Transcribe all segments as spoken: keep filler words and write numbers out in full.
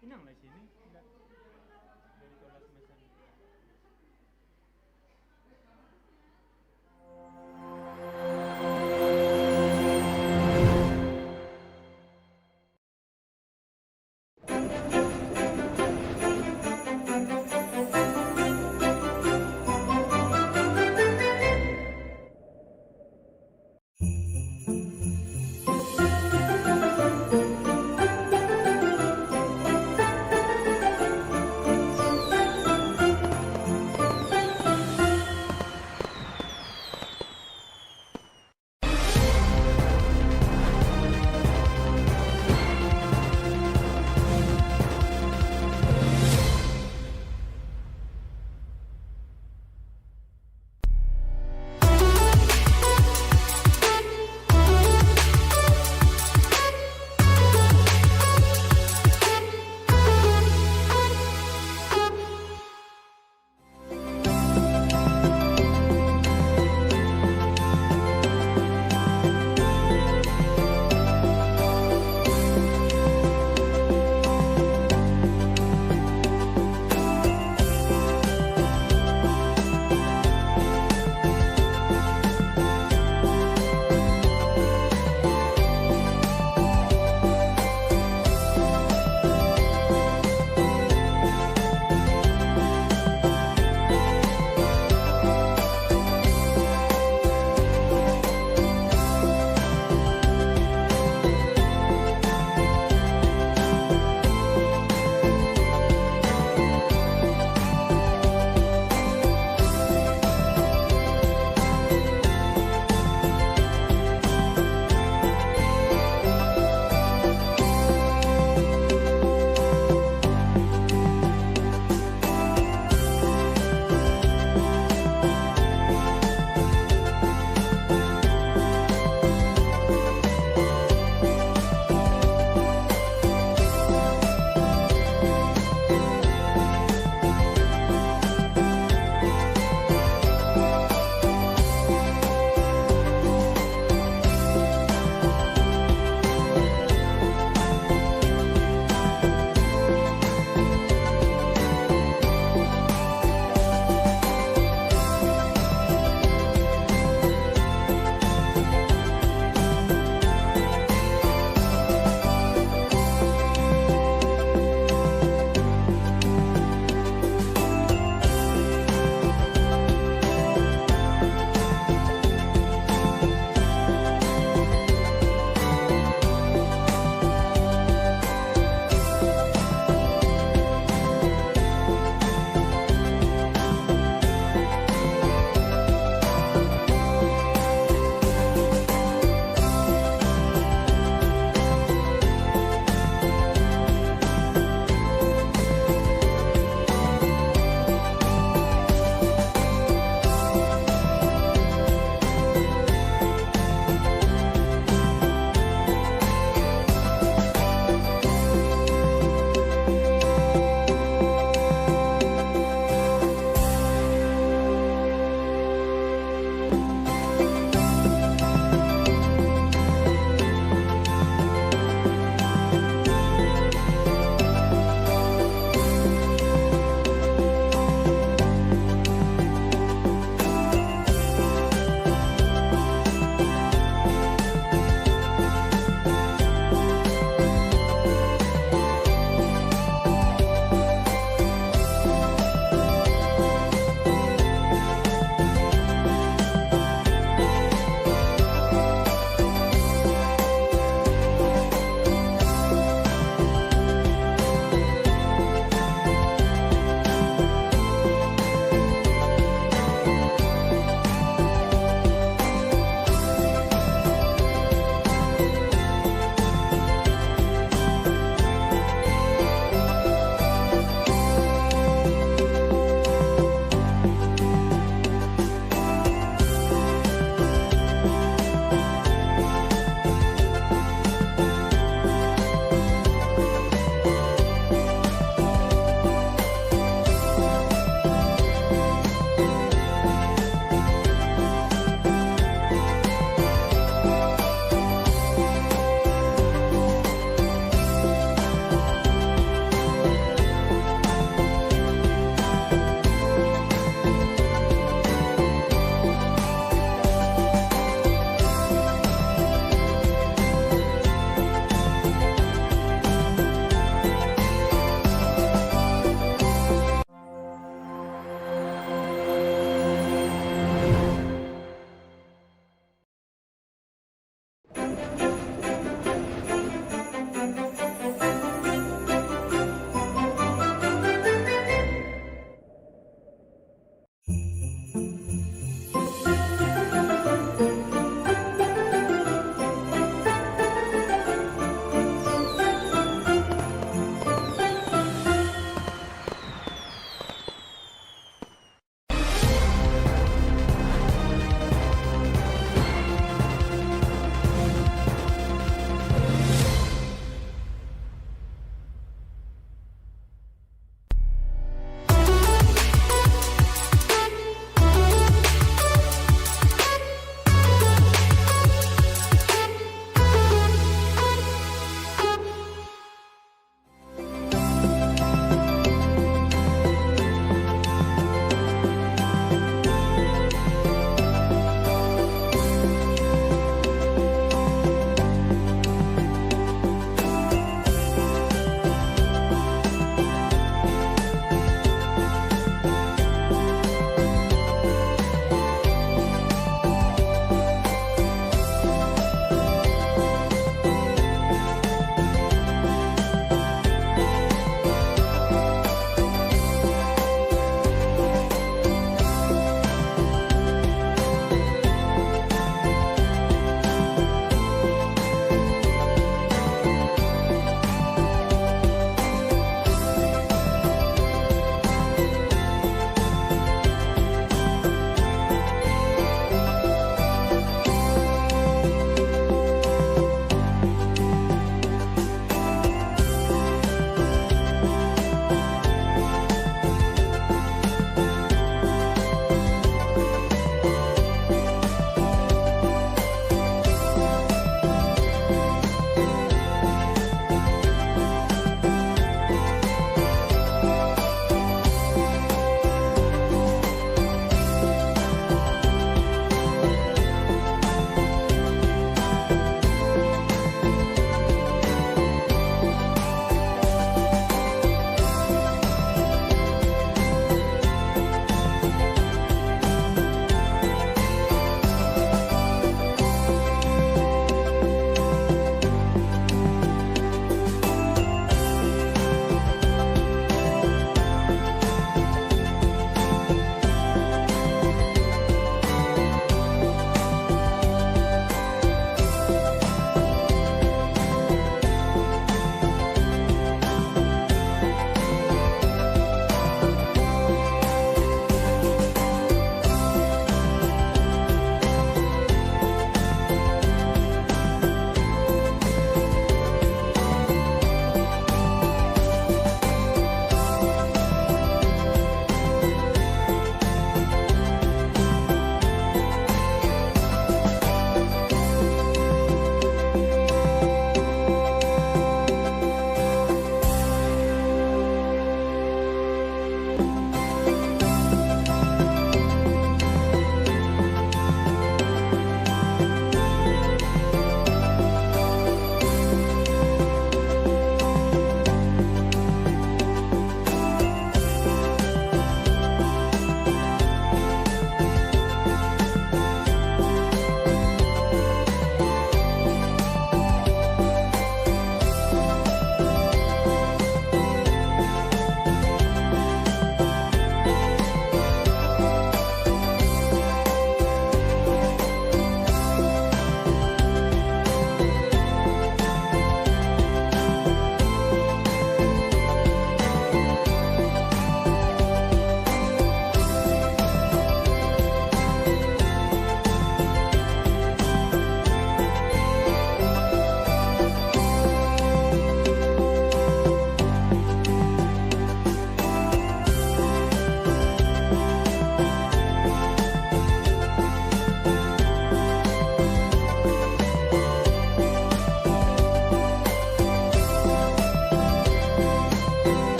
Inang lah sini. Inang. Dari kelas mesan.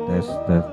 Tes, tes.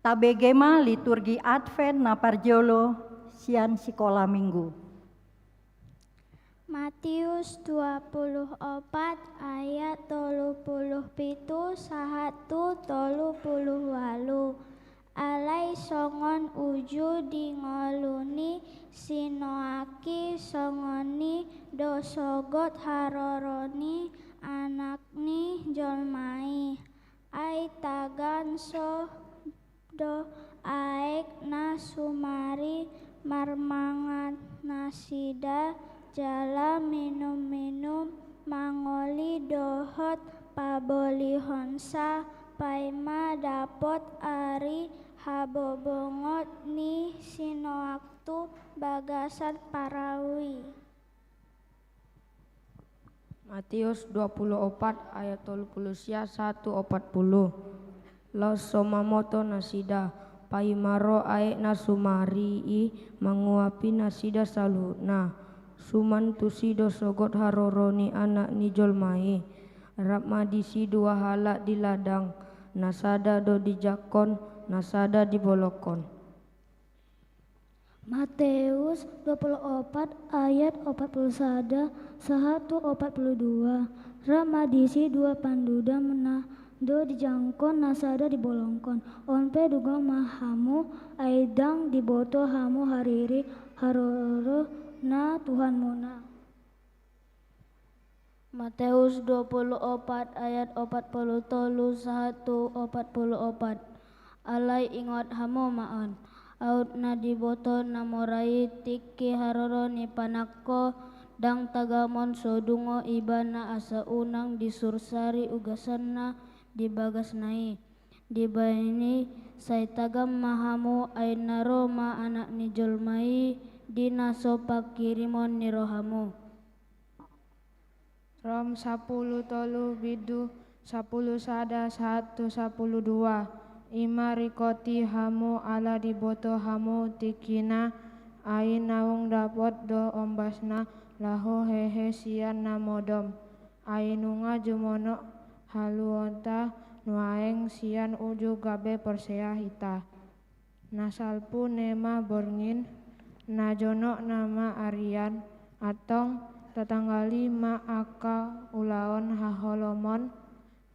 Tabege ma liturgi Advent na parjolo sian sikola Minggu. Matius dua puluh opat ayat tolu puluh pitu sahat tu tolu puluh ualu. Alai songon uju di ngolu ni si Noak i, songon i do sogot haroro ni Anak ni jolma i. Ai tagan so do aek na sumari marmangan nasida jala minum-minum, mangoli dohot pabolihonsa, paima dapot ari habobongot ni si Noak tu bagasan parau i. Matius dua puluh opat ayat tolu puluh sia sahat tu opat puluh. Laos so mamoto nasida, paima ro aek na sumari i manguapi nasida saluhutna. Suman tusi do sogot haroro ni Anak ni jolma i. Rap ma disi dua halak di ladang, na sada do dijangkon, na sada dibolongkon. Mateus dua puluh opat ayat opat puluh sada sahat tu opat puluh dua. Rap ma disi dua pandudam, na sada dijangkon, na sada dibolongkon. On pe dungkon ma hamu, ai ndang diboto hamu hariri haroro na Tuhanmuna. Mateus dua puluh opat ayat opat puluh tolu sahat tu opat puluh opat. Alai ingot hamu ma on, aut na diboto na mora i tingki haroro ni panangko, ndang tagamon so dungo ibana asa unang disursari ugasanna di bagasna i. Dibahen i, sai tagam ma hamu, ai na ro ma Anak ni jolma i di na so pangkirimon ni rohamu. Rom sapuluh tolu bindu sapuluh sada sahat tu sapuluh dua. I ma ringkoti hamu ala diboto hamu tingkina, ai naung dapot do ombasna laho hehe sian na modom. Ai nunga jumonok haluaonta nuaeng sian uju gabe porsea hita. Na salpu nama borngin, na jonok nama arian, antong tatanggali ma angka ulaon haholomon,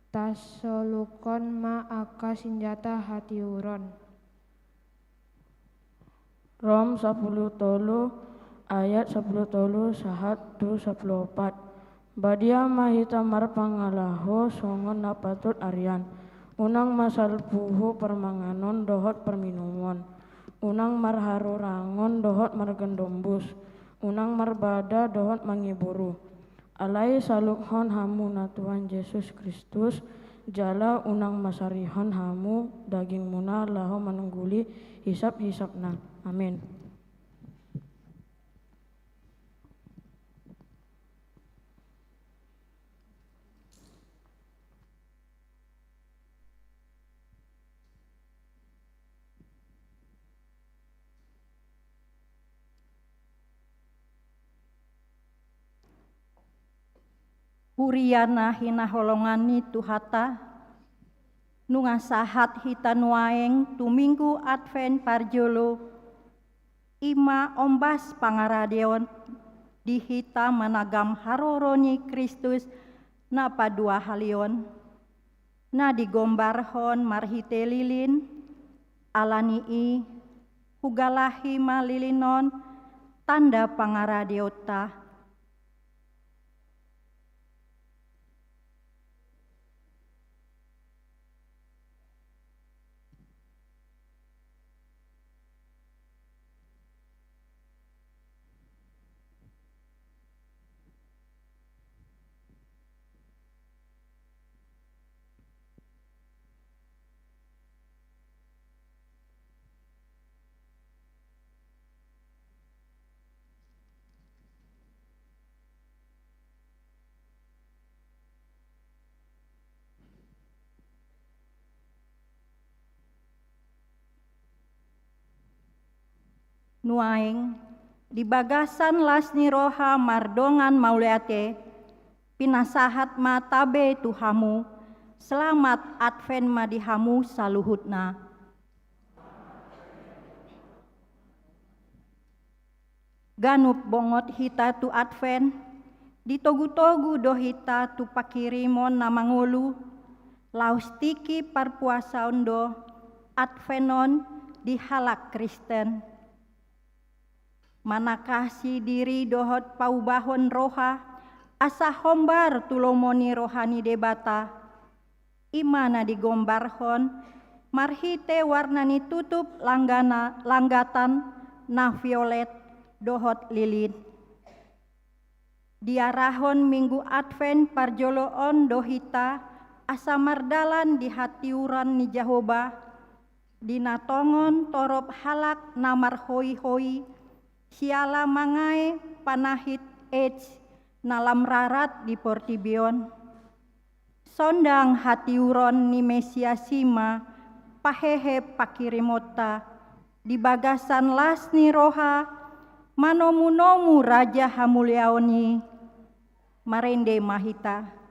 tasolukkon ma angka sinjata hatiuron. Rom sapuluh tolu ayat sapuluh tolu sahat tu sapuluh opat. Badia ma hita marpangalaho songon na patut arian. Unang ma salpuhu parmanganon dohot parminumon. Unang marharurangon dohot margandombus. Unang marbada dohot mangiburu. Alai saluhon hamu na Tuhan Jesus Kristus, jala unang masarihon hamu dagingmuna laho manungguli hisap-hisapna. Amin. Huria na hinaholongan ni Tuhanta, nunga sahat hita nuaeng tu Minggu Advent parjolo, i ma ombas pangaradeon di hita managam haroro ni Kristus na paduahalihon, na digombarhon marhite lilin. Ala ni i, hugalahi ma lilin on tanda pangaradeonta. Nuaeng, di bagasan las ni roha mardongan mauliate, pinasahat ma tabe tu hamu, selamat Advent ma di hamu saluhutna. Ganup bongot hita tu Advent, ditogu-togu do hita tu panghirimon na mangolu, laos tingki parpuasaon do Advent on di halak Kristen. Manangkasi diri dohot paubahon roha, asa hombar tu lomo ni roha ni Debata. I ma na digombarhon marhite warna ni tutup langgana, langgatan na violet dohot lilin. Diarahon Minggu Advent parjolo on do hita asa mardalan di hatiuron ni Jahowa, di na tongon torop halak na marhoi-hoi siala mangae panyakit AIDS na lam rarat di portibi on. Sondang hatiuron ni Mesias i ma pahehe panghirimonta di bagasan las ni roha manomu-nomu Raja hamuliaon i. Marende ma hita.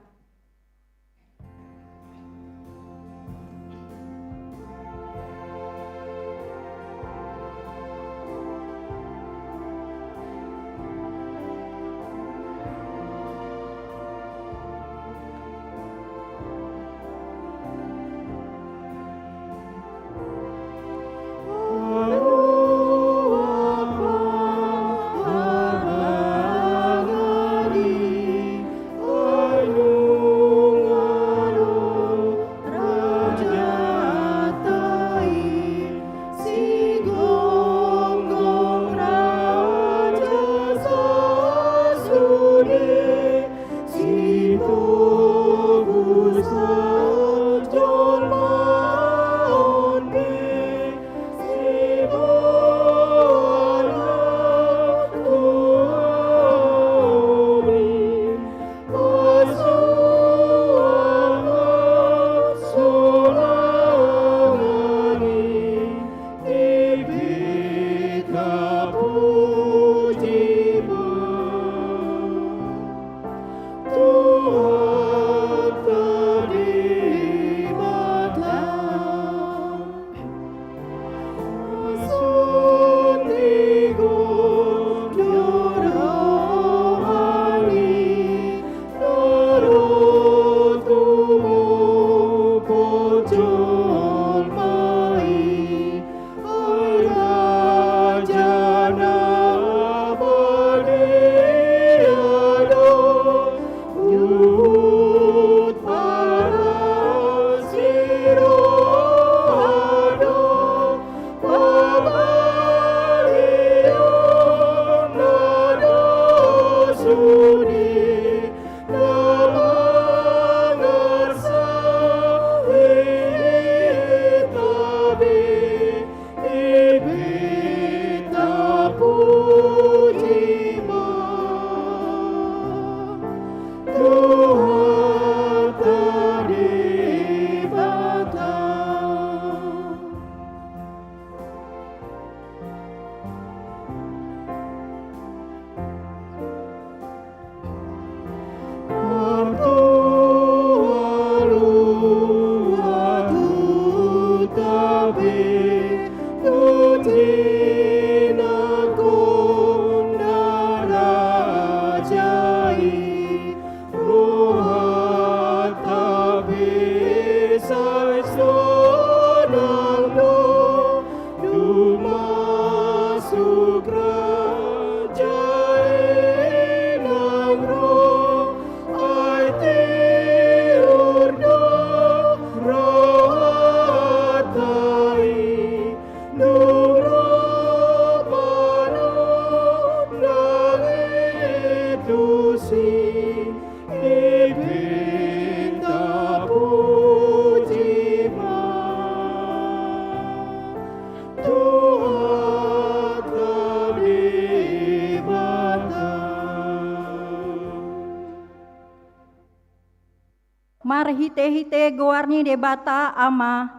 Marhite-hite goar ni Debata Ama,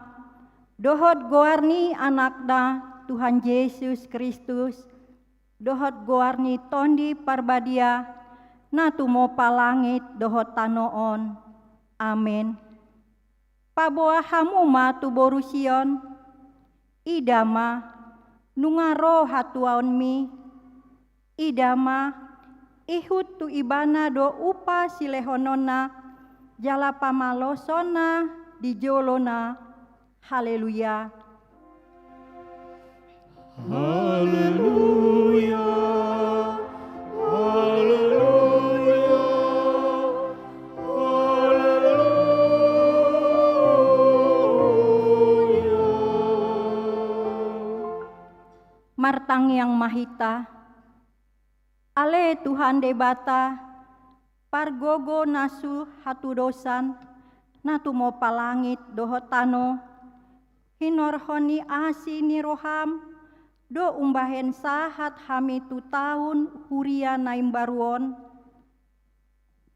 dohot goar ni Anakna, Tuhan Jesus Kristus, dohot goar ni Tondi Parbadia, na tumompa langit dohot tano on. Amen. Paboa hamu ma tu boru Sion, ida ma, nunga ro hatuaonmi, ida ma, ihut tu Ibana do upa silehononna, jala pamalosonna di jolona. Haleluya. Haleluya. Haleluya. Haleluya. Martangiang ma hita. Ale Tuhan Debata, pargogo na suhatudosan, na tumompa langit dohot tano, hinorhon ni asi ni roham, do umbahen sahat hami tu taon huria na imbaru on.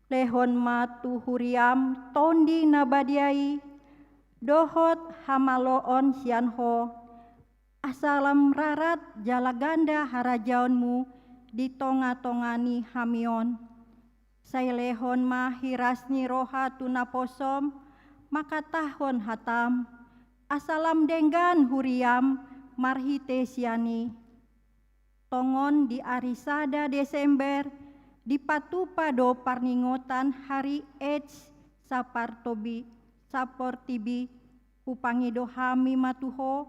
Lehon ma tu huriam Tondi na badia i, dohot hamaloon sian Ho, asa lam rarat jala ganda harajaonmu di tonga-tonga ni hami on. Sai lehon ma hiras ni roha tu naposom, mangkatahon hatam, asa lam denggan huriam marhite sian i. Tongon di ari sada Desember, dipatupa do parningotan hari AIDS sapartobi-, saportibi, hupangido hami ma tu Ho,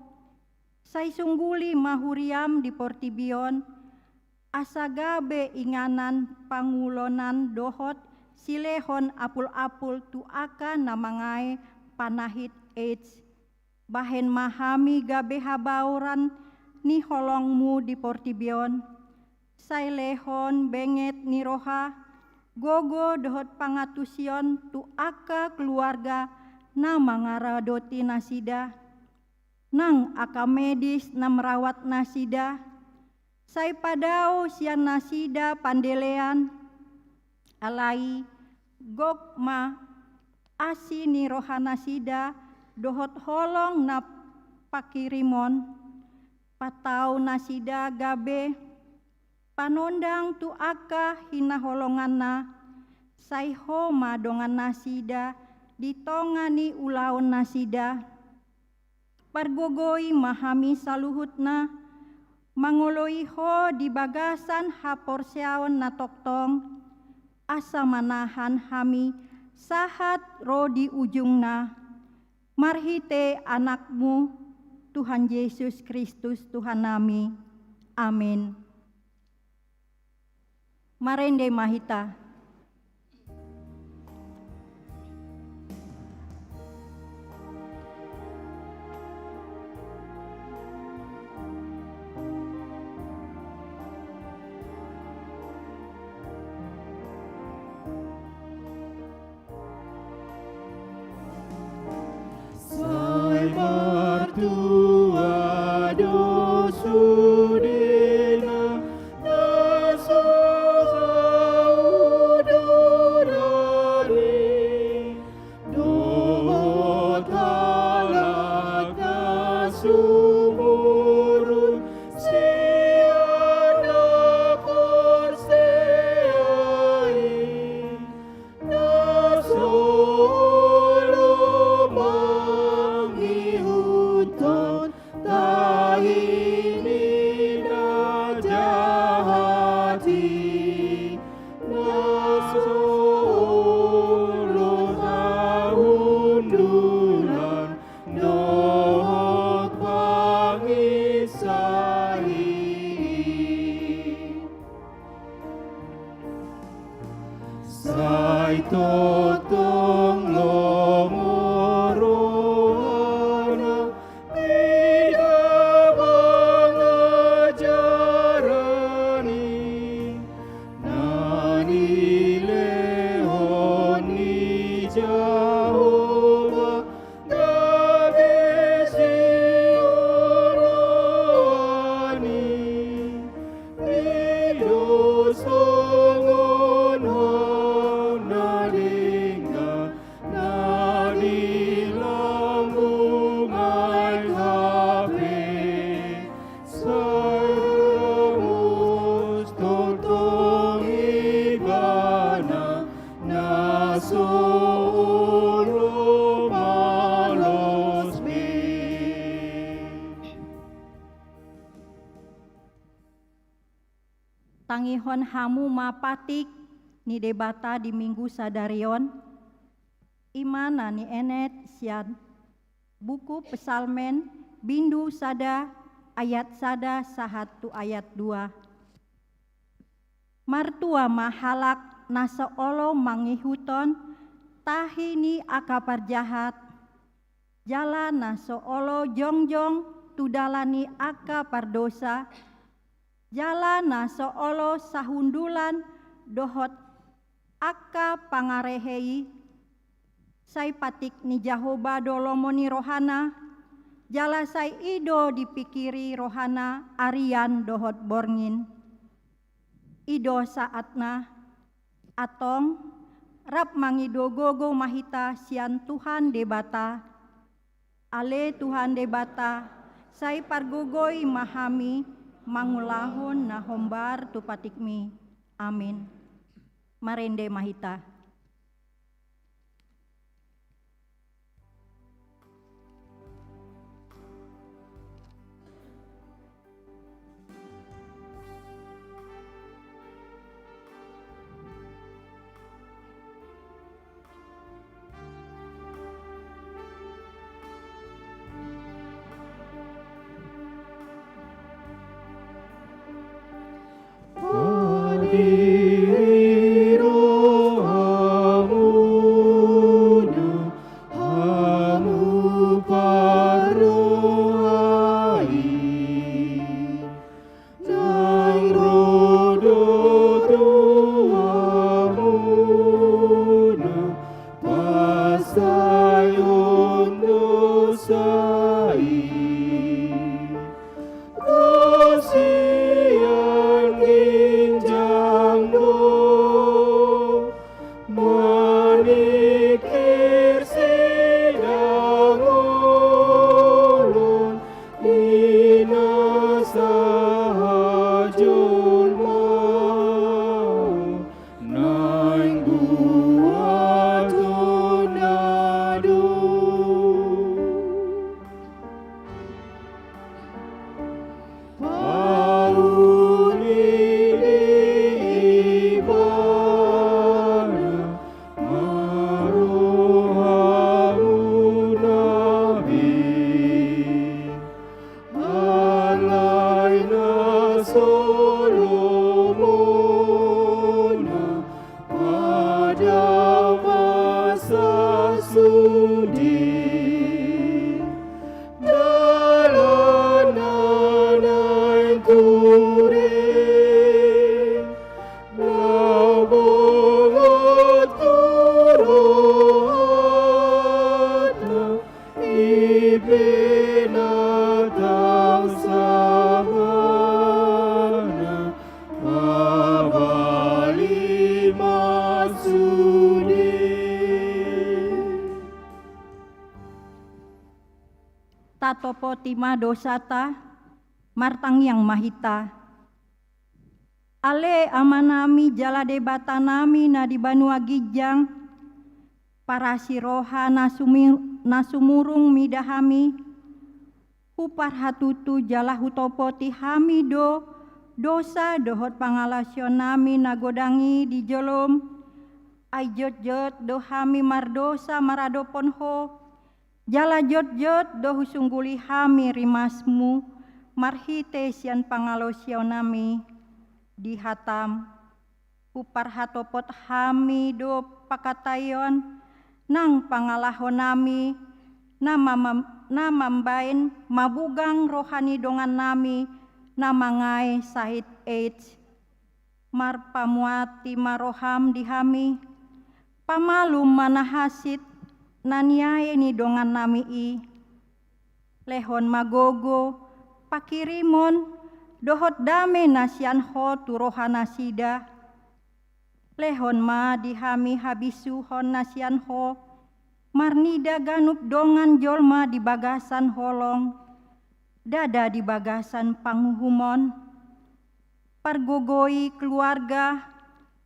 sai sungguli ma huriam di portibi on, asa gabe inganan pangulonan dohot silehon apul-apul tu angka na mangae panahit AIDS. Bahen ma hami gabe habaoran ni holongmu di portibi on. Sai lehon benget ni roha, gogo dohot pangantusion tu angka keluarga na mangaradoti nasida. Nang angka medis na merawat nasida, sai padao sian nasida pandelean, alai gok ma asi ni roha nasida dohot holong na pakirimon, patau nasida gabe panondang tu angka hinaholonganna, sai Ho ma dongan nasida di tonga ni ulaon nasida. Pargogoi ma hami saluhutna, mangoloi Ho di bagasan haporseaon na tongtong, asa manahan hami sahat ro di ujungna. Marhite Anakmu, Tuhan Jesus Kristus, Tuhannami. Amin. Marende ma hita. Sai martua do sudena, na so sauduran i, dohot halak na sumurung sian na porsea i. Na so olo mangihuthon Tangihon hamu ma patik ni Debata di Minggu sadari on, i ma na nienet sian buku Psalmen bindu sada ayat sada sahat tu ayat dua. Martua ma halak na so olo mangihuthon tahi ni angka parjahat, jala na so olo jongjong tu dalan ni angka pardosa, jala na so olo sahundulan dohot angka pangarehe i. Sai patik ni Jahowa do lomo ni rohana, jala sai i do dipikiri rohana arian dohot borngin. I do saatna, antong, rap mangido gogo ma hita sian Tuhan Debata. Ale Tuhan Debata, sai pargogoi ma hami mangulahon na hombar tu patikmi. Amin. Marende ma hita. Pandiri rohamuna, hamu parroha i, naeng ro do tu hamuna pansalihon dosa i. Ro sian ginjang do maningkir sidangolon i na sahat jolma naeng buat on na dong. Pauli di Ibana ma rohamuna be. Alai na so lomo na pada masa sude, dalan na naeng ture, na bongot tu rohanta, i pe na tangkas ma na mabali ma sude. Tatopoti ma dosanta, martangiang ma hita. Ale Amanami jala Debatanami na di banua ginjang, parasi roha na sumi-, na sumurung mida hami, huparhatutu jala hutopoti hami do dosa dohot pangalaosionnami na godang i di jolom. Ai jotjot do hami mardosa maradophon Ho, jala jotjot do husungguli hami rimasmu marhite sian pangalaosionami di hatam. Huparhatopot hami do pangkataion nang pangalahonami na mam-, na mambahen mabugang roha ni dongannami na mangae sahit AIDS. Marpamuati ma roham di hami, pamalum ma na hansit na niae ni dongannami i. Lehon ma gogo, pangkirimon, dohot dame na sian Ho tu roha nasida. Lehon ma di hami habisuhon na sian Ho, marnida ganup dongan jolma di bagasan holong, ndada di bagasan panguhumon. Pargogoi keluarga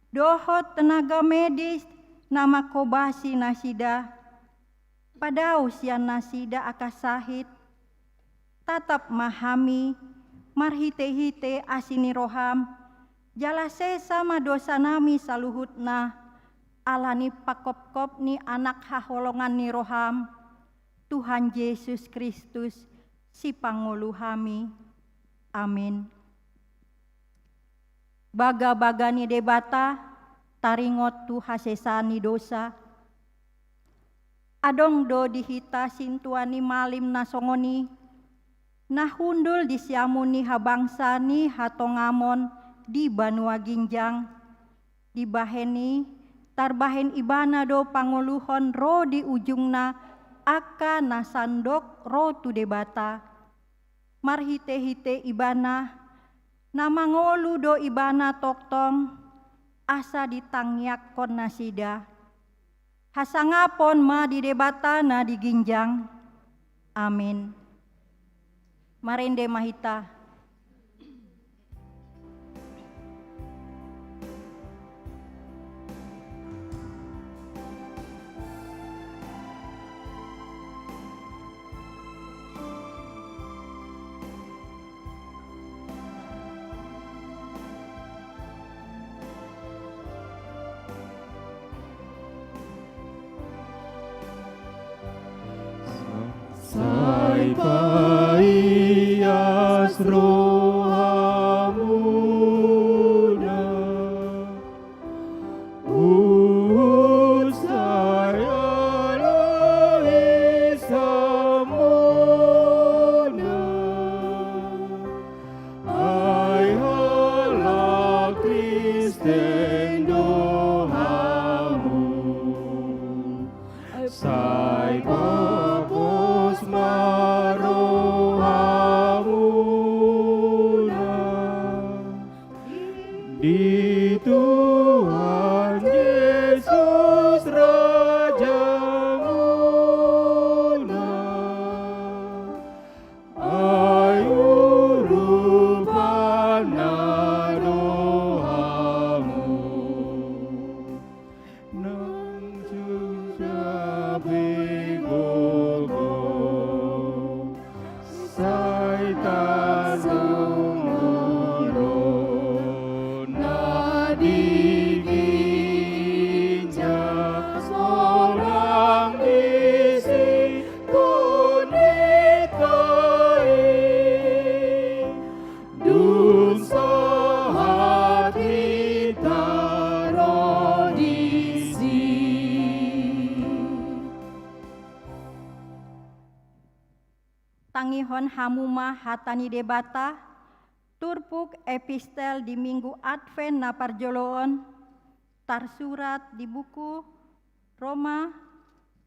dohot tenaga medis na mangkobasi nasida, padao sian nasida angka sahit. Tatap ma hami marhitehite asi ni roham Jala sesa ma dosanami saluhutna, ala ni panghophop ni Anak haholongan ni roham, Tuhan Jesus Kristus, Sipangolu hami. Amin. Bagabaga ni Debata, taringot tu hasesaan ni dosa. Adong do di hita sintua ni malim na songon i, na hundul di siamun ni habangsa ni hatongamon di banua ginjang. Dibahen i, tarbahen ibana do pangoluhon ro di ujungna angka na sandok ro tu Debata. Marhitehite ibana, na mangolu do ibana tongtong, asa ditangiangkon nasida. Hasangapon ma di Debata na di ginjang. Amin. Marende ma hita. Sai paias rohamuna, huhut sai alai saonmuna. Ai halak Kristen do hamu, sai pogos ma rohamuna di Tuhan Jesus Rajamuna. Ai urupanna do hamu, nang suda pe gogo, sai tadong ulos na di ginjang, sonang disi. Dung sahat hita ro disi. Tangihon hamu ma hata ni Debata, turpuk epistel di Minggu Advent na parjolo on, tarsurat di buku Roma,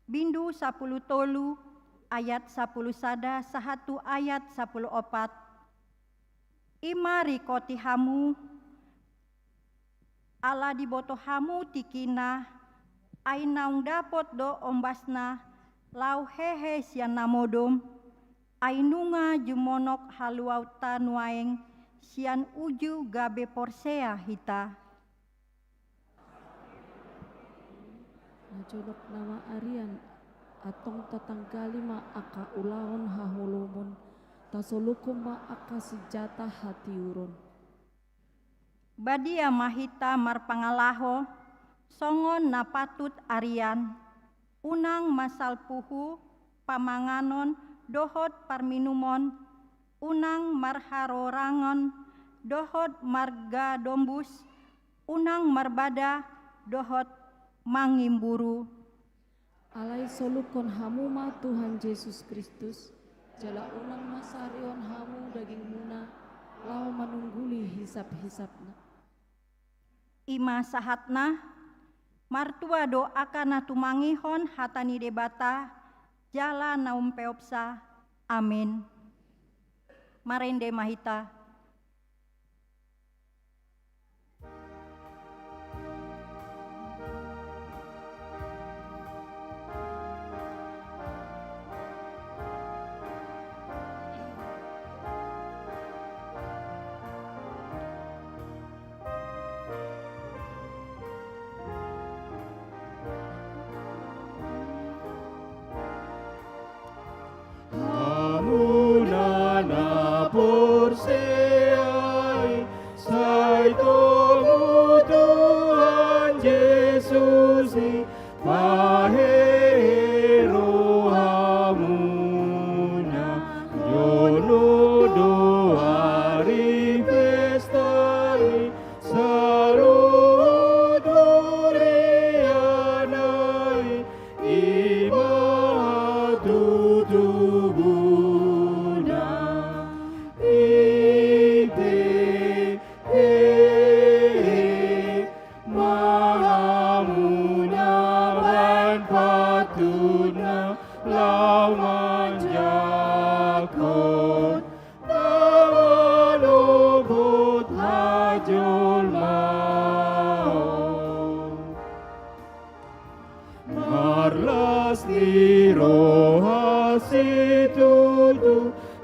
bindu sapulu tolu, ayat sapulu sada sahat tu ayat sapulu opat. I ma ringkoti hamu, ala diboto hamu tingkina, ai naung dapot do ombasna, laho hehe sian na modom, ai nunga jumonok haluaonta nuaeng sian uju gabe porsea hita. Na jonok nama arian, antong tatanggali ma angka ulaon haholomon, tasolukhon ma angka sinjata hatiuron. Badia ma hita marpangalaho, songon na patut arian, unang masalpuhu pamanganon dohot parminumon, unang marharorangon dohot margadombus, unang marbada dohot mangimburu. Alai solukhon hamu ma Tuhan Jesus Kristus, jala unang masarihon hamu dagingmuna, laho manungguli hisap-hisapna. I ma sahatna, martua do angka na tumangihon hata ni Debata, jala na umpeopsa. Amin. Marende ma hita. Hamu na porsea laho manjangkon na manopot hajolmaon. Marlas ni roha situtu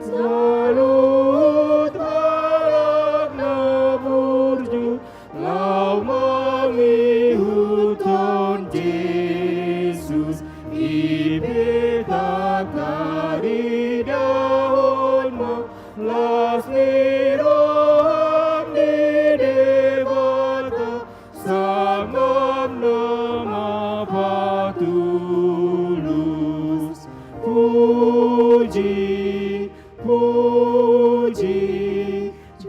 saluhut halak na burju laho mangihuthon Jesus. I pe tataridahon ma las ni roham di Debata, sangap na mapatulus. Puji, puji,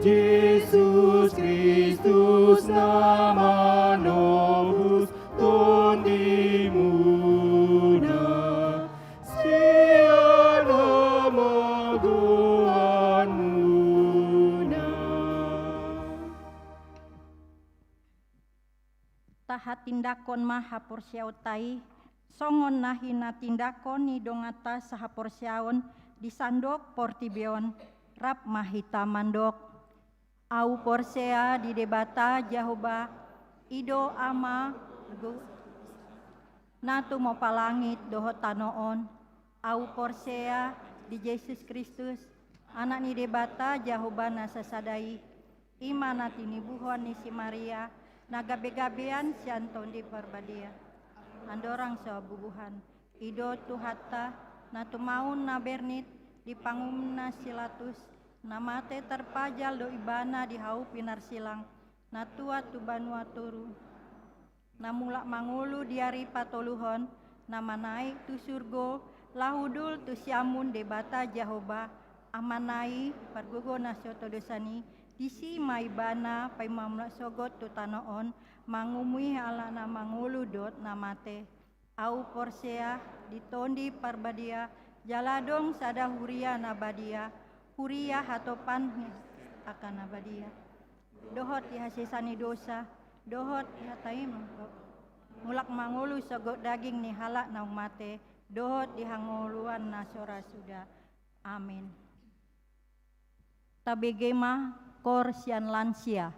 Jesus Kristus na manobus tondimuna sian hamagoanmuna. Tahatindangkon ma haporseaonta i, songon na hinatindangkon ni donganta sahaporseaon di sandok portibi on, rap ma hita mandok. Ahu porsea di Debata Jahowa, i do Ama, na tumompa langit dohot tano on. Ahu porsea di Jesus Kristus, Anak ni Debata Jahowa na sasada i, i ma na tinibuhon ni si Maria, na gabegabean sian Tondi Parbadia, andorang so bubuhan. I do Tuhanta, na tumaon na bernit di panguhumna si Latus, na mate tarpajal do Ibana di hau pinarsilang, na tuat tu banua toru, na mulak mangolu di ari patoluhon, na manaek tu surgo, laho hundul tu siamun Debata Jahowa, Amana i, pargogo na so todosan i. Disi ma Ibana paima mulak sogot tu tano on, manguhumi halak na mangolu dohot na mate. Ahu porsea di Tondi Parbadia, jala adong sada huria na badia, huria hatopan ni angka na badia, dohot di hasesaan ni dosa, dohot di hata i ma mulak mangolu sogot daging ni halak naung mate, dohot di hangoluan na so ra suda. Amin. Tabege ma koor sian lansia.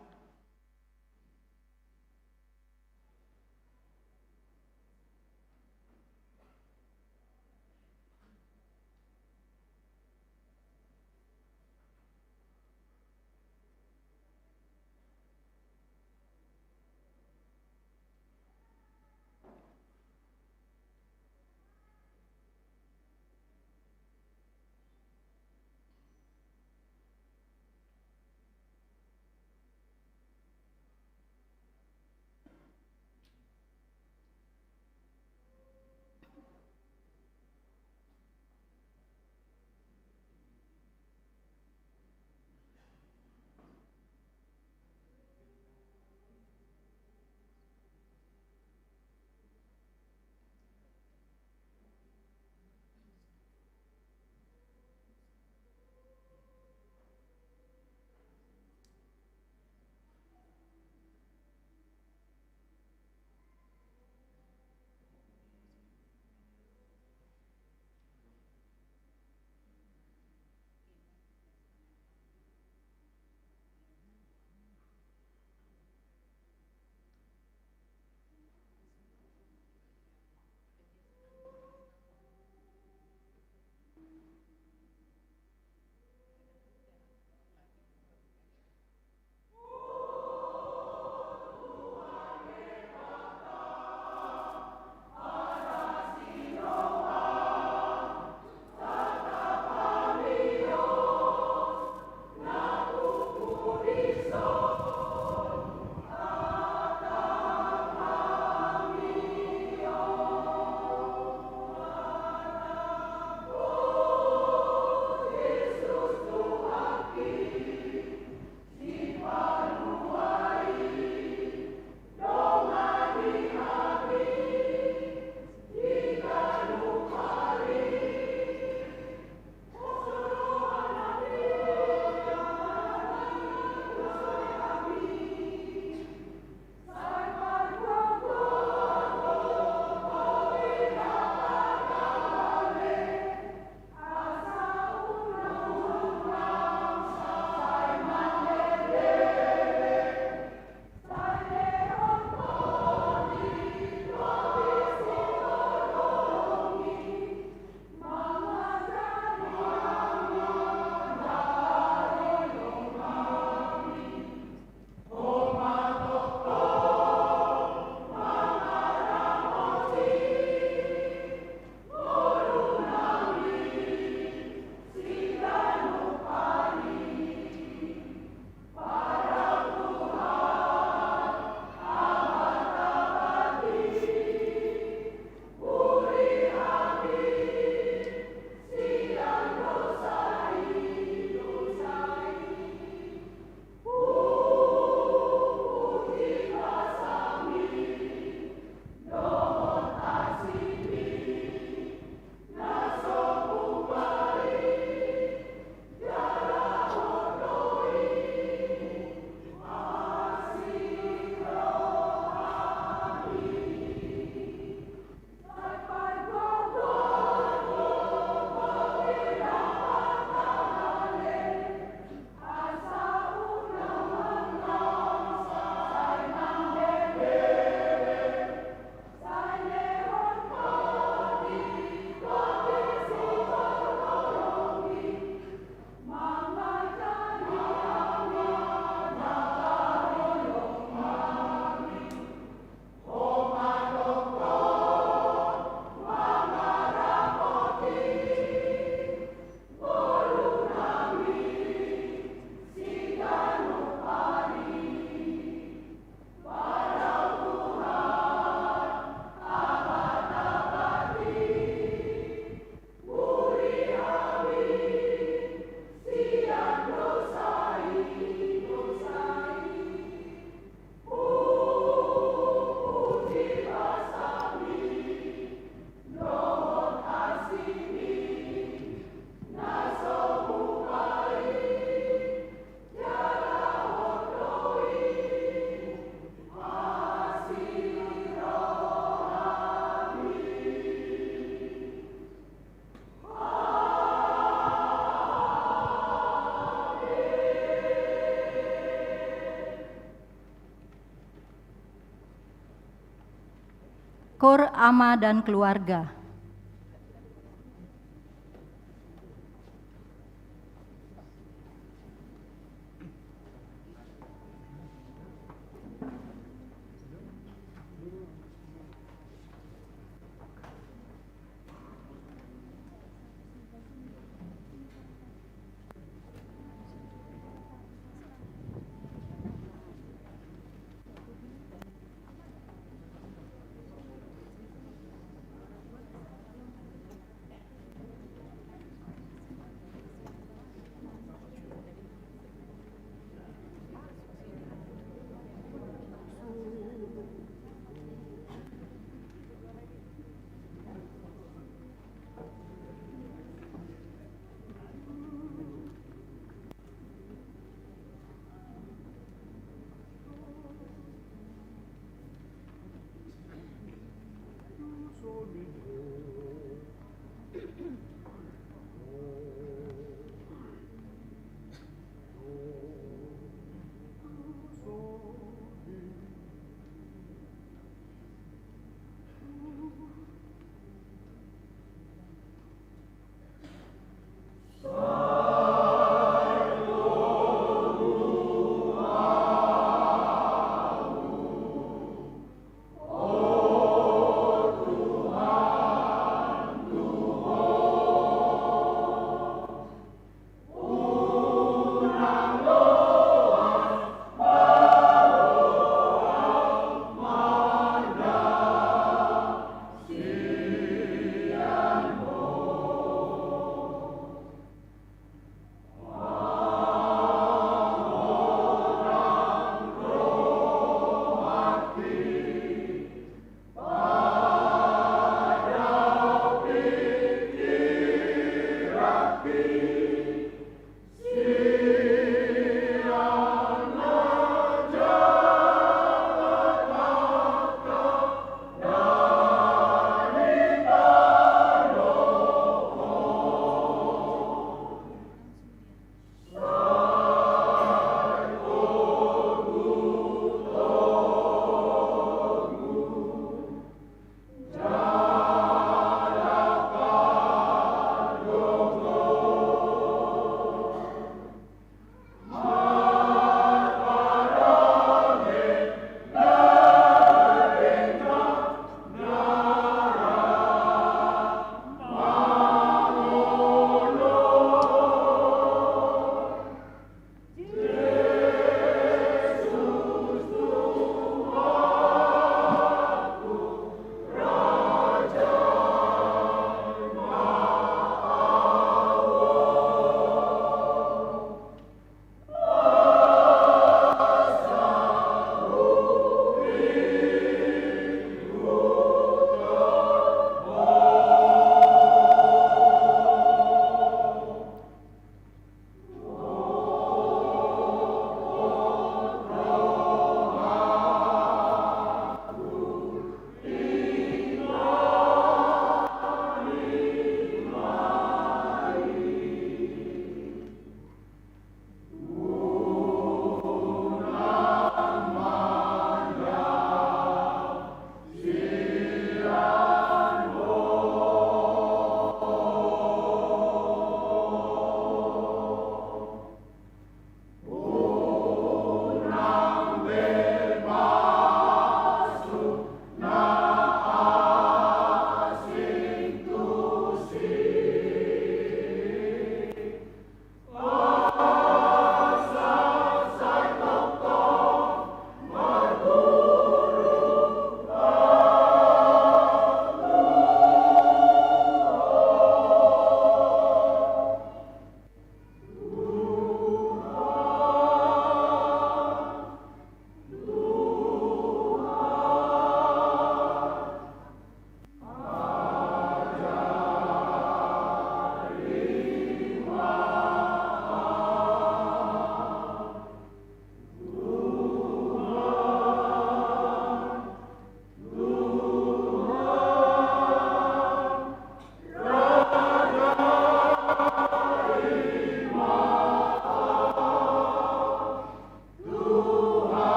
Kor ama dan keluarga.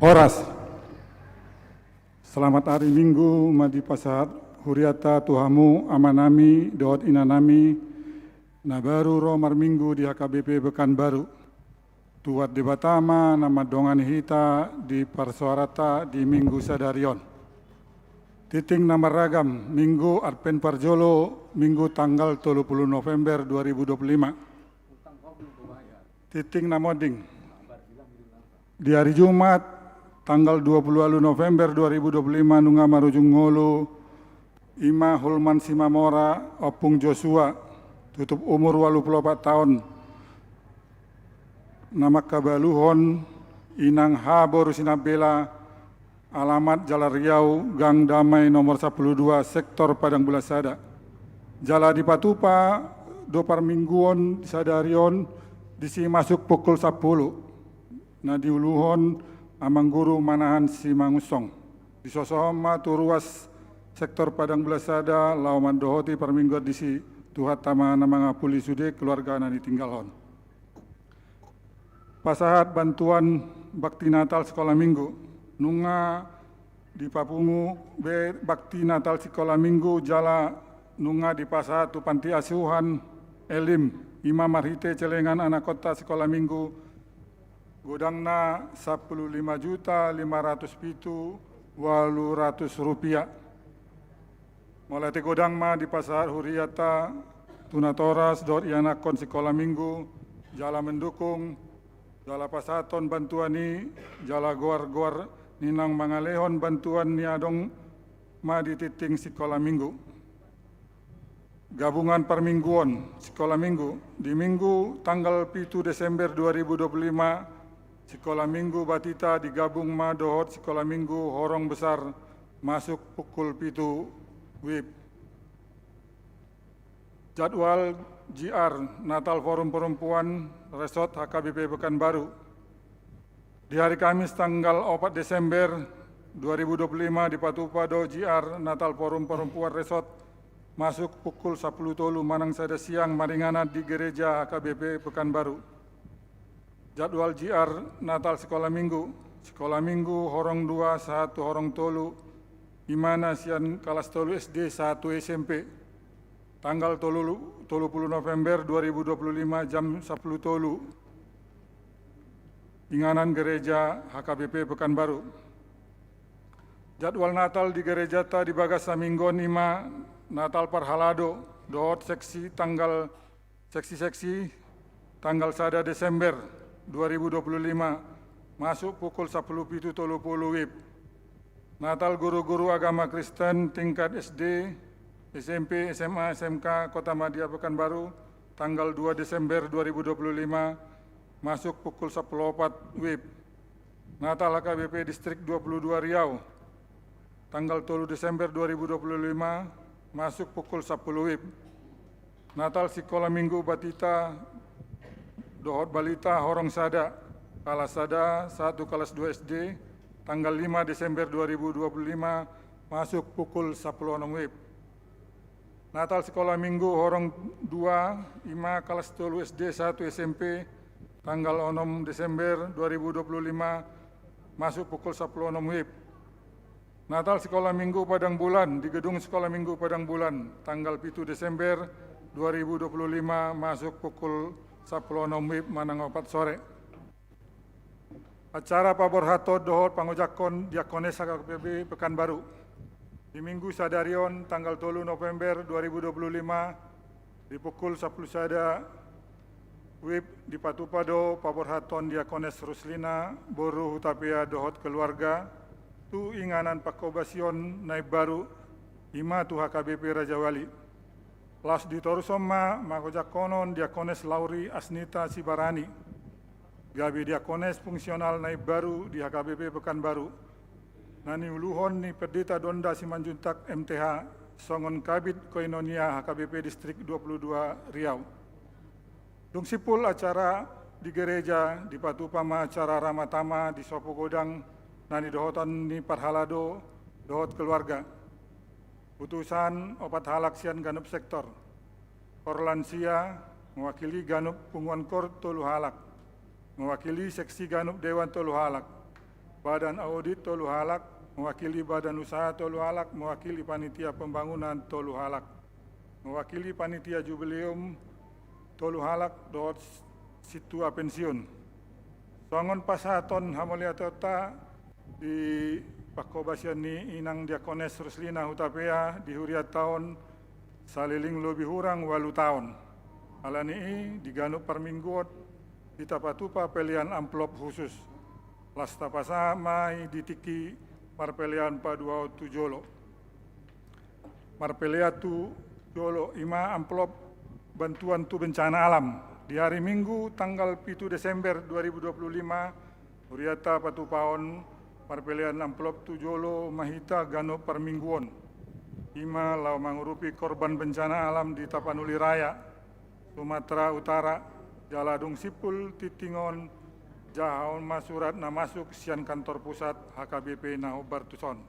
Horas. Selamat ari Minggu ma dipasahat hurianta tu hamu amanami dohot inanami na baru ro marminggu di H K B P Pekanbaru. Tuhan Debata ma na mandongani hita di parsoaranta di Minggu sadari on. Tingting na marragam, Minggu Advent parjolo, Minggu tanggal tolu pulu November dua ribu dua pulu lima. Tingting na monding. Di ari Jumat, tanggal dua pulu ualu November dua ribu dua pulu lima, nunga marujung ngolu, i ma Hulman Simamora, Ompung Josua, tutup umur ualu pulu opat taon, na mangkabaluhon Inang H boru Sinambela, alamat Jalan Riau, Gang Damai nomor sapulu dua, sektor Padang Bulan Sada. Jala dipatupa do parmingguon sadari on disi masuk pukul sapulu. Na niuluhon Amang Guru Manahan Simangunsong. Disosohon ma tu ruas sektor Padang Bulan Sada laho mandohoti parmingguon disi, Tuhanta ma na mangapuli sude keluarga na nitinggalhon. Pasahat bantuan bakti Natal sikola Minggu. Nunga dipapungu be bakti Natal sikola Minggu jala nunga dipasahat tu panti asuhan Elim, i ma marhite celengan anakhonta sikola Minggu, godangna sapulu lima juta lima ratus pitu ualu ratus rupiah. Mauliate godang ma dipasahat hurianta tu natoras dohot ianakhon sikola Minggu, jala mendukung, jala pasahathon bantuan i, jala goar-goar ni naung mangalehon bantuan ni adong ma di tingting sikola Minggu. Gabungan parmingguon sikola Minggu. Di Minggu tanggal pitu Desember dua ribu dua pulu lima, sikola Minggu Batita digabung ma dohot sikola Minggu Horong Besar, masuk pukul pitu wib. Jadwal G R Natal Forum Perempuan Resort H K B P Pekanbaru. Di hari Kamis tanggal opat Desember dua ribu dua puluh lima dipatupa do G R Natal Forum Perempuan Resort masuk pukul sapuluh tolu manang sada siang maringanan di Gereja H K B P Pekanbaru. Jadwal G R Natal Sikola Minggu. Sikola Minggu horong dua sahat tu horong tolu, i ma na sian kalas tolu S D sahat tu S M P. Tanggal tolu, tolu puluh November dua ribu dua puluh lima jam sapuluh tolu. Inganan Gereja H K B P Pekanbaru. Jadwal Natal di gerejanta di bagas saminggu on i ma Natal parhalado dohot seksi tanggal seksi-seksi tanggal sada Desember dua ribu dua puluh lima, masuk pukul sapuluh pitu tolu puluh wib. Natal guru-guru agama Kristen tingkat S D, S M P, S M A, S M K Kota Madya Pekanbaru, tanggal dua Desember dua ribu dua puluh lima, masuk pukul sapuluh opat wib. Natal H K B P Distrik dua puluh dua Riau, tanggal tolu Desember dua ribu dua puluh lima, masuk pukul sapuluh wib. Natal Sikola Minggu Batita dohot Balita horong sada, kalas sada sahat tu kalas dua S D, tanggal lima Desember dua ribu dua puluh lima, masuk pukul sapuluh onom wib. Natal Sikola Minggu horong dua, i ma kalas tolu S D sahat tu S M P, tanggal onom Desember dua ribu dua puluh lima, masuk pukul sapuluh onom wib. Natal Sikola Minggu Padang Bulan di Gedung Sikola Minggu Padang Bulan, tanggal pitu Desember dua ribu dua puluh lima, masuk pukul sapuluh onom wib manang opat sore. Acara paborhaton dohot pangojakhon Diakones H K B P Pekanbaru. Di Minggu sadari on, tanggal tolu November dua ribu dua puluh lima, di pukul sapuluh sada wib dipatupa do paborhaton Diakones Ruslina boru Hutapea dohot keluarga tu inganan pangkobasion na imbaru, i ma tu H K B P Rajawali. Laos ditorushon ma mangojakhonon Diakones Lauri Asnita Sibarani, gabe diakones fungsional na imbaru di H K B P Pekanbaru, na niuluhon ni Pendeta Donda Simanjuntak M T H, songon Kabid Koinonia H K B P Distrik dua puluh dua Riau. Dung simpul acara di gereja, dipatupa ma acara ramatama di sopo godang na nidohotan ni parhalado dohot keluarga. Utusan opat halak sian ganup sektor. Kor lansia, mewakili ganup punguan kor tolu halak. Mewakili seksi ganup dewan tolu halak. Badan audit tolu halak, mewakili badan usaha tolu halak, mewakili panitia pembangunan tolu halak, mewakili panitia jubileum tolu halak dohot sintua pensiun. Songon pasahaton hamauliateonta di pangkobasion ni Inang Diakones Ruslina Hutapea di hurianta on saleleng lobi hurang ualu taon. Alani i di ganup parmingguon i tapatupa pelean amplop khusus. Laos tapasahat ma i di tingki marpelean paduahon tu jolo. Marpelean tu jolo i ma amplop bantuan tu bencana alam. Di hari Minggu tanggal pitu Desember dua ribu dua puluh lima, hurianta patupaon marpelean amplop tu jolo ma hita ganup parmingguon. I ma laho mangurupi korban bencana alam di Tapanuli Raya, Sumatera Utara, jala dung simpul tingting on, jaha on ma surat na masuk sian kantor pusat H K B P na hombar tuson.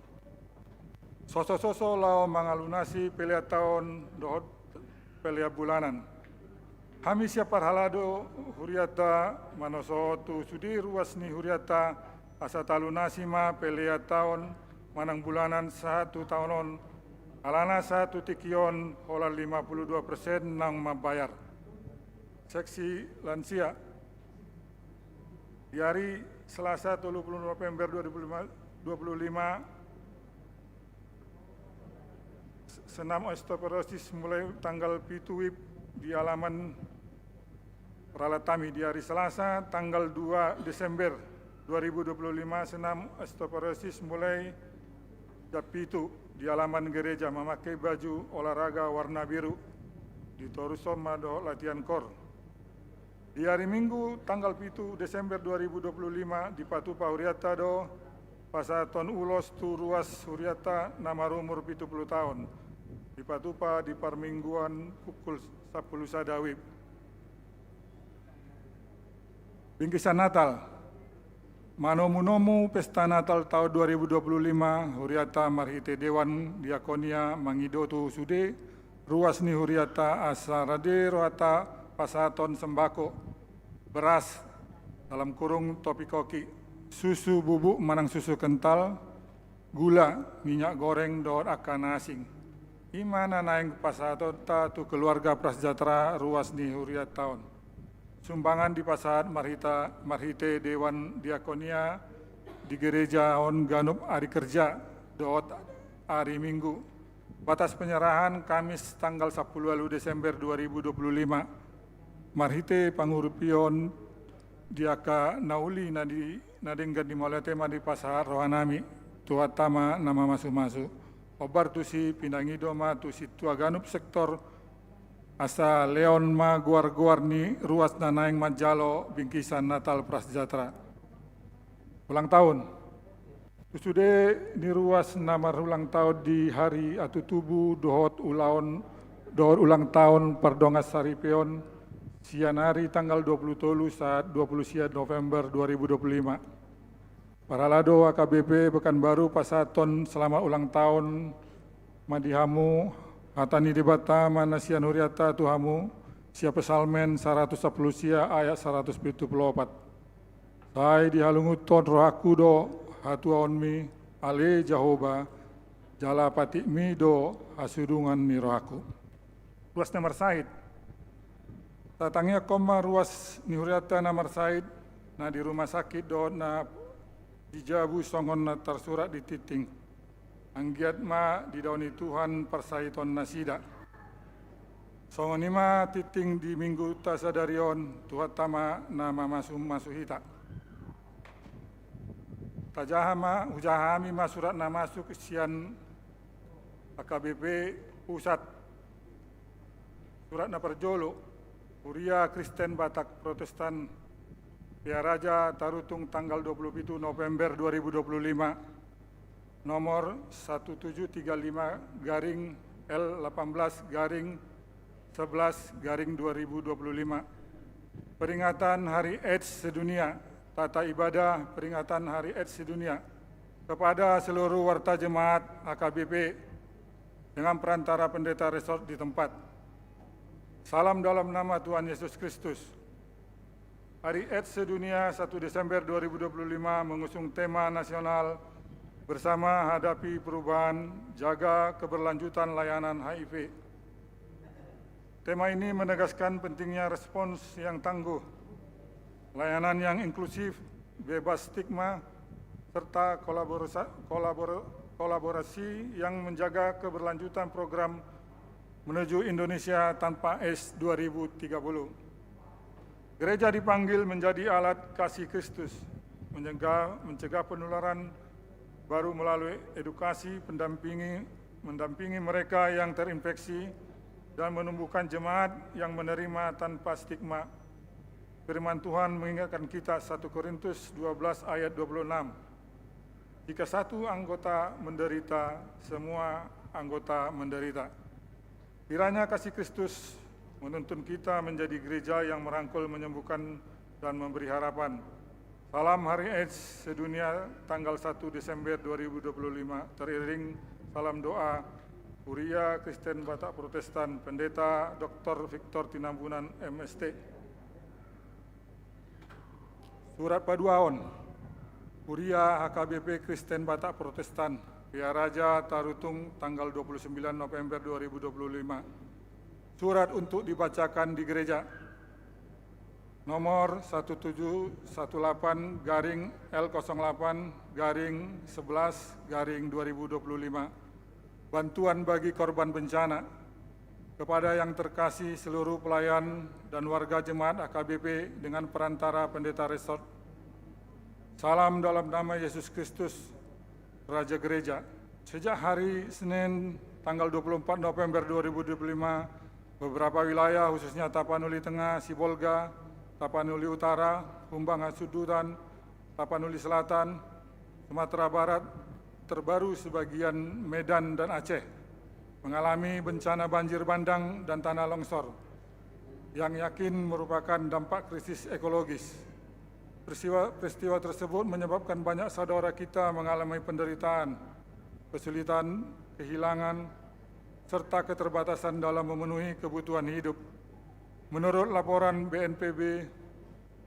Sosososo laho mangalunasi pelean taon dohot pelean bulanan. Hami sian parhalado hurianta manosohon tu sude ruas ni hurianta asa talunasi ma pelean taon manang bulanan sahat tu taon on, alana sahat tu tingki on holan lima puluh dua persen naung mambayar. Seksi lansia. Di hari Selasa tolu puluh November dua ribu dua puluh lima, senam osteoporosis mulai tanggal pitu WIB di alaman ralat hami. Di hari Selasa tanggal dua Desember dua ribu dua puluh lima, senam osteoporosis mulai jam pitu di alaman gereja memakai baju olahraga warna biru. Ditorushon ma dohot latihan kor. Di hari Minggu tanggal pitu Desember dua ribu dua puluh lima dipatupa hurianta do pasahaton ulos tu ruas hurianta na marumur pitu puluh taon. Dipatupa di parmingguan pukul sampulu sada WIB. Bingkisan Natal. Manomunomu pesta Natal taon dua ribu dua puluh lima, hurianta marhite Dewan Diakonia mangido tu sude ruas ni hurianta asa rade rohanta pasahaton sembako, beras, dalam kurung topi koki, susu bubuk manang susu kental, gula, minyak goreng dohot angka na asing. I ma na naeng pasahatonta tu keluarga Prasejahtera ruas ni hurianta on. Sumbangan dipasahat marhita, marhite Dewan Diakonia di gereja on ganup ari kerja dohot ari Minggu. Batas penyerahan Kamis tanggal sampulu ualu Desember dua ribu dua puluh lima. Marhite pangurupion di angka na uli na di, na denggan di mauliate ma dipasahat rohanami, Tuhanta ma na mamasumasu. Hombar tusi pinangido ma tu sintua ganup sektor, asa lehon ma goargoar ni ruas na naeng manjalo bingkisan Natal Prasejahtera. Ulang tahun. Tu sude ni ruas na marulang tahun di hari Atutubu dohot ulaon, dohot ulang tahun pardongansaripeon sian ari tanggal dua puluh tolu sahat dua puluh sia November dua ribu dua puluh lima. Parhalado H K B P Pekanbaru pasahathon selamat ulang tahun ma di hamu. Hata ni Debata ma na sian hurianta tu hamu, sian Psalmen saratus sampulu sia ayat saratus pitu pulu opat. Sai dihalungunhon rohangku do hatuaonmi, ale Jahowa, jala patikmi do hasudungan ni rohangku. Ruas na marsahit. Tatangiangkon ma ruas ni hurianta na marsahit, na di rumah sakit dohot na di jabu songon na tarsurat di tingting. Anggiat ma didaoni Tuhan parsahiton nasida. Songon i ma tingting di Minggu ta sadari on, Tuhanta ma na mamasumasu hita. Tajaha ma, hujaha hami ma surat na masuk sian H K B P Pusat. Surat na parjolo, Huria Kristen Batak Protestan Pearaja, Tarutung, tanggal dua puluh pitu November dua ribu dua puluh lima, nomor satu tujuh tiga lima garing L delapan belas garing sebelas garing dua ribu dua puluh lima. Peringatan Hari AIDS sedunia, tata ibadah peringatan Hari AIDS sedunia kepada seluruh warta jemaat H K B P dengan perantara pendeta resort di tempat. Salam dalam nama Tuhan Yesus Kristus. Hari AIDS Sedunia satu Desember dua ribu dua puluh lima mengusung tema nasional Bersama Hadapi Perubahan, Jaga Keberlanjutan Layanan H I V. Tema ini menegaskan pentingnya respons yang tangguh, layanan yang inklusif, bebas stigma, serta kolaborasa-, kolabor-, kolaborasi yang menjaga keberlanjutan program menuju Indonesia tanpa AIDS dua ribu tiga puluh. Gereja dipanggil menjadi alat kasih Kristus, mencegah, mencegah penularan baru melalui edukasi, pendampingi, mendampingi mereka yang terinfeksi, dan menumbuhkan jemaat yang menerima tanpa stigma. Firman Tuhan mengingatkan kita, satu Korintus dua belas ayat dua puluh enam, "Jika satu anggota menderita, semua anggota menderita." Kiranya kasih Kristus menuntun kita menjadi gereja yang merangkul, menyembuhkan, dan memberi harapan. Salam Hari AIDS Sedunia tanggal satu Desember dua ribu dua puluh lima, teriring salam doa Kuria Kristen Batak Protestan, Pendeta Doktor Victor Tinambunan, M S T. Surat paduahon. Kuria H K B P Kristen Batak Protestan, Via Raja, Tarutung, tanggal dua puluh sembilan November dua ribu dua puluh lima. Surat untuk dibacakan di gereja. Nomor satu tujuh satu delapan garing L kosong delapan garing sebelas garing dua ribu dua puluh lima. Bantuan bagi korban bencana. Kepada yang terkasih, seluruh pelayan dan warga jemaat H K B P dengan perantara pendeta resort. Salam dalam nama Yesus Kristus, Raja Gereja. Sejak hari Senin tanggal dua puluh empat November dua ribu dua puluh lima, beberapa wilayah, khususnya Tapanuli Tengah, Sibolga, Tapanuli Utara, Humbang Hasundutan, Tapanuli Selatan, Sumatera Barat, terbaru sebagian Medan dan Aceh, mengalami bencana banjir bandang dan tanah longsor yang yakin merupakan dampak krisis ekologis. Peristiwa, peristiwa tersebut menyebabkan banyak saudara kita mengalami penderitaan, kesulitan, kehilangan, serta keterbatasan dalam memenuhi kebutuhan hidup. Menurut laporan B N P B,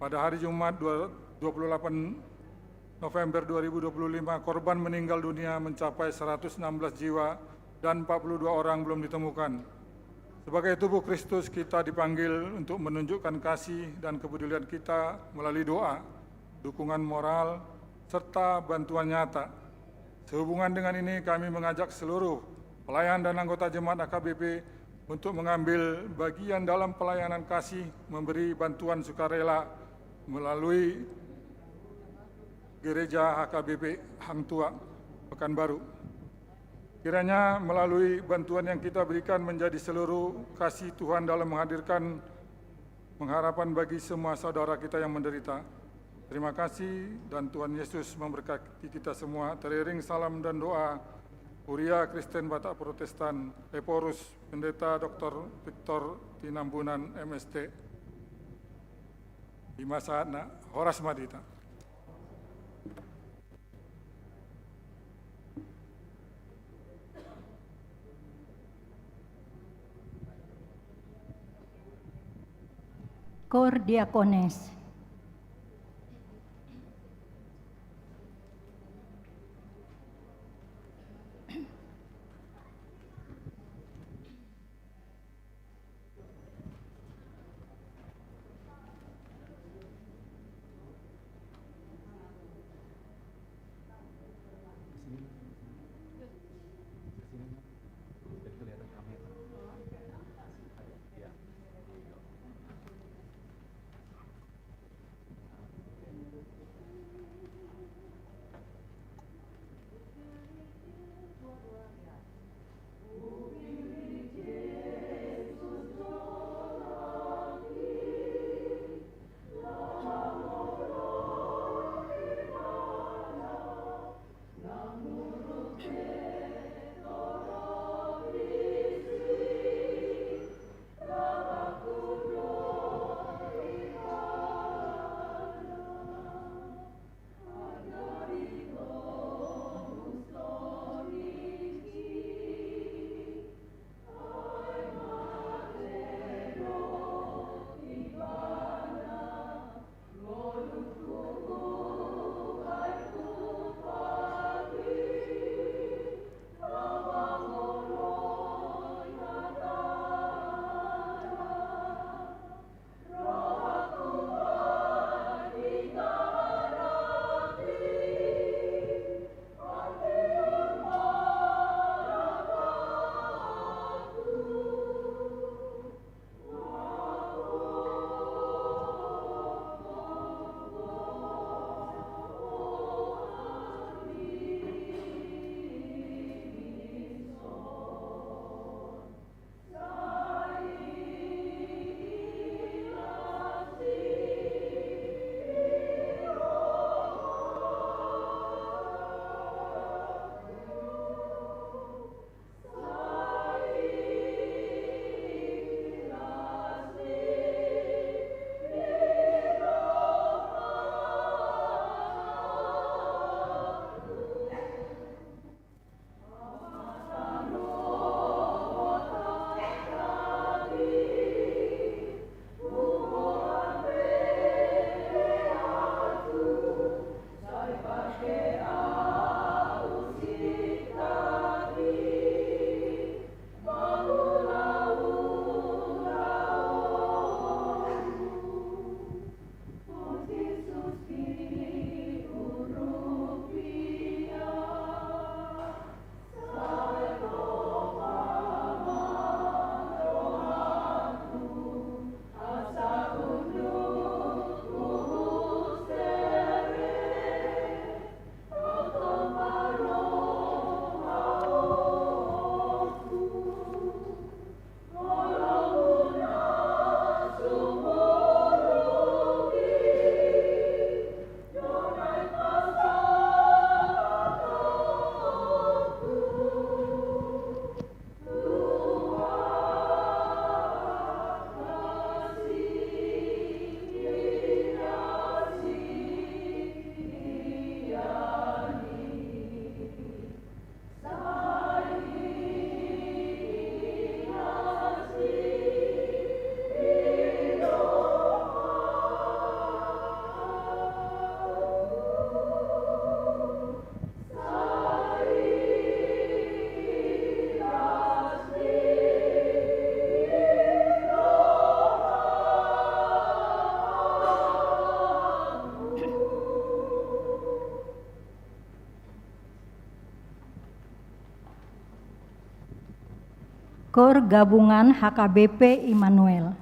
pada hari Jumat, dua-, dua puluh delapan November dua ribu dua puluh lima, korban meninggal dunia mencapai seratus enam belas jiwa dan empat puluh dua orang belum ditemukan. Sebagai tubuh Kristus, kita dipanggil untuk menunjukkan kasih dan kepedulian kita melalui doa, dukungan moral, serta bantuan nyata. Sehubungan dengan ini, kami mengajak seluruh pelayan dan anggota jemaat H K B P untuk mengambil bagian dalam pelayanan kasih, memberi bantuan sukarela melalui Gereja H K B P Hang Tuah, Pekanbaru. Kiranya melalui bantuan yang kita berikan menjadi seluruh kasih Tuhan dalam menghadirkan pengharapan bagi semua saudara kita yang menderita. Terima kasih, dan Tuhan Yesus memberkati kita semua. Teriring salam dan doa Kuria Kristen Batak Protestan, Ephorus, Pendeta Doktor Victor Tinambunan, M S T. Ima sahatna, horas ma di hita. Koor diakones. Kor Gabungan H K B P Immanuel.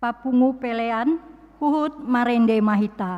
papungu pelean, huhut marende ma hita.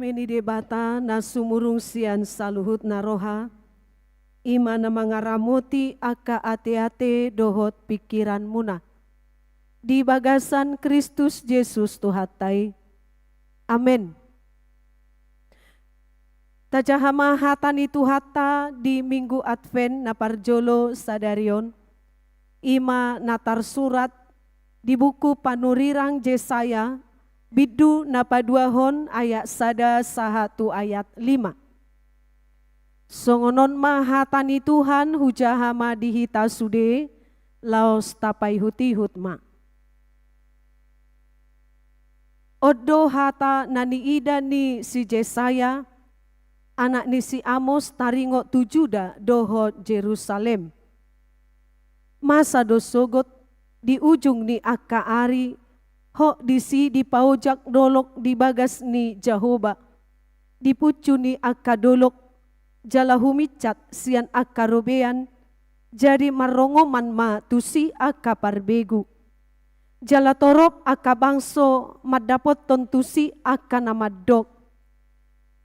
Dame ni Debata na sumurung sian saluhutna roha, i ma na mangaramoti angka ateate dohot pingkiranmuna di bagasan Kristus Jesus Tuhanta i. Amen. Tajaha ma hata ni Tuhanta di Minggu Advent na parjolo sadari on, i ma na tarsurat di buku panurirang Jesaya, bindu na paduahon, ayat sada sahat tu ayat lima. Songon on ma hata ni Tuhan, hujaha ma di hita sude, laos tapaihutihut ma. On do hata na niida ni si Jesaya, anak ni si Amos, taringot tu Juda dohot Jerusalem. Masa do sogot di ujung ni angka ari, hot disi dipaojak dolok di bagas ni Jahowa, di puncu ni angka dolok, jala huminsat sian angka robean, jadi marrongoman ma tusi angka parbegu. Jala torop angka bangso mandapothon tusi angka na mandok: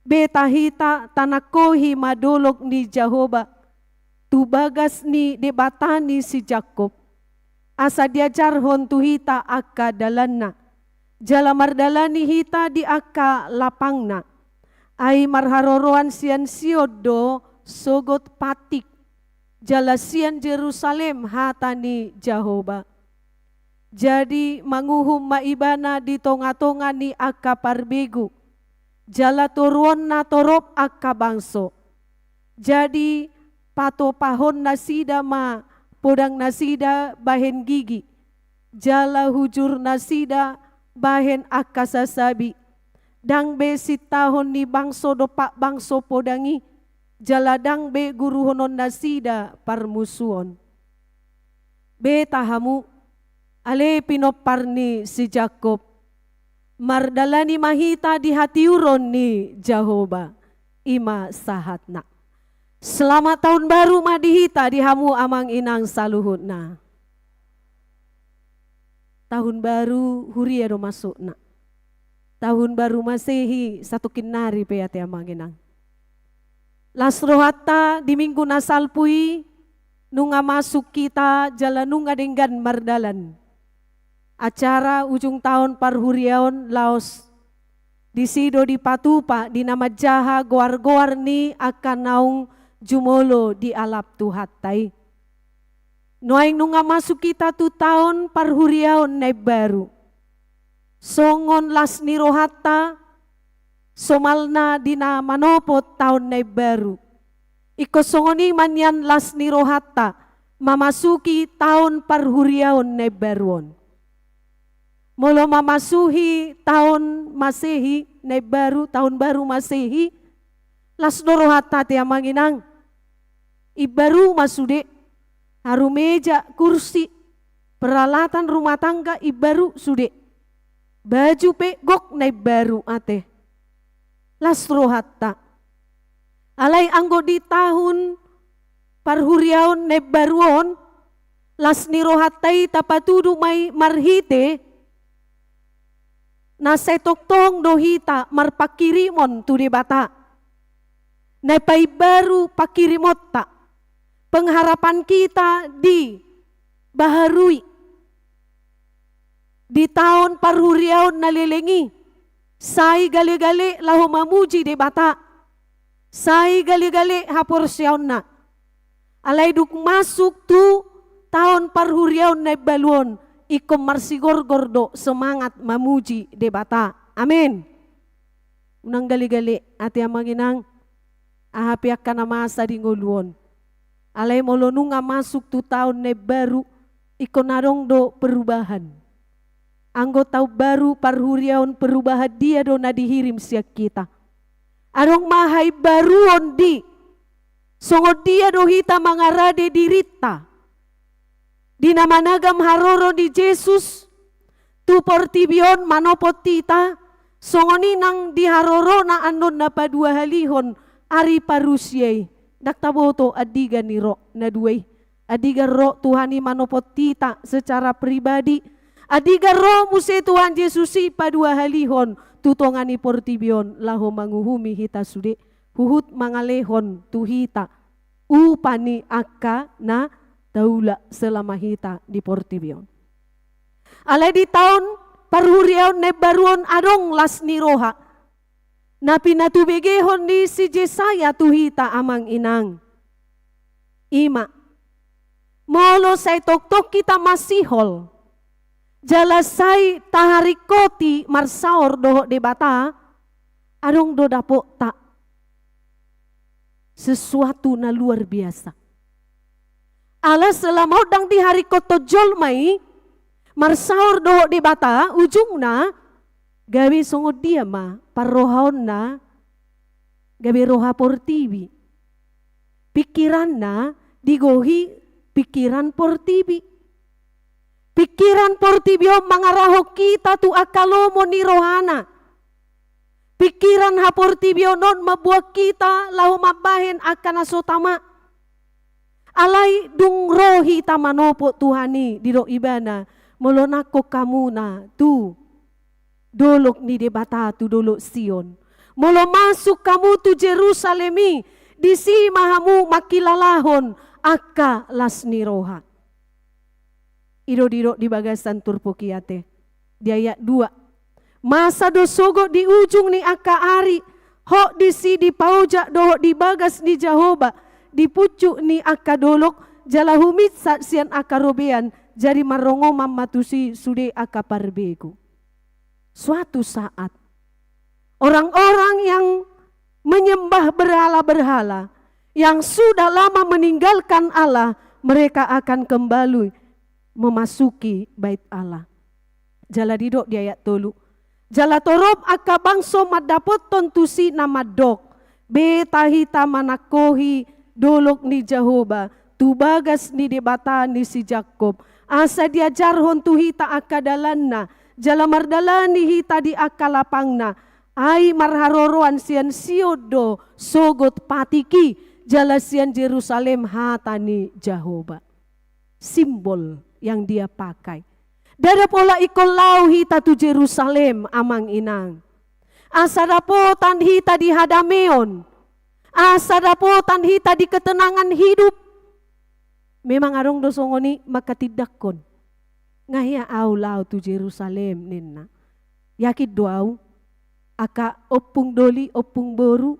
Beta hita, tanangkohi ma dolok ni Jahowa, tu bagas ni Debata ni si Jakob, asa diajarhon tu hita angka dalanna, jala mardalani hita di angka lapangna. Ai marharoroan sian Sion do sogot patik, jala sian Jerusalem hata ni Jahowa. Jadi manguhum ma Ibana di tongatonga ni angka parbegu, jala toruonna torop angka bangso. Jadi patopahon nasida ma podang nasida bahen gigi, jala hujur nasida bahen angka sasabi. Ndang be sintahon ni bangso dompak bangso podang i, jala ndang be guruhonon nasida parmusuon. Beta hamu, ale pinompar ni si Jakob, mardalani ma hita di hatiuron ni Jahowa, i ma sahatna. Selamat tahun baru ma di hita, di hamu amang inang saluhutna. Tahun baru huria do masukna. Tahun baru Masehi satongkin nari pe, ate amang inang. Las rohanta di minggu na salpu i, nunga masuk hita jala nunga denggan mardalan. Acara ujung taon parhuriaon laos disi do dipatupa di na manjaha goargoar ni angka naung jumolo dialap Tuhanta i. Nuaeng nunga masuk hita tu taon parhuriaon na imbaru. Songon las ni rohanta, somalna di na manopot taon na imbaru. Ingkon songon i ma nian las ni rohanta mamasuki taon parhuriaon na imbaru on. Molo mamasuhi taon Masehi na imbaru, tahun baru Masehi, las do rohanta, ate amang inang. Imbaru ma sude, haru meja, kursi, peralatan rumah tangga imbaru sude. Baju pe gok na imbaru, ate. Las rohanta. Alai anggo di tahun parhuriaon na imbaru on, las ni rohanta i tapatudu ma i marhite na sai tongtong do hita marpanghirimon tu Debata. Na paimbaru pangkirimonta, pengharapan kita dibaharui. Di taon parhuriaon na leleng i, sai galegale laho mamuji Debata, sai galegale haporseaonna. Alai dung masuk tu taon parhuriaon na imbaru on, ingkon marsigorgor do semangat mamuji Debata. Amin. Unang galegale, ate amang inang, aha pe angka na masa di ngolu on. Alai molo nunga masuk tu taon na imbaru, ingkon adong do perubahan. Anggo taon baru parhuriaon, perubahan dia do na dihirim sian hita? Adong ma haimbaruon di, songon dia do hita mangarade dirinta di na managam haroro ni Jesus tu portibi on manopot hita, songon i nang di harorona annon na paduahalihon ari parusia i. Ndang taboto andigan i ro na dua i. Andigan ro Tuhan i manopot hita secara pribadi, andigan ro muse Tuhan Jesus i paduahalihon tu tonga ni portibi on laho manguhumi hita sude, huhut mangalehon tu hita upa ni angka na taula selama hita di portibi on. Alai di taon parhuriaon na imbaru on adong las ni roha na pinatubegehon ni si Jesaya tu hita, amang inang. I ma, molo sai tongtong hita masihol jala sai taharingkoti marsaor dohot Debata, adong do dapotta sesuatu na luar biasa. Ala selama on ndang diharingkothon jolma i marsaor dohot Debata, ujungna gabe songon dia ma parrohaonna? Gabe roha portibi. Pingkiranna digohi pingkiran portibi. Pingkiran portibi on mangarahon hita tu angka lomo ni rohana. Pingkiran haportibion on mamboan hita laho mambahen angka na so tama. Alai dung ro hita manopot Tuhan i, didok Ibana, molo nangkok hamuna tu dolok ni Debata, tu dolok Sion, molo masuk hamu tu Jerusalem i, disi ma hamu mangkilalahon angka las ni roha. I do didok di bagasan turpuk i ate, di ayat dua. Masa do sogot di ujung ni angka ari, hot disi dipaojak dohot di bagas ni Jahowa, di pucuk ni angka dolok, jala huminsat sian angka robean, jadi marrongoman ma tusi sude angka parbegu. Suatu saat, orang-orang yang menyembah berhala-berhala, yang sudah lama meninggalkan Allah, mereka akan kembali memasuki bait Allah. Jala didok di ayat tolu. Jala torop angka bangso mandapothon tusi na mandok, beta hita manangkohi dolok ni Jahowa, tu bagas ni Debata ni si Jakob, asa diajarhon tu hita angka dalanna, jala mardalani hita di angka lapangna, ai marharoroan sian Sion do sogot patik i, jala sian Jerusalem hata ni Jahowa. Simbol yang dia pakai. Ndada pola ingkon laho hita tu Jerusalem, amang inang, asa dapotan hita di hadameon, asa dapotan hita di ketenangan hidup. Memang adong do songon i mangkatindangkon. Nga hea au laho tu Jerusalem, ninna. Yakin do au, angka ompung doli, ompung boru,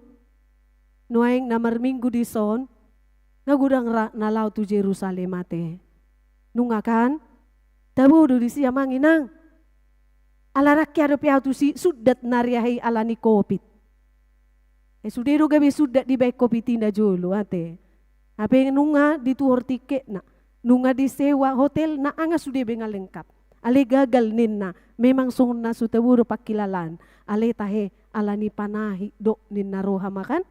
nuaeng na marminggu dison, nga godang ra na laho tu Jerusalem ate. Nunga kan? Tabo do disi, amang inang. Ala ndang hea dope au tusi sundat na riahe i ala ni covid. E, sude do gabe sundat dibaen covid i na jolo ate. Hape nunga dituhor tiketna, nunga disewa hotelna, nga sude be nga lengkap. Alai gagal ninna, memang songon na so tabo do pangkilalaan. Alai tahe ala ni panahi do ninna roha ma kan?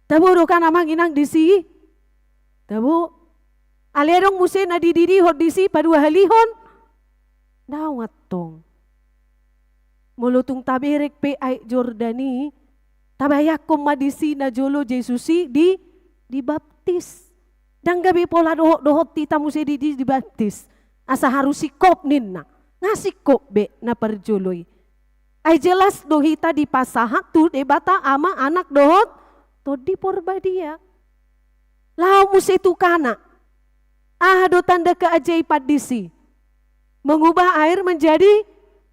Tabo do kan, amang inang, disi? Tabo. Alai adong muse na dididihon disi paduahalihon? Daong antong. Molo tung taberek pe Aek Jordan i, tabayangkon ma disi na jolo Jesus i di, dibaptis. Ndang gabe pola dohot-dohot hita muse di, di, dibaptis. Asa haru singkop ninna. Nga singkop be na parjolo i. Ai jelas do hita dipasahat tu Debata Ama, Anak dohot Tondi Porbadia. Laho muse tu Kana. Aha do tanda keajaiban disi? Mengubah air menjadi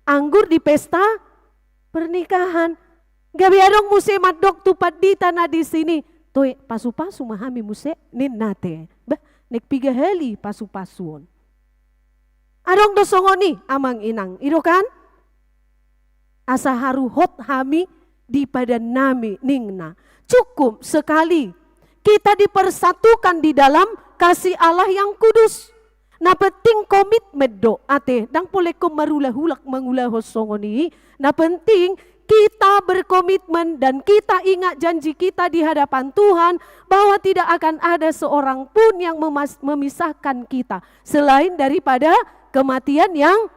anggur di pesta pernikahan. Gabe adong muse mandok tu pandita na disi i, toe, pasu-pasu ma hami muse, ninna ate. Bah, naeng piga hali pasu-pasu on. Adong do songon i, amang inang, i do kan? Asa haru hot hami di padan nami, ninna. Cukup sekali kita dipersatukan di dalam kasih Allah yang kudus. Na penting komitmen do, ate, ndang pola ingkon marulak-ulak mangulahon songon i. Na penting kita berkomitmen dan kita ingat janji kita di hadapan Tuhan, bahwa tidak akan ada seorang pun yang memas-, memisahkan kita selain daripada kematian yang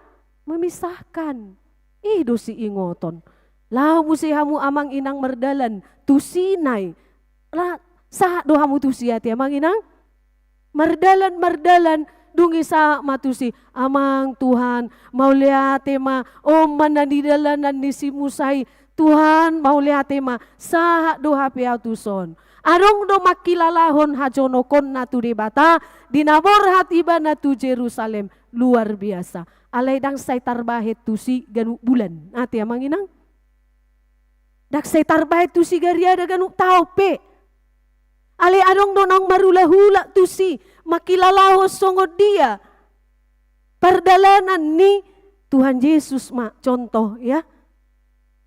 memisahkan. I do siingoton. Laho muse hamu, amang inang, mardalan tu Sinai. La, sahat do hamu tusi ate, amang inang? Mardalan, mardalan, Dung i sahat ma tusi, "Amang Tuhan, mauliate ma, on ma na nidalanan ni si Musa i. Tuhan, mauliate ma, sahat do hape ahu tuson." Adong do mangkilalahon hajonokonna tu Debata, di na borhat ibana tu Jerusalem. Luar biasa. Alai ndang sai tarbahen tusi ganup bulan. Ate amang inang? Ndang sai tarbahen tusi gariada ganup taon pe. Alai adong do naung marulahula tusi, mangkilalahon songon dia pardalanan ni Tuhan Jesus ma contoh, ya.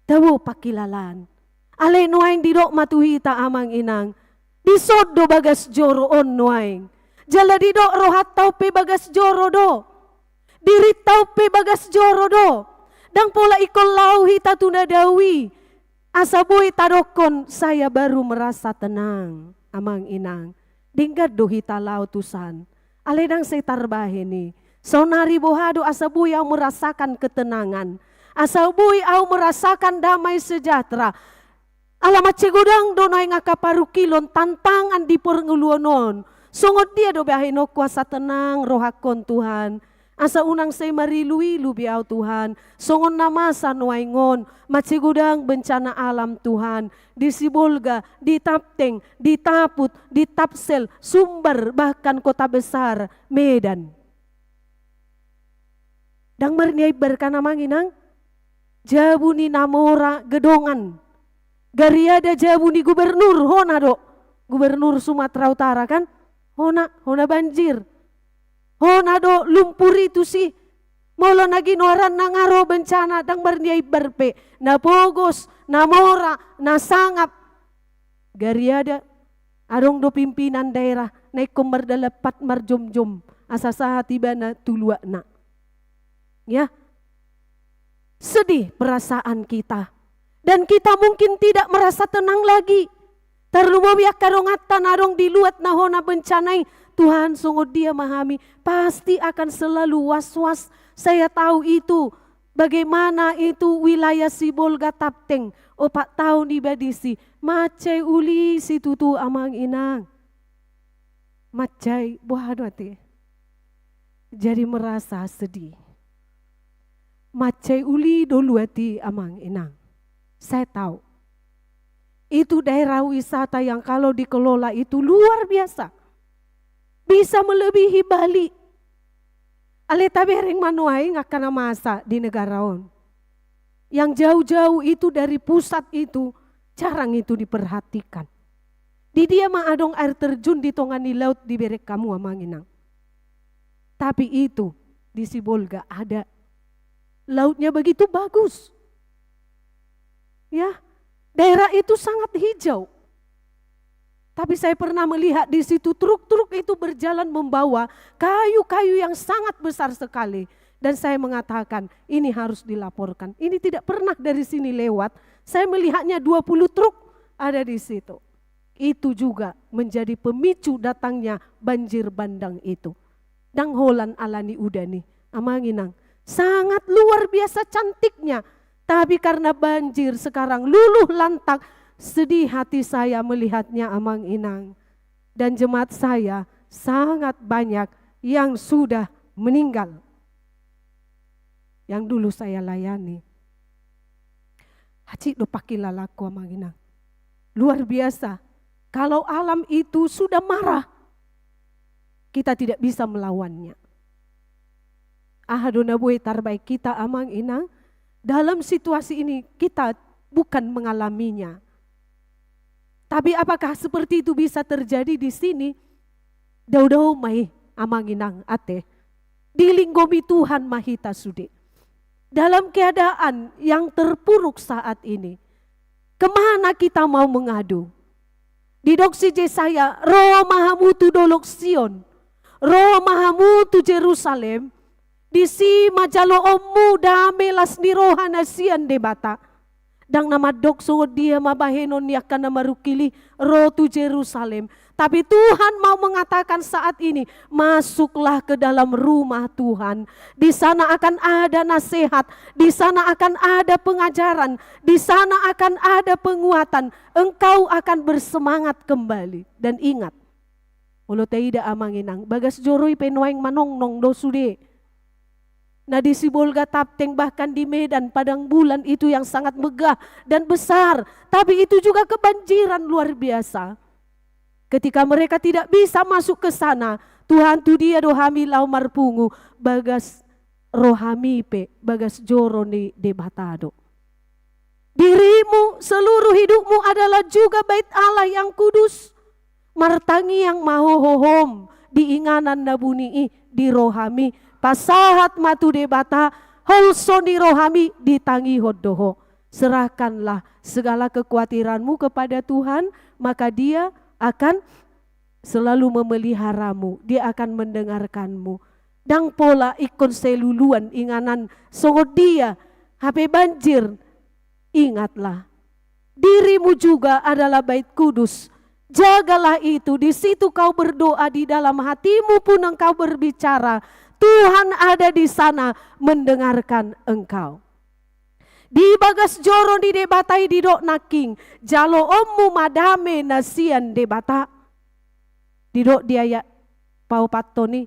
Tabo pangkilalaan. Alai nuaeng didok ma tu hita amang inang, dison do bagas joro on nuaeng. Jala didok rohanta on pe bagas joro do. Dirinta on pe bagas joro do. Ndang pola ingkon laho hita tu na dao i. Asa boi tadokkon, "Saya baru merasa tenang, amang inang." Denggan do hita laho tusan. Alai ndang sai tarbahen i. Saonari boha do asa boi ahu merasakan ketenangan. Asa boi ahu merasakan damai sejahtera. Ala mansai godang do nuaeng angka parungkilon, tantangan di parngoluon on. Songon dia do bahenonku asa tenang rohangkon Tuhan. Asa unang sai marilu-ilu be ahu Tuhan. Songon na masa nuaeng on, mansai godang bencana alam Tuhan. Di Sibolga, di Tapteng, di Taput, di Tapsel, Sumbar, bahkan Kota Besar, Medan. Ndang marniaimbar kan amang inang? Jabu ni na mora gedongan. Gariada jabu ni gubernur, hona do. Gubernur Sumatera Utara kan? Hona, hona banjir. Hona do lumpur i tusi. Molo na ginoaranna nga ro bencana, ndang marniaimbar pe. Na pogos, na mora, na sangap. Gariada, adong do pimpinan daerah, na ingkon mardalan pat marjomjom, asa sahat ibana tu luatna. Ya. Sedih perasaan kita. Dan kita mungkin tidak merasa tenang lagi. Tarlumobi angka donganta na adong di luat na hona bencana i. Tuhan, songon dia ma hami, pasti akan selalu was-was. Saya tahu itu. Bagaimana itu wilayah Sibolga Tapteng, opat taon iba disi, mansai uli situtu amang inang. Mansai, boha do ate? Jadi merasa sedih. Mansai uli do luat i amang inang. Saya tahu. Itu daerah wisata yang kalau dikelola itu luar biasa. Bisa melebihi Bali. Alai tabereng ma nuaeng angka na masa di negara on. Yang jauh-jauh itu dari pusat itu jarang itu diperhatikan. Di dia ma adong air terjun di tonga ni laut dibereng hamu amang inang. Tapi itu di Sibolga ada. Lautnya begitu bagus. Ya, daerah itu sangat hijau. Tapi saya pernah melihat di situ truk-truk itu berjalan membawa kayu-kayu yang sangat besar sekali. Dan saya mengatakan, "Ini harus dilaporkan." Ini tidak pernah dari sini lewat. Saya melihatnya dua puluh truk ada di situ. Itu juga menjadi pemicu datangnya banjir bandang itu. Ndang holan ala ni udan i, amang inang. Sangat luar biasa cantiknya. Tapi karena banjir sekarang luluh lantak, sedih hati saya melihatnya, amang inang. Dan jemaat saya sangat banyak yang sudah meninggal. Yang dulu saya layani. Hansit do pangkilalaanku, amang inang. Luar biasa. Kalau alam itu sudah marah, kita tidak bisa melawannya. Aha do na boi tarbaen hita, amang inang? Dalam situasi ini kita bukan mengalaminya. Tapi apakah seperti itu bisa terjadi di sini? Dao-dao ma i, amang inang, ate. Dilinggomi Tuhan ma hita sude. Dalam keadaan yang terpuruk saat ini, kemana kita mau mengadu? Didok si Jesaya, "Ro ma hamu tu Dolok Sion, ro ma hamu tu Jerusalem, disi ma jaloonmu dame las ni roha na sian Debata." Ndang na mandok songon dia ma bahenon ni angka na marungkil i, ro tu Jerusalem. Tapi Tuhan mau mengatakan saat ini, masuklah ke dalam rumah Tuhan. Di sana akan ada nasihat, di sana akan ada pengajaran, di sana akan ada penguatan. Engkau akan bersemangat kembali. Dan ingat, Olo taida amang inang, bagas joro i pe nuaeng manongnong do sude. Na di Sibolga Tapteng, bahkan di Medan, padang bulan itu yang sangat megah dan besar, tapi itu juga kebanjiran luar biasa. Ketika mereka tidak bisa masuk ke sana, Tuhan, tu dia do hami laho marpungu? Bagas rohami pe bagas joro ni Debata do. Dirimu, seluruh hidupmu adalah juga bait Allah yang kudus. Martangiang ma ho hohom di inganan na buni i di rohami. Pasahat ma tu Debata, holso ni rohami ditangihon do ho. Serahkanlah segala kekhawatiranmu kepada Tuhan, maka Dia akan selalu memeliharamu, Dia akan mendengarkanmu. Ndang pola ingkon saluluan inganan songon dia, hape banjir. Ingatlah, dirimu juga adalah bait kudus. Jagalah itu, di situ kau berdoa, di dalam hatimu pun engkau berbicara. Tuhan ada di sana mendengarkan engkau. Di bagas joro ni Debata i didok nangkin, jaloonmu ma dame na sian Debata. Didok di ayat paopathon i,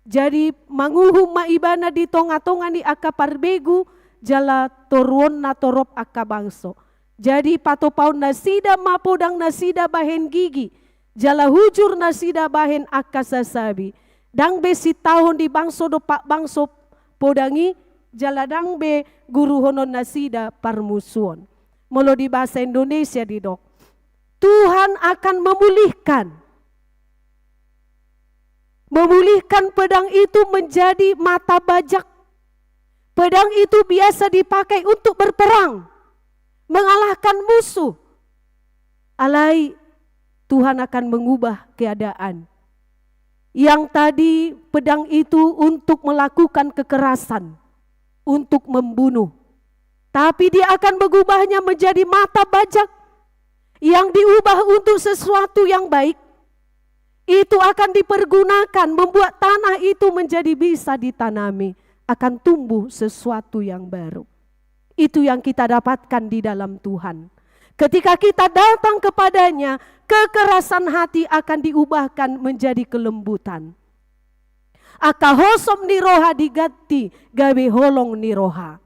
jadi manguhum ma Ibana di tongatonga ni angka parbegu, jala toruonna torop angka bangso. Jadi patupaonnasida ma podangnasida bahen gigi, jala hujurnasida bahen angka sasabi. Ndang be sintahon di bangso dompak bangso podang i, jala ndang be guruhononnasida parmusuon. Molo di bahasa Indonesia didok, Tuhan akan memulihkan. Memulihkan pedang itu menjadi mata bajak. Pedang itu biasa dipakai untuk berperang, mengalahkan musuh. Alai Tuhan akan mengubah keadaan. Yang tadi pedang itu untuk melakukan kekerasan, untuk membunuh. Tapi Dia akan mengubahnya menjadi mata bajak yang diubah untuk sesuatu yang baik. Itu akan dipergunakan membuat tanah itu menjadi bisa ditanami, akan tumbuh sesuatu yang baru. Itu yang kita dapatkan di dalam Tuhan. Ketika kita datang kepada-Nya, kekerasan hati akan diubahkan menjadi kelembutan. Angka hosom ni roha diganti gabe holong ni roha.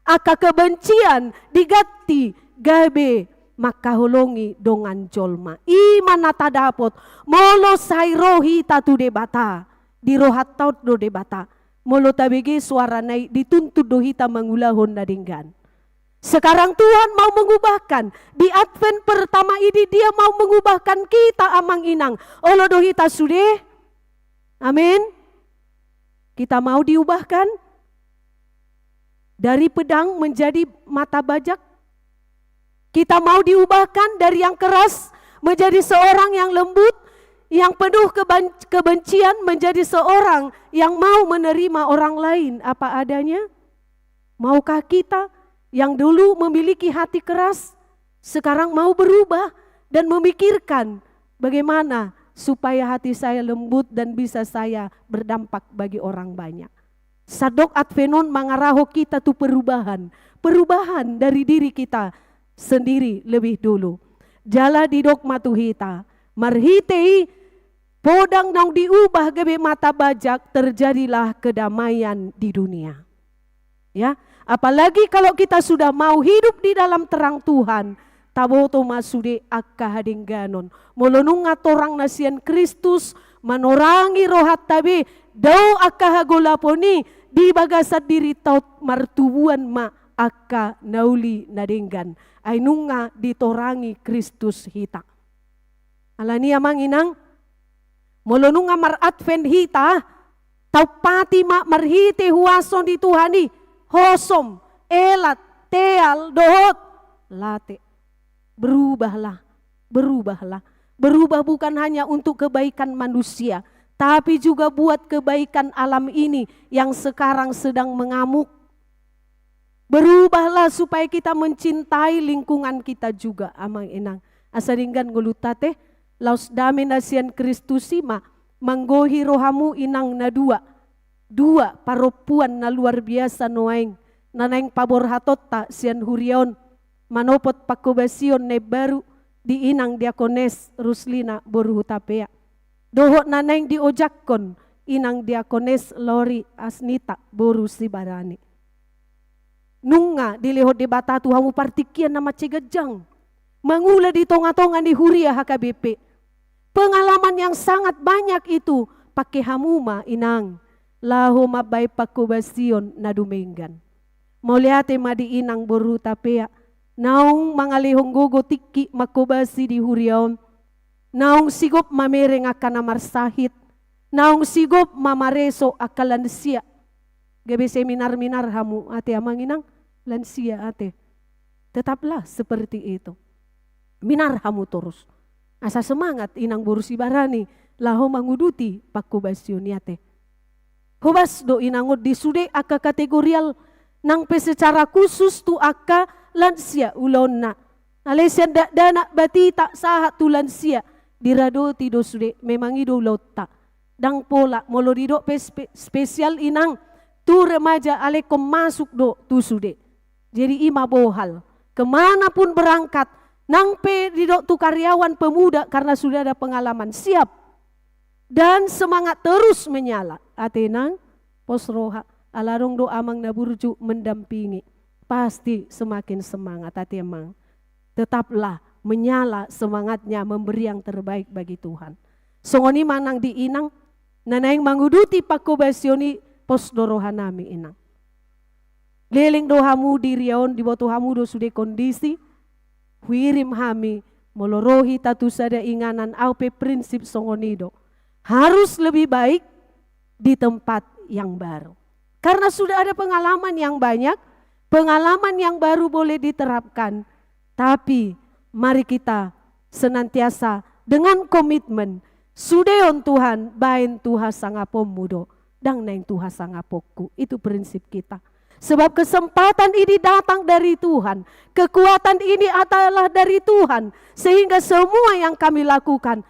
Angka kebencian diganti gabe mangkaholongi dongan jolma. I ma na tadapot, molo sai ro hita tu Debata, di rohanta on do Debata. Molo tabege suara-Na i, dituntun do hita mangulahon na denggan. Sekarang Tuhan mau mengubahkan. Di Advent pertama ini Dia mau mengubahkan kita, amang inang. Olo do hita sude? Amin. Kita mau diubahkan dari pedang menjadi mata bajak. Kita mau diubahkan dari yang keras menjadi seorang yang lembut, yang penuh keben-, kebencian, menjadi seorang yang mau menerima orang lain apa adanya. Maukah kita yang dulu memiliki hati keras, sekarang mau berubah dan memikirkan bagaimana supaya hati saya lembut dan bisa saya berdampak bagi orang banyak? Sandok Advent on mangarahon hita tu perubahan, perubahan dari diri kita sendiri lebih dulu. Jala didok ma tu hita, marhite i podang naung diubah gabe mata bajak, terjadilah kedamaian di dunia. Ya, apalagi kalau kita sudah mau hidup di dalam terang Tuhan, taboto ma sude angka hadengganon. Molo nunga torang na sian Kristus manorangi rohanta be, dao angka hagolapon i, di bagasan dirinta on martubuan ma angka na uli na denggan. Ai nunga ditorangi Kristus hita. Alani i, amang inang, molo nunga mar-Advent hita, taumpati ma marhite huaso ni Tuhan i, hosom, elat, teal, dohot late. Berubahlah, berubahlah. Berubah bukan hanya untuk kebaikan manusia, tapi juga buat kebaikan alam ini yang sekarang sedang mengamuk. Berubahlah supaya kita mencintai lingkungan kita juga, amang inang. Asa denggan ngolunta te, laos dame na sian Kristus i ma manggohi rohamu, inang, na dua. Dua parompuan na luar biasa nuaeng, na naeng paborhatonta sian huria on, manopot pangkobasion na imbaru di inang Diakones Ruslina boru Hutapea. dohot na naeng diojakhon inang diakones Lori Asnita boru Sibarani. Nunga dilehon Debata tu hamu partingkian na mansai ganjang mangula di tonga-tonga ni huria H K B P. Pengalaman yang sangat banyak itu pangke hamu ma inang laho mambahen pangkobasion na dumenggan. Mauliate ma di inang boru Tapea, naung mangalehon gogo tingki mangkobasi di huria on, naung sigop mamereng angka na marsahit, naung sigop mamareso angka lansia. Gabe seminar-minar hamu ate amang inang, lansia ate. Tetaplah seperti itu. Minar hamu torus. Asa semangat inang boru Sibarani laho manguduti pangkobasion i ate. Hobas do inang on di sude angka kategorial nang pe secara khusus tu angka lansia ulaonna. Alai sian dakdanak batita sahat tu lansia diradoti do sude, memang i do ulaonta. Ndang pola molo didok pe spe-, spesial inang tu remaja, alai ingkon masuk do tu sude. Jadi i ma bohal. Kemana pun berangkat, nang pe didok tu karyawan pemuda karena sudah ada pengalaman, siap. Dan semangat terus menyala. Ate inang, pos roha, ala adong do amang na burju mendampingi. Pasti semakin semangat ate amang. Tetaplah menyala semangatnya memberi yang terbaik bagi Tuhan. Songon i ma nang di inang, na naeng manguduti pangkobasion i, pos do rohanami inang. Leleng do hamu di huria on, diboto hamu do sude kondisi, huirim hami, molo ro hita tu sada inganan, au pe prinsip songon i do. Harus lebih baik di tempat yang baru. Karena sudah ada pengalaman yang banyak, pengalaman yang baru boleh diterapkan. Tapi mari kita senantiasa dengan komitmen, sude on Tuhan, baen tu hasangaponmu do, ndang naeng tu hasangaponku. Itu prinsip kita. Sebab kesempatan ini datang dari Tuhan. Kekuatan ini adalah dari Tuhan. Sehingga semua yang kami lakukan,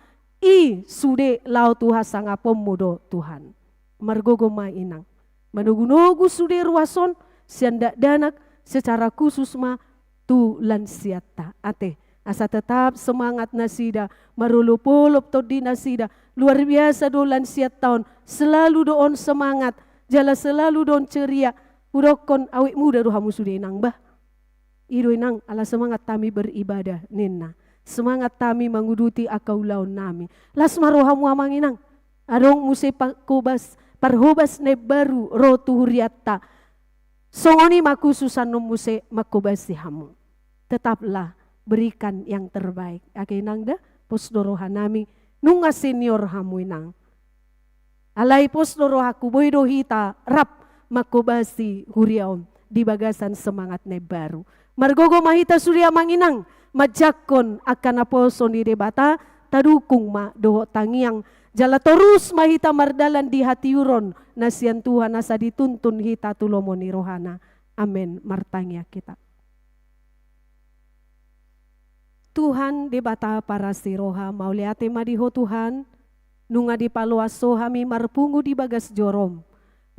i sude laho tu hasangaponmu do Tuhan. Margogo ma inang. Manogunogu sude ruas on, sian dakdanak, secara khusus ma tu lansianta. Ate, asa tetap semangat nasida, marolopolop tondi nasida. Luar biasa do lansianta on, selalu do on semangat, jala selalu do on ceria. Hudokkon awet muda do hamu sude inang bah. I do inang, ala semangat hami beribadah ninna. Semangat hami manguduti angka ulaonnami. Las ma rohamu amang inang. Adong muse pangkobas, parhobas na imbaru ro tu hurianta. Songon i ma khusus annon muse mangkobasi hamu. Tetaplah berikan yang terbaik. Ate inang da, pos do rohanami, nunga senior hamu inang. Alai pos do rohangku, boi do hita rap mangkobasi huria on di bagasan semangat na imbaru. Margogo ma hita sude amang inang, manjangkon angka naposo ni Debata, tadukung ma dohot tangiang, jala torus ma hita mardalan di hatiuron na sian Tuhan asa dituntun hita tu lomo ni rohana. Amen. Martangiang hita. Tuhan Debata parasi roha, mauliate ma di Ho Tuhan, nunga dipaloas Ho hami marpungu di bagas joroM,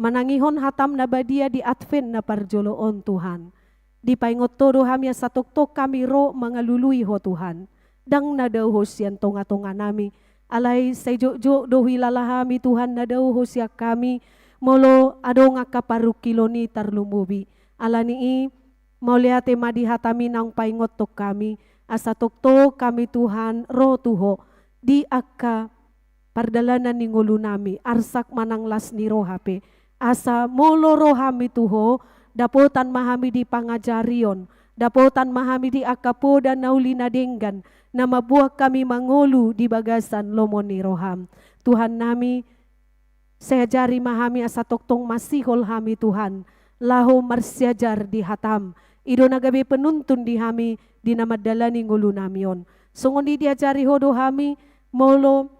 manangihon hataM na badia di Advent na parjolo on Tuhan. Dipaingot Ho do hami asa tongtong hami ro mangalului Ho Tuhan. Ndang na dao Ho sian tongatonganami, alai sai jotjot do huilala hami Tuhan na dao Ho sian hami, molo adong angka parungkilon i tarlumobi. Alani i, mauliate ma di hataMi naung paingothon hami, asa tongtong hami Tuhan ro tu Ho, di angka pardalanan ni ngolunami, arsak manang las ni roha pe, asa molo ro hami tu Ho, dapotan ma hami di pangajarion, dapotan ma hami di angka poda na uli na denggan, na mamboan hami mangolu di bagasan lomo ni rohaM. Tuhannami, sai ajari ma hami asa tongtong masihol hami Tuhan, laho marsiajar di hataM. I do na gabe penuntun di hami di na mandalani ngolunami on. Songon i diajari Ho do hami, molo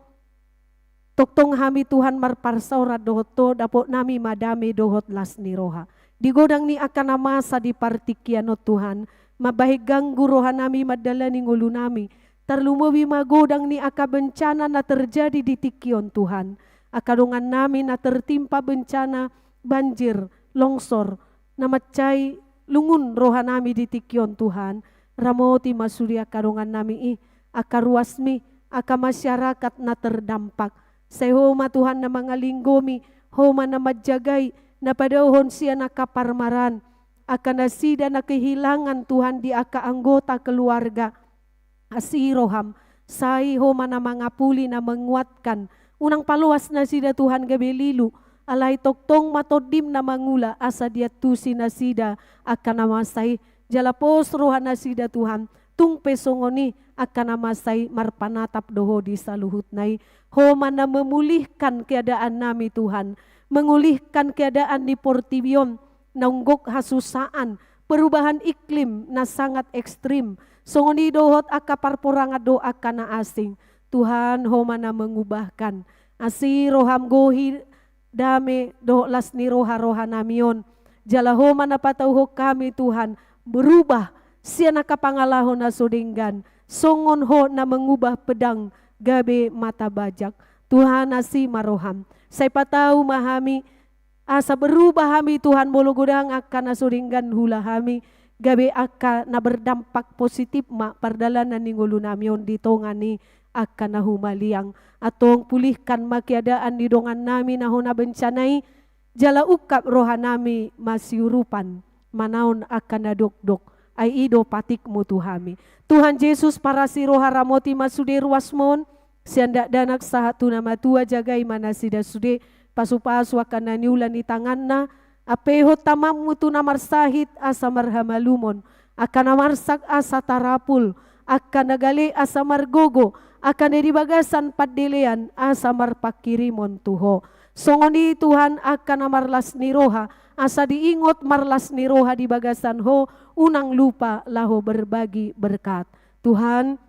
tongtong hami Tuhan marparsaoran dohot Ho, dapotnami ma dame dohot las ni roha. Di godang ni angka na masa di partingkian on Tuhan, mambahen ganggu rohanami mandalani ngolunami, tarlumobi ma godang ni angka bencana na terjadi di tingki on Tuhan. Angka dongannami na tertimpa bencana banjir, longsor, na mansai lungun rohanami di tingki on Tuhan. Ramoti ma sude angka dongannami i, angka ruasmi, angka masyarakat na terdampak. Sai Ho ma Tuhan na mangalinggomi, Ho ma na manjagai, na padaohon sian angka parmaraan, angka nasida na kehilangan Tuhan di angka anggota keluarga. Asi roham, sai Ho ma na mangapuli, na manguatkan. Unang paloas nasida Tuhan gabe lilu, alai tongtong ma Tondim na mangula asa diantusi nasida angka na masa i. Jala pos roha nasida Tuhan, tung pe songon i angka na masa i marpanatap do Ho di saluhutna i. Ho ma na memulihkan keadaan nami Tuhan, mengulihkan keadaan di portibi on, naung gok hasusaan, perubahan iklim na sangat ekstrim. Songon i dohot angka parporangan dohot angka na asing. Tuhan, Ho ma na mengubahkan. Asi roham, gohi, dame dohot las ni roha rohanami on. Jala Ho ma na patauhon hami Tuhan, berubah sian angka pangalaho na so denggan, songon Ho na mengubah pedang gabe mata bajak. Tuhan, asi ma roham, sai patau ma hami, asa berubah hami Tuhan, molo godang angka na so denggan huula hami, gabe angka na berdampak positif ma pardalanan ni ngolunami on di tonga ni angka na humaliang. Antong pulihkan ma keadaan ni dongannami na hona bencana i, jala ungkap rohanami masiurupan manaon angka na dokdok, ai i do patikmu tu hami. Tuhan Jesus, parasi roha, ramoti ma sude ruasmon, sian dakdanak sahat tu na matua, jagai ma nasida sude, pasupasu angka na niula ni tanganna, ampe ihut tamanmu tu na marsahit asa marhamalumon, angka na marsak asa tarapul, angka na gale asa margogo, angka na di bagasan pandelean asa marpanghirimon tu Ho. Songon i Tuhan, angka na marlas ni roha, asa diingot marlas ni roha di bagasan Ho, unang lupa laho berbagi berkat. Tuhan,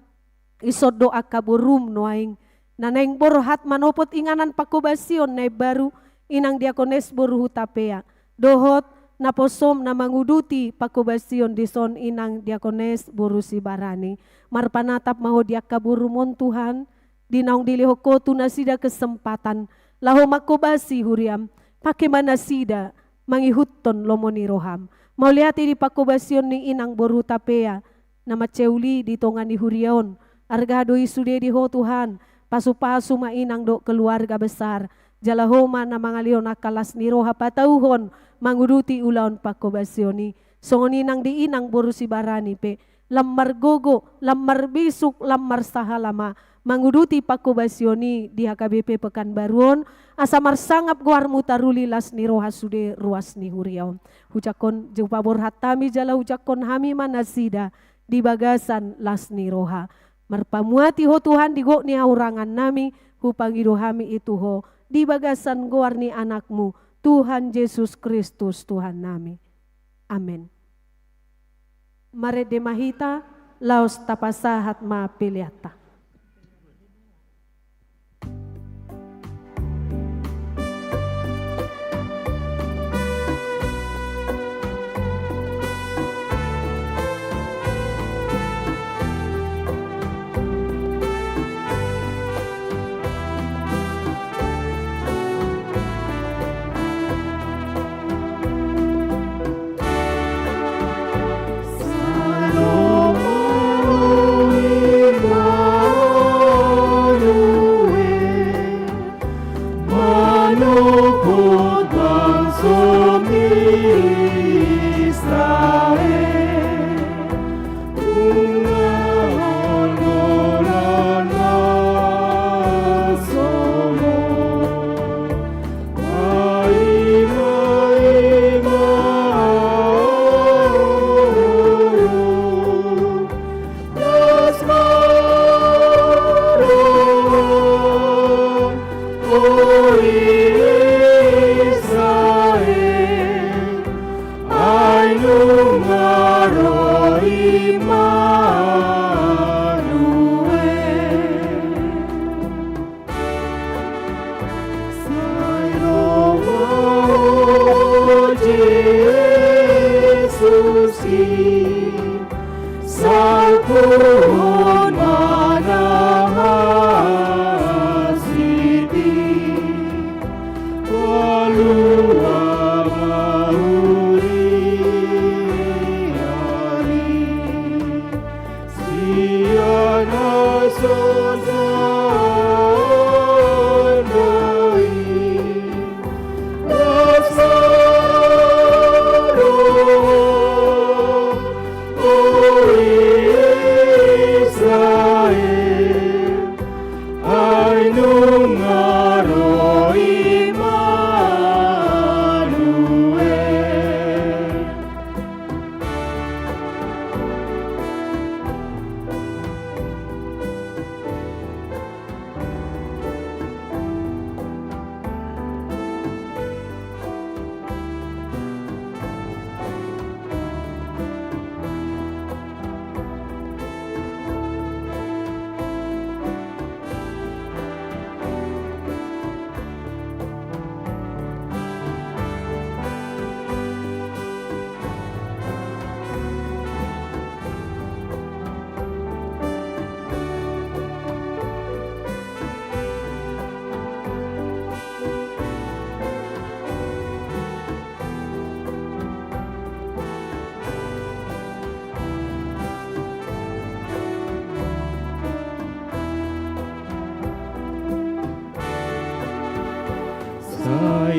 ison do angka borum nuaeng, na naeng borhat manopot inganan panghobasion na imbaru, Inang Diakones boru Hutapea, dohot naposom na manguduti panghobasion dison, Inang Diakones boru Sibarani. Marpanatap ma Ho di angka borumon Tuhan, di naung dilehon Ho tu nasida kesempatan laho manghobasi huriam, pake ma nasida mangihuthon lomo ni roham. Mauliate di panghobasion ni Inang boru Hutapea, na mansai uli di tonga ni huria on. Arga do i sude di Ho Tuhan, pasupasu ma Inang dohot keluarga besar, jala Ho ma na mangalehon angka las ni roha patauhon manguduti ulaon panghobasion i. Songon i nang di Inang boru Sibarani pe, lam margogo, lam marbisuk, lam marsahala ma manguduti panghobasion i di H K B P Pekanbaru on, asa marsangap goarmu taruli las ni roha sude ruas ni huria on. Hujangkon, jumpa borhat hami jala hujangkon hami ma nasida di bagasan las ni roha. Marpamuati Ho Tuhan di gok ni hahurangannami, hupangido hami i tu Ho di bagasan goar ni Anakmu, Tuhan Jesus Kristus Tuhannami. Amen. Marende ma hita, laos tapasahat ma peleanta.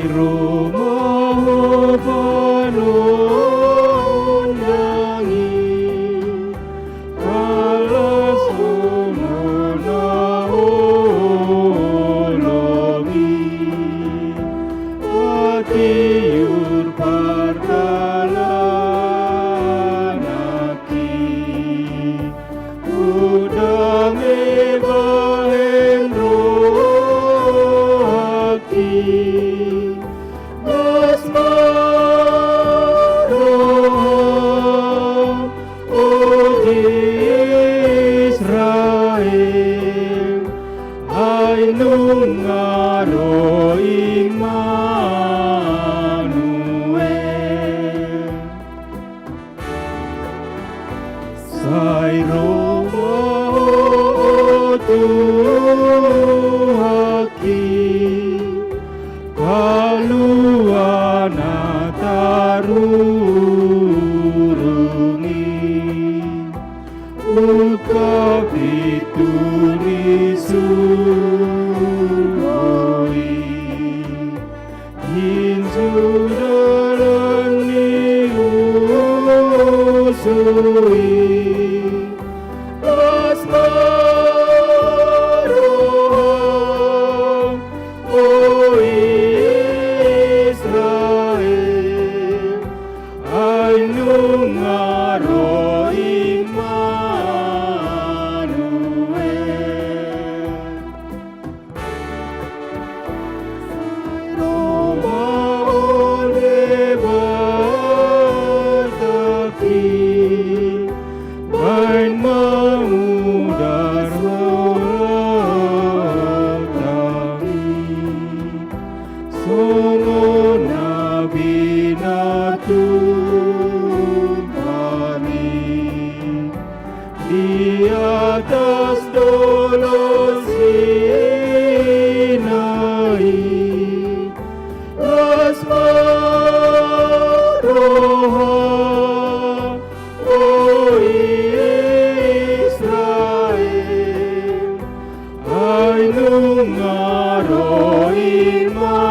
Ro ma ho panon daging, palas holong na holongi, patiur pardalan nangkin. Godang ma bahen rohangki, las ma roham, o Israel, ai nunga ro Immanuel. Sai ro ma ho Tuhangki, palua na tarurung i, ungkap pintu ni surgo i. Inju dalan ni usu i, las ma roham, o Israel, ai nunga ro Immanuel. Sai ro ma ho Debatangki, bahen ma mudar holongmi, songon na binatumpahmi di atas dolok Sinai. Las ma roham, o Israel, ai nunga ro Immanuel.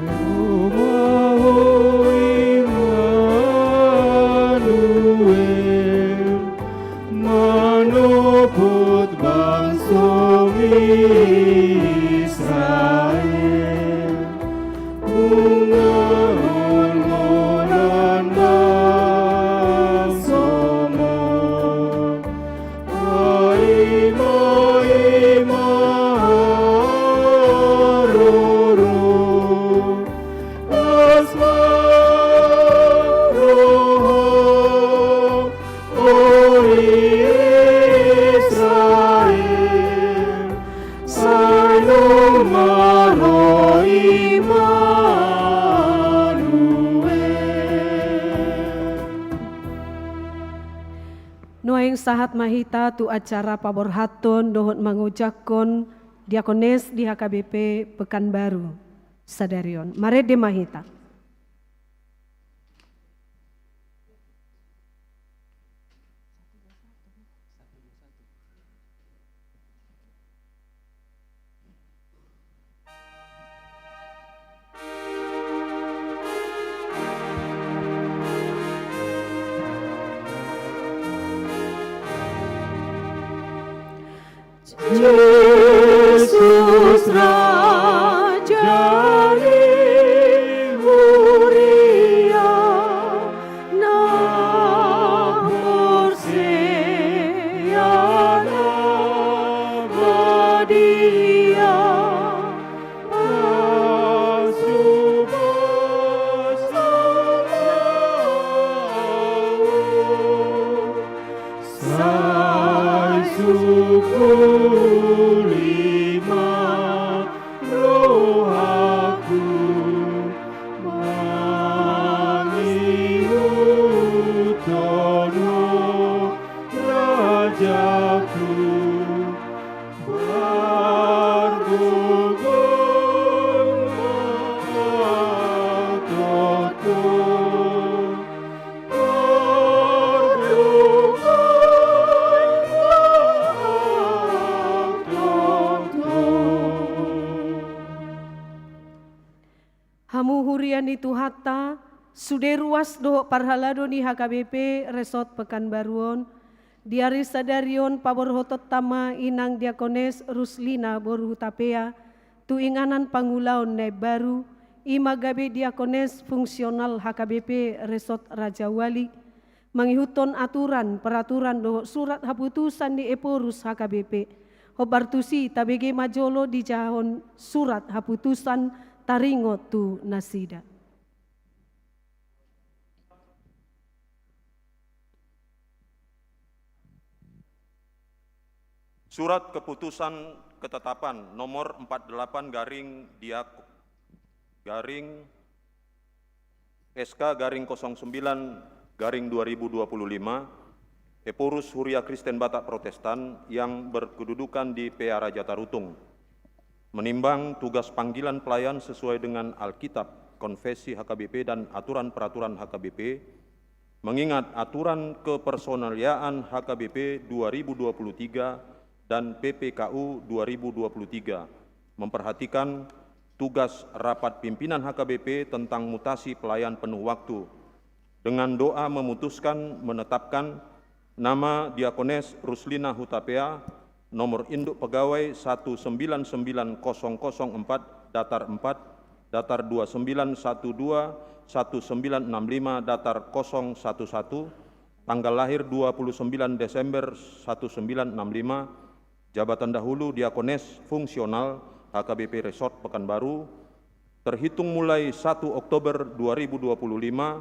Ro ma ho Immanuel, manopot bangsom Israel, nunga holholan bangsom on. Ai ma i ma haroro, las ma roham, o Israel, sai nunga ro Immanuel. Nuaeng sahat ma hita tu acara paborhathon dohot mangojakhon diakones di H K B P Pekanbaru sadari on. Marende ma hita. Jesus Raja ni huria na porsea na badia, pasupasu ma ahu. Sai sungkuli ma rohangku mangihuthon Hamu huria ni Tuhanta, sude ruas dohot parhalado ni H K B P Resort Pekanbaru on, di ari sadari on paborhatonta ma inang Diakones Ruslina boru Hutapea tu inganan pangulaon na imbaru, i ma gabe Diakones Fungsional H K B P Resort Rajawali, mangihuthon aturan, peraturan dohot surat haputusan ni Ephorus H K B P. Hombar tusi tabege ma jolo dijahahon surat haputusan taringot tu nasida. Surat keputusan ketetapan nomor empat delapan garing diak garing S K garing kosong sembilan garing dua ribu dua puluh lima, Ephorus Huria Kristen Batak Protestan yang berkedudukan di Pearaja Tarutung. Menimbang tugas panggilan pelayan sesuai dengan Alkitab, Konfesi H K B P, dan aturan peraturan H K B P, mengingat aturan kepersonaliaan H K B P dua ribu dua puluh tiga dan P P K U dua ribu dua puluh tiga, memperhatikan tugas rapat pimpinan H K B P tentang mutasi pelayan penuh waktu, dengan doa memutuskan menetapkan nama Diakones Ruslina Hutapea, nomor induk pegawai satu sembilan sembilan kosong kosong empat datar empat, datar dua sembilan satu dua satu sembilan enam lima datar kosong satu satu, tanggal lahir dua puluh sembilan Desember satu sembilan enam lima, jabatan dahulu Diakones Fungsional H K B P Resort Pekanbaru, terhitung mulai satu Oktober dua ribu dua puluh lima,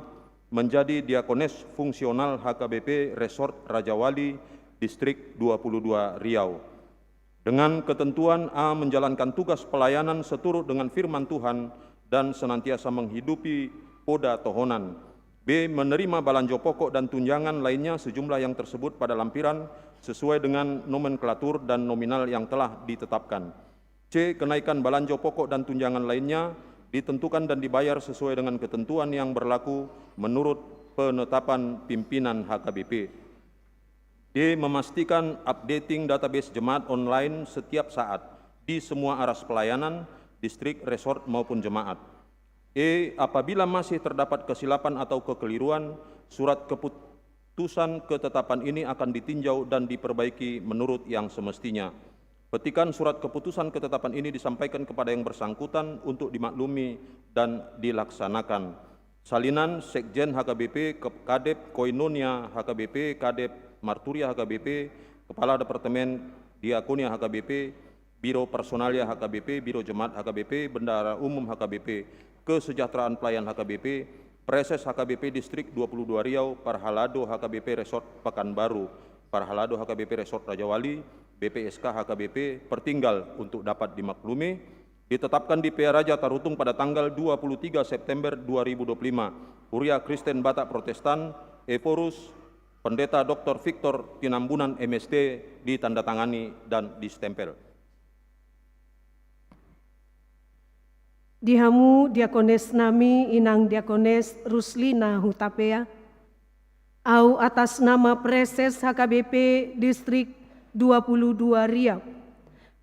menjadi Diakones Fungsional H K B P Resort Rajawali, Distrik dua puluh dua Riau. Dengan ketentuan A, menjalankan tugas pelayanan seturut dengan firman Tuhan dan senantiasa menghidupi poda tohonan. B, menerima balanjo pokok dan tunjangan lainnya sejumlah yang tersebut pada lampiran sesuai dengan nomenklatur dan nominal yang telah ditetapkan. C, kenaikan balanjo pokok dan tunjangan lainnya ditentukan dan dibayar sesuai dengan ketentuan yang berlaku menurut penetapan pimpinan H K B P. D, memastikan updating database jemaat online setiap saat di semua aras pelayanan, distrik, resort, maupun jemaat. E, apabila masih terdapat kesilapan atau kekeliruan, surat keputusan ketetapan ini akan ditinjau dan diperbaiki menurut yang semestinya. Petikan surat keputusan ketetapan ini disampaikan kepada yang bersangkutan untuk dimaklumi dan dilaksanakan. Salinan, Sekjen H K B P, Kep-, Kadep Koinonia H K B P, Kadep Marturia H K B P, Kepala Departemen Diakonia H K B P, Biro Personalia H K B P, Biro Jemaat H K B P, Bendahara Umum H K B P, Kesejahteraan Pelayan H K B P, Praeses H K B P Distrik dua puluh dua Riau, Parhalado H K B P Resort Pekanbaru, Parhalado H K B P Resort Rajawali, B P S K H K B P, pertinggal untuk dapat dimaklumi, ditetapkan di Pearaja Tarutung pada tanggal dua puluh tiga September dua ribu dua puluh lima, Huria Kristen Batak Protestan, Ephorus, Pendeta Doktor Victor Tinambunan, M S D, ditandatangani dan distempel. Di hamu diakones nami, inang Diakones Ruslina Hutapea, au atas nama Praeses H K B P Distrik dua puluh dua Riau,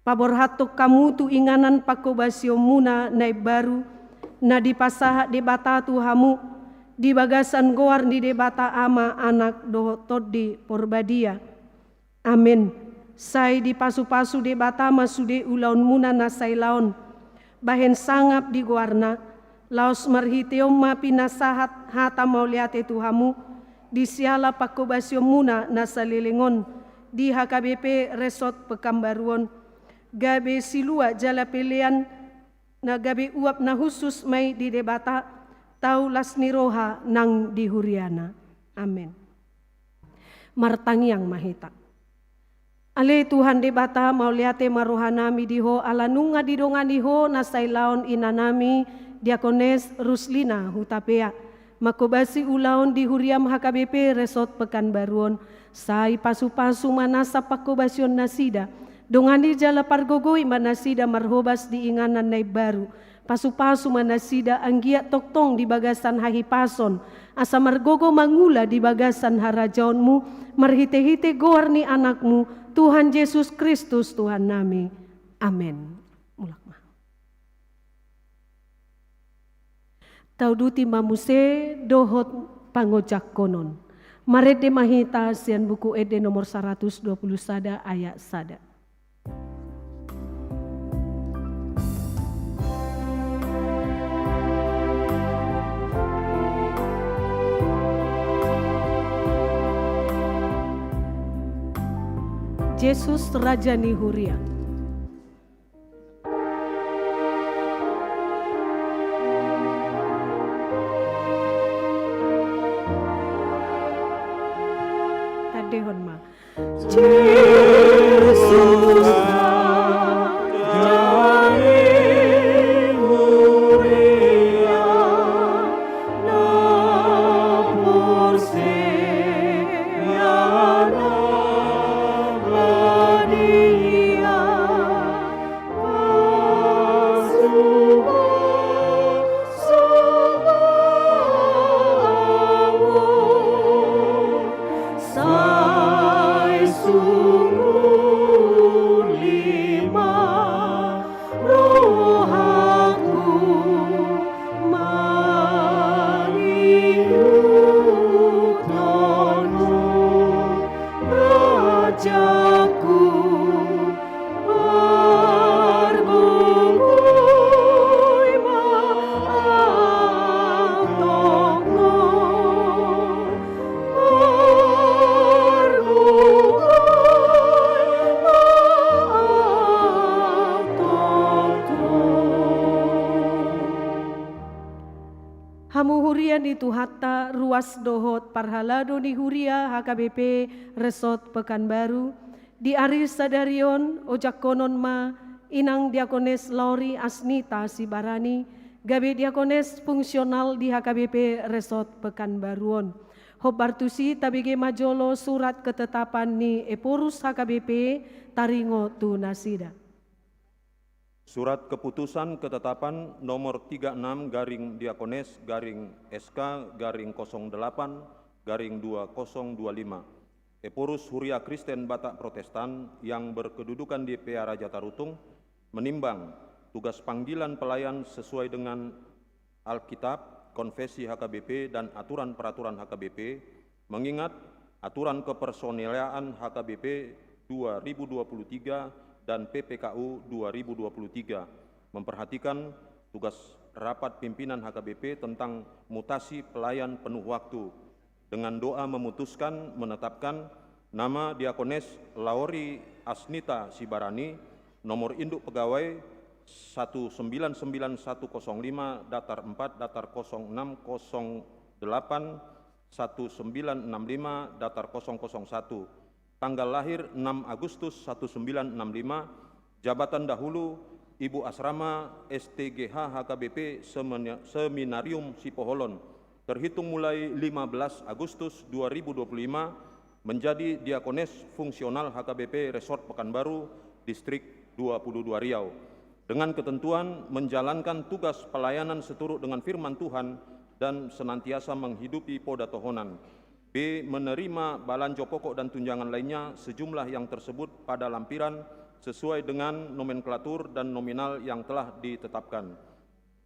paborhathon hamu tu inganan pangkobasionmuna na imbaru, na dipasahat Debata tu hamu di bagasan goar ni Debata Ama, Anak dohot Tondi Porbadia. Amen. Sai dipasupasu Debata ma sude ulaonmuna na sailaon, bahen sangap di goarna, laos marhite on ma pinasahat hata mauliate tu hamu, di siala pangkobasionmuna na saleleng on di H K B P Resort Pekanbaru on, gabe silua jala pelean, na gabe uap na hushus ma i di Debata, tau las ni roha nang di huriana. Amen. Martangiang ma hita. Ale Tuhan Debata, mauliate ma rohanami di Ho, ala nunga didongani Ho na sailaon inanami Diakones Ruslina Hutapea, mangkobasi ulaon di huriam H K B P Resort Pekanbaru on. Sai pasupasu ma nasa panghobasion nasida, dongani jala pargogoi ma nasida marhobas di inganan na imbaru. Pasupasu ma nasida anggiat tongtong di bagasan hahipason, asa margogo mangula di bagasan harajaonmu, marhitehite goar ni Anakmu, Tuhan Jesus Kristus Tuhannami. Amen. Mulak ma. Tauduti ma muse dohot pangojakkonon. Marende ma hita sian Buku Ende nomor saratus dua pulu sada ayat sada. Jesus, Raja ni Huria. Tandehon ma. Jesus, Raja ni Huria, na porsea, na badia. Hamu huria ni Tuhanta, ruas dohot parhalado ni huria H K B P Resort Pekanbaru, di ari sadari on ojakkonon ma Inang Diakones Lauri Asnita Sibarani, gabe diakones fungsional di H K B P Resort Pekanbaru on. Hombar tusi tabege ma jolo surat ketetapan ni Ephorus H K B P taringot tu nasida. Surat keputusan ketetapan nomor tiga enam garing diakones garing S K garing kosong delapan garing dua kosong dua lima. Ephorus Huria Kristen Batak Protestan yang berkedudukan di Pearaja Tarutung menimbang tugas panggilan pelayan sesuai dengan Alkitab, Konfesi H K B P, dan aturan peraturan H K B P, mengingat aturan kepersonilaan H K B P dua ribu dua puluh tiga dan P P K U dua ribu dua puluh tiga, memperhatikan tugas rapat pimpinan H K B P tentang mutasi pelayan penuh waktu, dengan doa memutuskan menetapkan nama Diakones Lauri Asnita Sibarani, nomor induk pegawai satu sembilan sembilan satu kosong lima datar empat datar kosong enam kosong delapan, satu sembilan enam lima datar kosong kosong satu. Tanggal lahir enam Agustus satu sembilan enam lima, jabatan dahulu Ibu Asrama S T G H H K B P Semena-, Seminarium Sipoholon, terhitung mulai lima belas Agustus dua ribu dua puluh lima, menjadi diakones fungsional H K B P Resort Pekanbaru, Distrik dua puluh dua Riau, dengan ketentuan menjalankan tugas pelayanan seturut dengan firman Tuhan dan senantiasa menghidupi poda tohonan. B. Menerima balanjo pokok dan tunjangan lainnya sejumlah yang tersebut pada lampiran sesuai dengan nomenklatur dan nominal yang telah ditetapkan.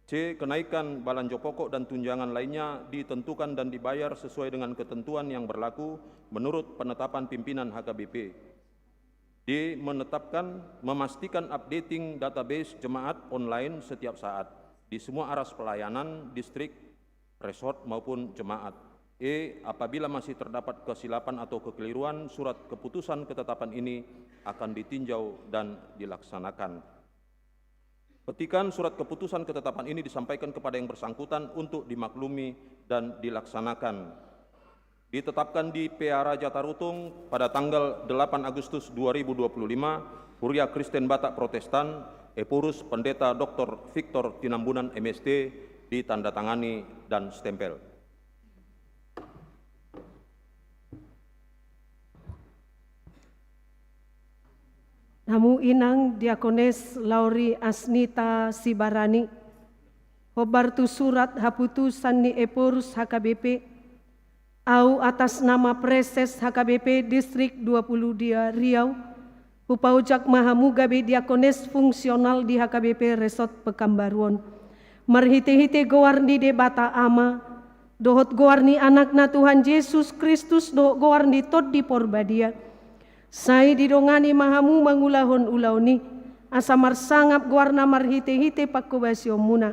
C. Kenaikan balanjo pokok dan tunjangan lainnya ditentukan dan dibayar sesuai dengan ketentuan yang berlaku menurut penetapan pimpinan H K B P. D. Menetapkan, memastikan updating database jemaat online setiap saat di semua aras pelayanan, distrik, resort, maupun jemaat. E. Apabila masih terdapat kesilapan atau kekeliruan, surat keputusan ketetapan ini akan ditinjau dan dilaksanakan. Petikan surat keputusan ketetapan ini disampaikan kepada yang bersangkutan untuk dimaklumi dan dilaksanakan. Ditetapkan di Pearaja Tarutung pada tanggal delapan Agustus dua ribu dua puluh lima, Huria Kristen Batak Protestan, Ephorus Pendeta Doktor Victor Tinambunan M S D, ditandatangani dan stempel. Hamu inang Diakones Lauri Asnita Sibarani, hombar tu surat haputusan ni Ephorus H K B P, au atas nama Praeses H K B P Distrik dua puluh dua Riau, hupaojak ma hamu gabe diakones fungsional di H K B P Resort Pekanbaru on. Marhitehite goar ni Debata Ama, dohot goar ni Anakna Tuhan Jesus Kristus, dohot goar ni Tondi Porbadia, sai didongani ma hamu mangulahon ulaon i, asa marsangap goarna marhitehite panghobasionmuna,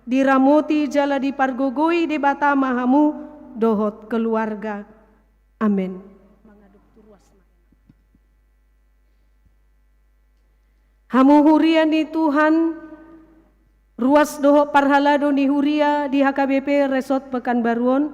diramoti jala dipargogoi Debata ma hamu dohot keluarga. Amen. Hamu huria ni Tuhan, ruas dohot parhalado ni huria di H K B P Resort Pekanbaru on,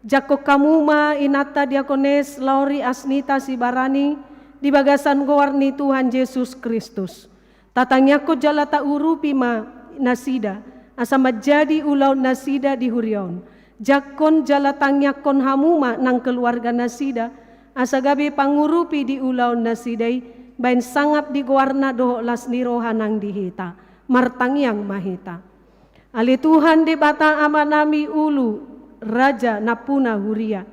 jangkon hamu ma inanta Diakones Lauri Asnita Sibarani di bagasan goar ni Tuhan Jesus Kristus. Tatangiangkon jala taurupi ma nasida, asa manjadi ulaon nasida di huria on. Jangkon jala tangiangkon hamu ma nang keluarga nasida, asa gabe pangurupi di ulaon nasida i, baen sangap di goarna dohot las ni roha nang di hita. Martangiang ma hita. Ale Tuhan Debata Amanami ulu, Raja nampuna huria.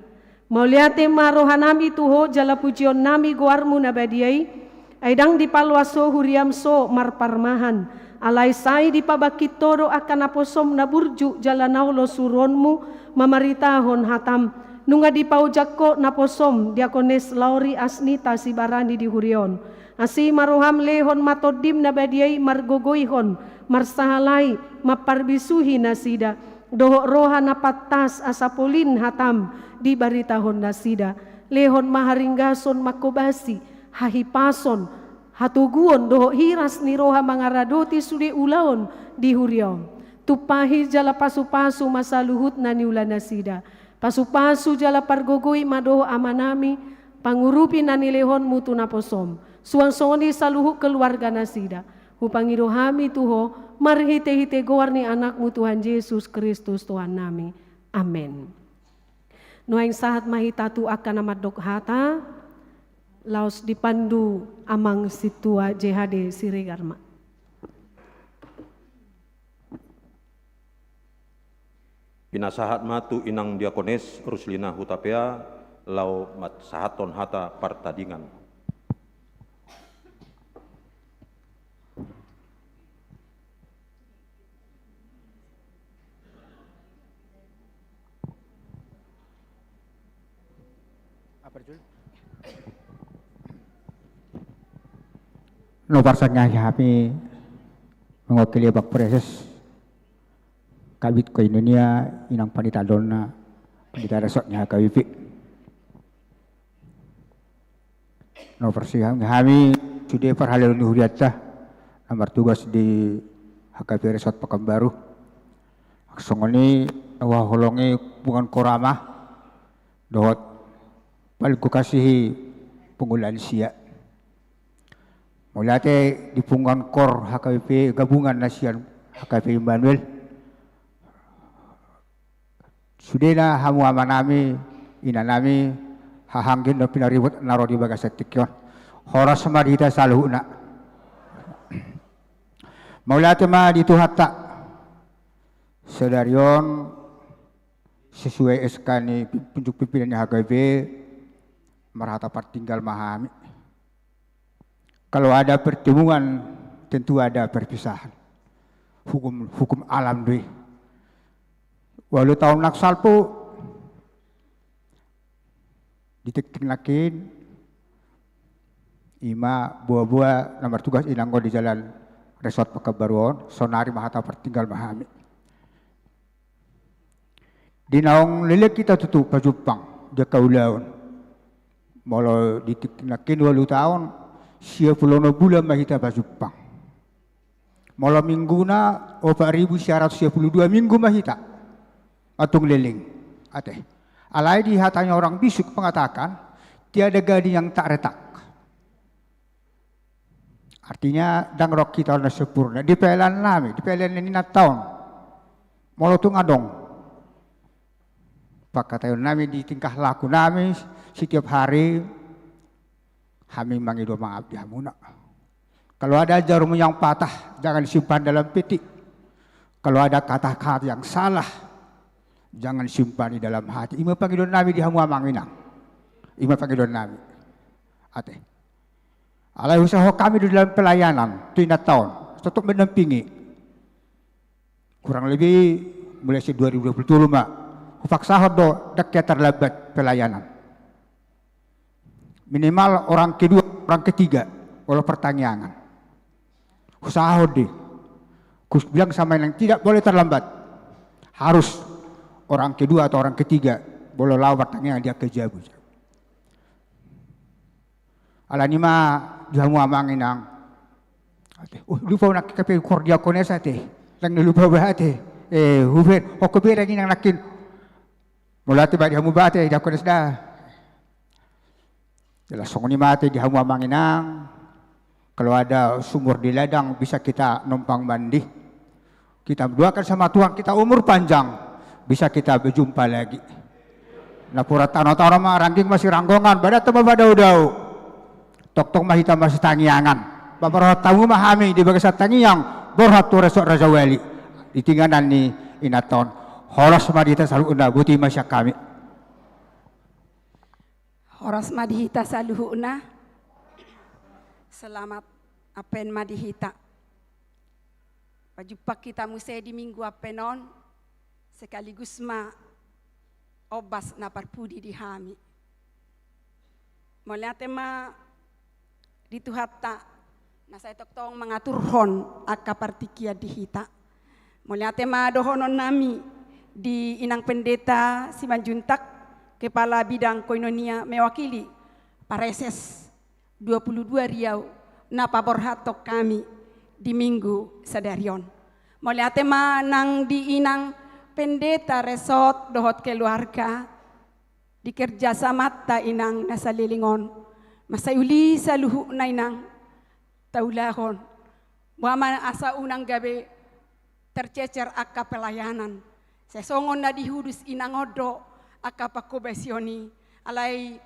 Mauliate ma rohanami tu Ho jala pujionnami goarmu na badia i, ai ndang dipaloas Ho huriam so marparmahan, alai sai dipabangkit Ho do angka naposom na burju jala na olo suruonmu mamaritahon hatam, nunga dipaojak Ho naposom Diakones Lauri Asnita Sibarani di huria on. Asi ma roham, lehon ma tondim na badia i margogoihon, marsahalai, mamparbisuhi nasida, dohot roha na pantas asa polin hatam dibaritahon nasida. Lehon ma haringgason manghobasi, hahipason, hatoguon dohot hiras ni roha mangaradoti sude ulaon di huria on. Tumpahi jala pasupasu ma saluhut na niula nasida. Pasupasu jala pargogoi ma dohot amanami, pangurupi na nilehonmu tu naposom. Suang songon i saluhut keluarga nasida. Hupangido hami tu Ho, marhitehite goar ni Anakmu Tuhan Jesus Kristus Tuhannami. Amen. Nuaeng sahat ma hita tu angka na mandok hata, laos dipandu amang sintua J H D Siregar ma. Pinasahat ma tu inang Diakones Ruslina Hutapea, laho mansahathon hata partadingan. Na parsangap hami mewakili Bapak Praeses Kabid Koinonia, inang panditaan donna, pandita resort ni H K B P. Na parsangap hami sude parhalado ni hurianta na martugas di H K B P Resort Pekanbaru. Songon i na huhaholongi punguan KOR Ama dohot paling kukasihi punguan lansia. Mauliate di punguan KOR H K B P gabungan na sian H K B P Immanuel. Sudena hamu amanami, inanami, haha anggi na pinaribot na ro di bagasan tingki on. Horas ma di hita saluhutna. Mauliate ma di Tuhanta. Sadari on sesuai S K ni pi-, puncuk pimpinan ni H K B P, marhata partinggal ma hami. Kalau ada pertemuan, tentu ada perpisahan. Hukum, hukum alam do i. Ualu taon nang salpu di tingki nangkin, ima boa-boa na martugas inang on di jalan Resort Pekanbaru on, saonari ma hata partinggal ma hami. Di naung leleng hita tutu pajumpang di angka ulaon. Molo di tingki nangkin ualu taon, sia pulu onom bulan ma hita pajumpang. Molo mingguna, opat ribu sia ratus sia pulu dua minggu ma hita. Matung leleng. Ate. Alai di hatanya orang bisuk mengatakan, tiada gading yang tak retak. Artinya, ndang ro hita on na sempurna. Di pelean nami, di pelean ni inanta on. Molo tung adong pangkataion nami di tingkah laku nami setiap hari, hami mangido maaf di hamuna. Kalau ada jarummu yang patah, jangan simpan dalam peti. Kalau ada kata-kata yang salah, jangan simpan di dalam hati. Ima pangidoan nami di hamu amang inang. Ima pangidoan nami. Ate. Alai huusahahon hami do di dalam pelayanan, tu inanta on, totop mendampingi. Kurang lebih mulai sian dua ribu dua puluh tolu ma, hupaksahon do ndang hea tarlambat pelayanan. Minimal orang kedua, orang ketiga, olo partangiangan. Huusahahon do i. Hubilang sama inang, tidak boleh terlambat. Harus orang kedua atau orang ketiga, molo laho partangiangan di angka jabu. Alani ma di hamu amang inang. Ate. Oh, lupa nangkin pe hudok diakones ate. Ndang na lupa bah ate. Eh, huber, hoko bereng inang nangkin. Mauliate bah di hamu bah ate, diakones da. Jelas songon i ma ate di hamu amang inang. Kalau ada sumur di ladang bisa kita numpang mandi. Kita doakan sama Tuhan, kita umur panjang, bisa kita berjumpa lagi. Napuran tano-tano ma, rangging masiranggongan, badanta ma madao-dao. Tongtong ma hita masitangiangan. Paborhat hamu ma hami di bagasan tangiang, borhat tu resort Rajawali. Di inganan ni inanta on. Horas ma di hita saluhutna, botima sian hami. Horas ma di hita saluhutna. Selamat Advent ma di hita. Pajumpang hita muse di Minggu Advent on, sekaligus ma ombas na parpudi di hami. Mauliate ma di Tuhanta, na sai tongtong mangaturhon angka partingkian di hita. Mauliate ma dohonon nami di Inang Pendeta Simanjuntak, Kepala Bidang Koinonia mewakili Praeses dua puluh dua Riau, na paborhathon hami di Minggu sadari on. Mauliate ma nang di Inang Pendeta Resort dohot keluarga, di kerjasamanta inang na saleleng on. Mansai uli saluhutna inang taulahon. Boha ma asa unang gabe tercecer angka pelayanan. Sai songon na di Hudus inang on do angka pangkobasion i. Alai,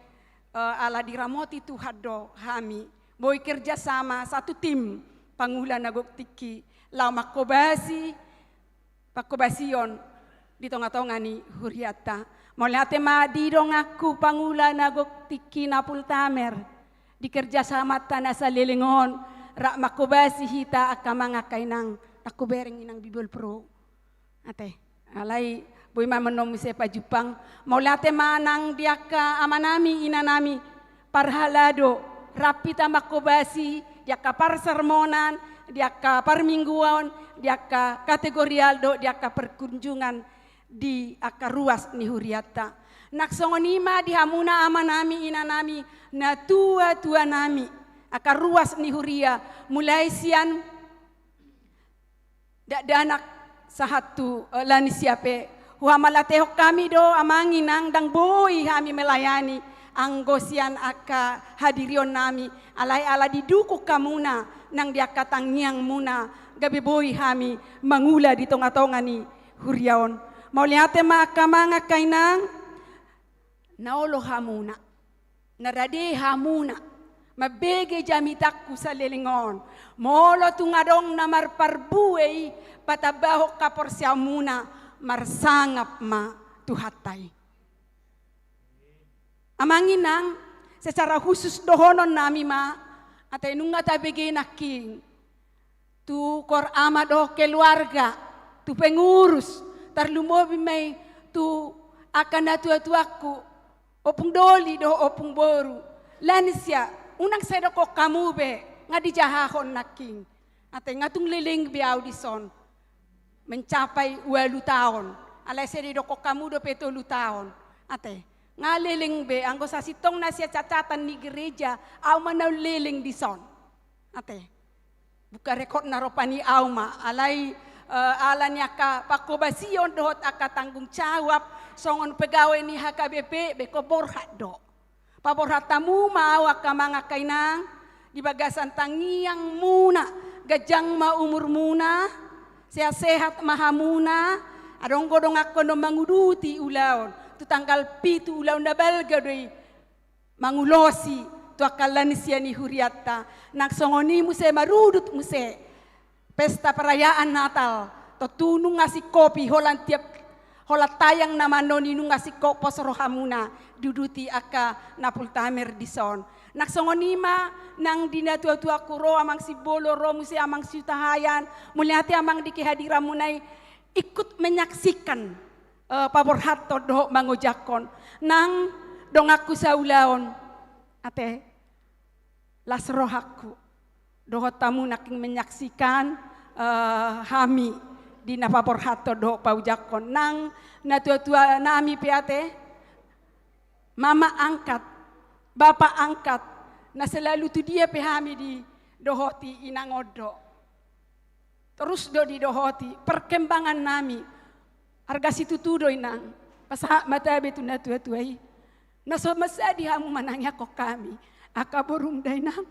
eh, ala diramoti Tuhan do hami. Boi kerjasama satu tim pangula na gok tingki. Laho mangkobasi pangkobasion di tonga-tonga ni hurianta. Mauliate ma di donganku pangula na gok tingki na full timer. Di kerjasamanta na saleleng on, rap mangkobasi hita angka amang angka inang, nangku bereng inang Bibol Pro. Ate, alai boi ma annon muse pajumpang. Mauliate ma nang di angka amanami, inanami, parhalado, rap hita mangkobasi, di angka parsermonan, di angka parmingguon, di angka kategorial dohot di angka perkunjungan, di angka ruas ni hurianta. Nang songon i ma di hamuna amanami, inanami, natua-tuanami, angka ruas ni huria, mulai sian dakdanak sahat tu, eh, lansia pe. Huhamauliatehon hami do amang inang, ndang boi hami melayani anggo sian angka hadirionnami, alai ala didukung hamuna nang di angka tangiangmuna, gabe boi hami mangula di tonga-tonga ni huria on. Mauliate ma angka amang angka inang, na olo hamuna, na rade hamuna, mambege jamitangku saleleng on. Molo tung adong na marparbue i, patambahon haporseaonmuna, marsangap ma Tuhanta i. Amang inang, secara khusus dohononnami ma, ate nunga tabege nangkin tu koor ama dohot keluarga, tu pengurus, tarlumobi ma i tu angka natua-tuangku, ompung doli dohot ompung boru, lansia, unang sai dokkon hamu be, nga dijahahon nangkin. Ate nga tung leleng be au dison mencapai ualu taon, alai sai didokkon hamu dope tolu taon. Ate, nga leleng be, anggo sasintongna sian catatan ni gereja, au ma naung leleng dison. Ate. Buka rekod na ropa ni au ma, alai, eh, ala ni angka pangkobasion dohot angka tanggung jawab songon pegawai ni H K B P be ingkon borhat do. Paborhat hamu ma au angka amang angka inang, di bagasan tangiangmuna, ganjang ma umurmuna, sehat-sehat ma hamuna, adong do donganku na manguduti ulaon, tu tanggal pitu ulaon na balga do i, mangulosi tu angka lansia ni hurianta, nang songon i muse marudut muse pesta perayaan Natal, tontu nunga singkopi holan tiap, holan tayang na manoni nunga singkop pos rohamuna diuduti angka na pultamer dison. Nang songon i ma nang di natuatuangku ro amang Simbolo, ro muse amang Sitahayan, mauliate amang di kehadiranmuna i, ikut menyaksikan, eh, paborhathon dohot mangojakhon nang donganku saulaon. Ate, las rohangku dohot hamu nangkin menyaksikan, eh, hami di na paborhathon dohot paojakhon nang natuatuanami pe ate, mama angkat, bapa angkat, na selalu tu dia pe hami didohoti inang on do. Torus do didohoti perkembangannami. Arga situtu do inang, pasahat ma tabe tu natuatua i. Na so mansai di hamu manangiangkon hami angka borum da inang.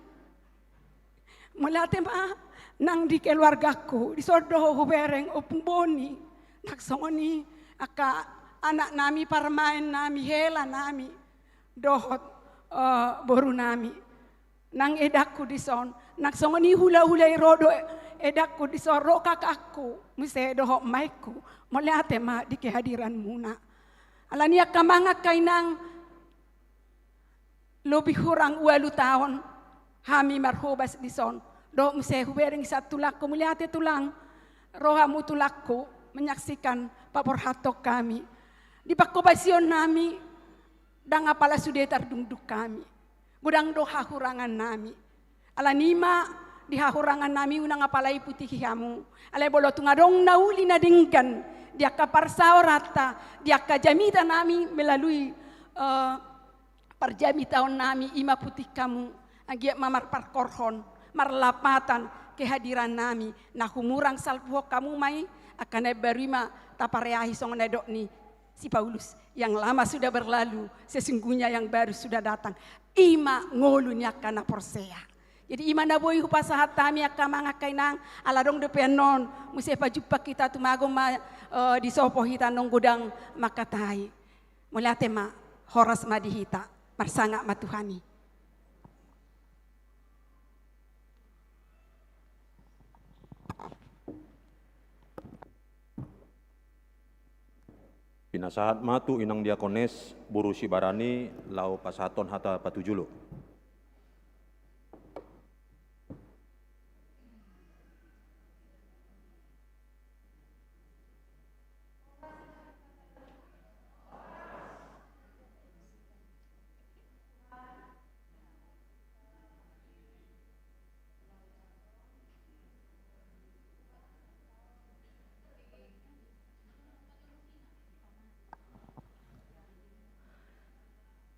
Mauliate ma nang di keluargangku, dison do hubereng Ompung Boni, nang songon i angka anaknami, parumaennami, helanami dohot, eh, borunami. Nang edangku dison, nang songon i hulahula i ro do edangku dison, ro kakakku muse dohot maengku, mauliate ma di kehadiranmuna. Alani i angka amang angka inang, lobi hurang ualu taon hami marhobas dison, dohot muse hubereng sian tulangku, mauliate tulang, ro hamu tulangku menyaksikan paborhathon hami. Di pangkobasionnami ndang apala sude tardungdung hami. Godang do hahurangannami. Alani i ma di hahurangannami unang apala iputihi hamu. Alai molo tung adong na uli na denggan di angka parsaoranta, di angka jamitanami melalui, eh, parjamitaonnami, i ma putih hamu. Anggiat ma marparkorhon, marlapatan kehadirannami, na humurang salpuhon hamu ma i, angka na imbaru i ma tapareahi songon na nidok ni si Paulus, yang lama sudah berlalu, sesungguhnya yang baru sudah datang. I ma ngolu ni angka na porsea. Jadi i ma na boi hupasahat hami angka amang angka inang, ala adong dope annon muse pajumpang hita, tumagon ma, eh, disopo hita annon godang mangkatai. Mauliate ma, horas ma di hita, marsangap ma Tuhan i. Pinasahat ma tu inang diakones boru Sibarani laho pasahathon hata patujolo.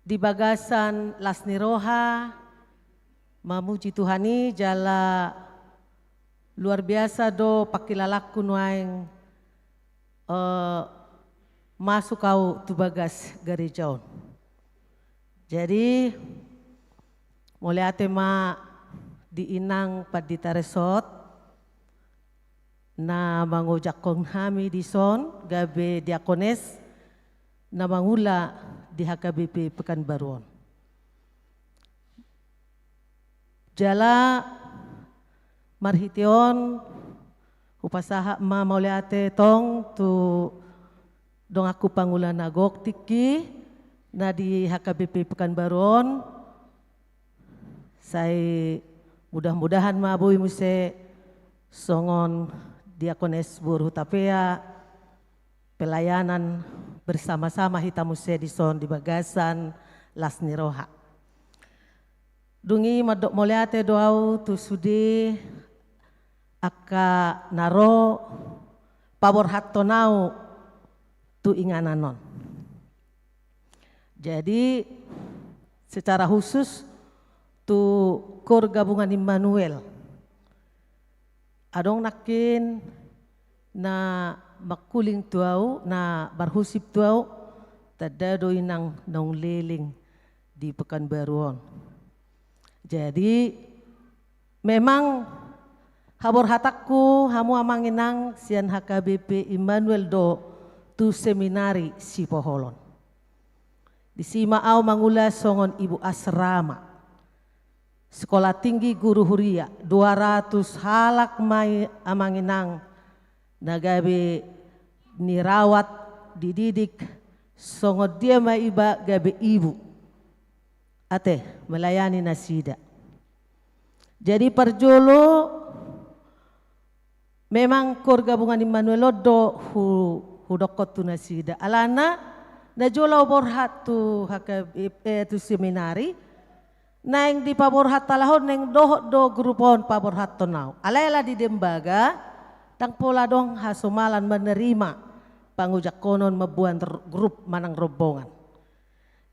Di bagasan las ni roha, mamuji Tuhan i jala luar biasa do pangkilalangku nuaeng, eh, masuk au tu bagas gareja on. Jadi, mauliate ma di inang pandita resort, na mangojakhon hami dison gabe diakones na mangula di H K B P Pekanbaru on. Jala marhite on hupasahat ma mauliate tong tu donganku pangula na gok tingki na di H K B P Pekanbaru on. Sai mudah-mudahan ma boi muse songon diakones boru Hutapea, pelayanan bersama-sama hita muse dison di bagasan las ni roha. Dung i mandok mauliate do au tu sude angka na ro paborhathon au tu inganan on. Jadi, secara khusus tu Kor Gabungan Immanuel. Adong nangkin na mangkuling tu au, na marhusip tu au, tanda do inang naung leleng di Pekanbaru on. Jadi, memang haborhatanku hamu amang inang sian H K B P Immanuel do tu seminari Sipoholon. Disi ma au mangula songon ibu asrama. Sekolah Tinggi Guru Huria, dua ratus halak ma i amang inang na gabe nirawat, dididik, songon dia ma iba gabe ibu. Ate, melayani nasida. Jadi parjolo memang Koor Gabungan Immanuel on do hu-, hudokkon tu nasida. Alana, na jolo au borhat tu H K B, eh, tu seminari, naeng dipaborhat halak on, naeng dohot do grup on paborhathon au. Alai ala di Dembaga, ndang pola adong hasomalan menerima pangojangkonon mamboan r-, grup manang rombongan.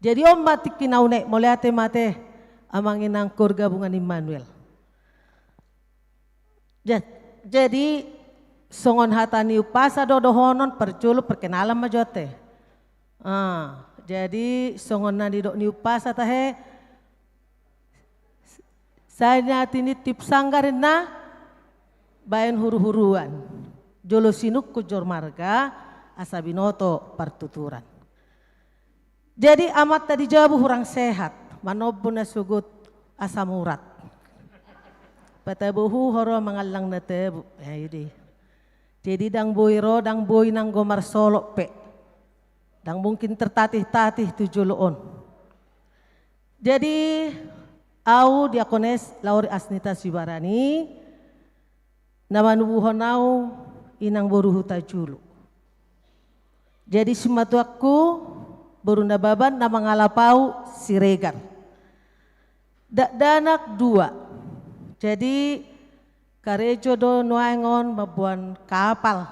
Jadi on ma tingki na unek, mauliate ma ate amang inang Koor Gabungan Immanuel. Ja-, jadi songon hata ni umpasa do dohonon, parjolo perkenalan ma jo ate. Ah, jadi songon na nidok ni umpasa tahe, sai na tinitip sanggar ninna baen huru-huruan. Jolo sinungkun joro marga, asa binoto partuturan. Jadi amanta di jabu hurang sehat, manombo na sogot asam urat. Patabuhu ho ro mangallang na tabu. Ya, idi. Jadi ndang boi ro, ndang boi nanggo marsolot pe. Ndang mungkin tertatih-tatih tu jolo on. Jadi au Diakones Lauri Asnita Sibarani, na manubuhon au inang boru Hutajulu. Jadi simatuangku, boru Nababan, na mangalap au Siregar. Dakdanak dua. Jadi karejo do nuaeng on mamboan kapal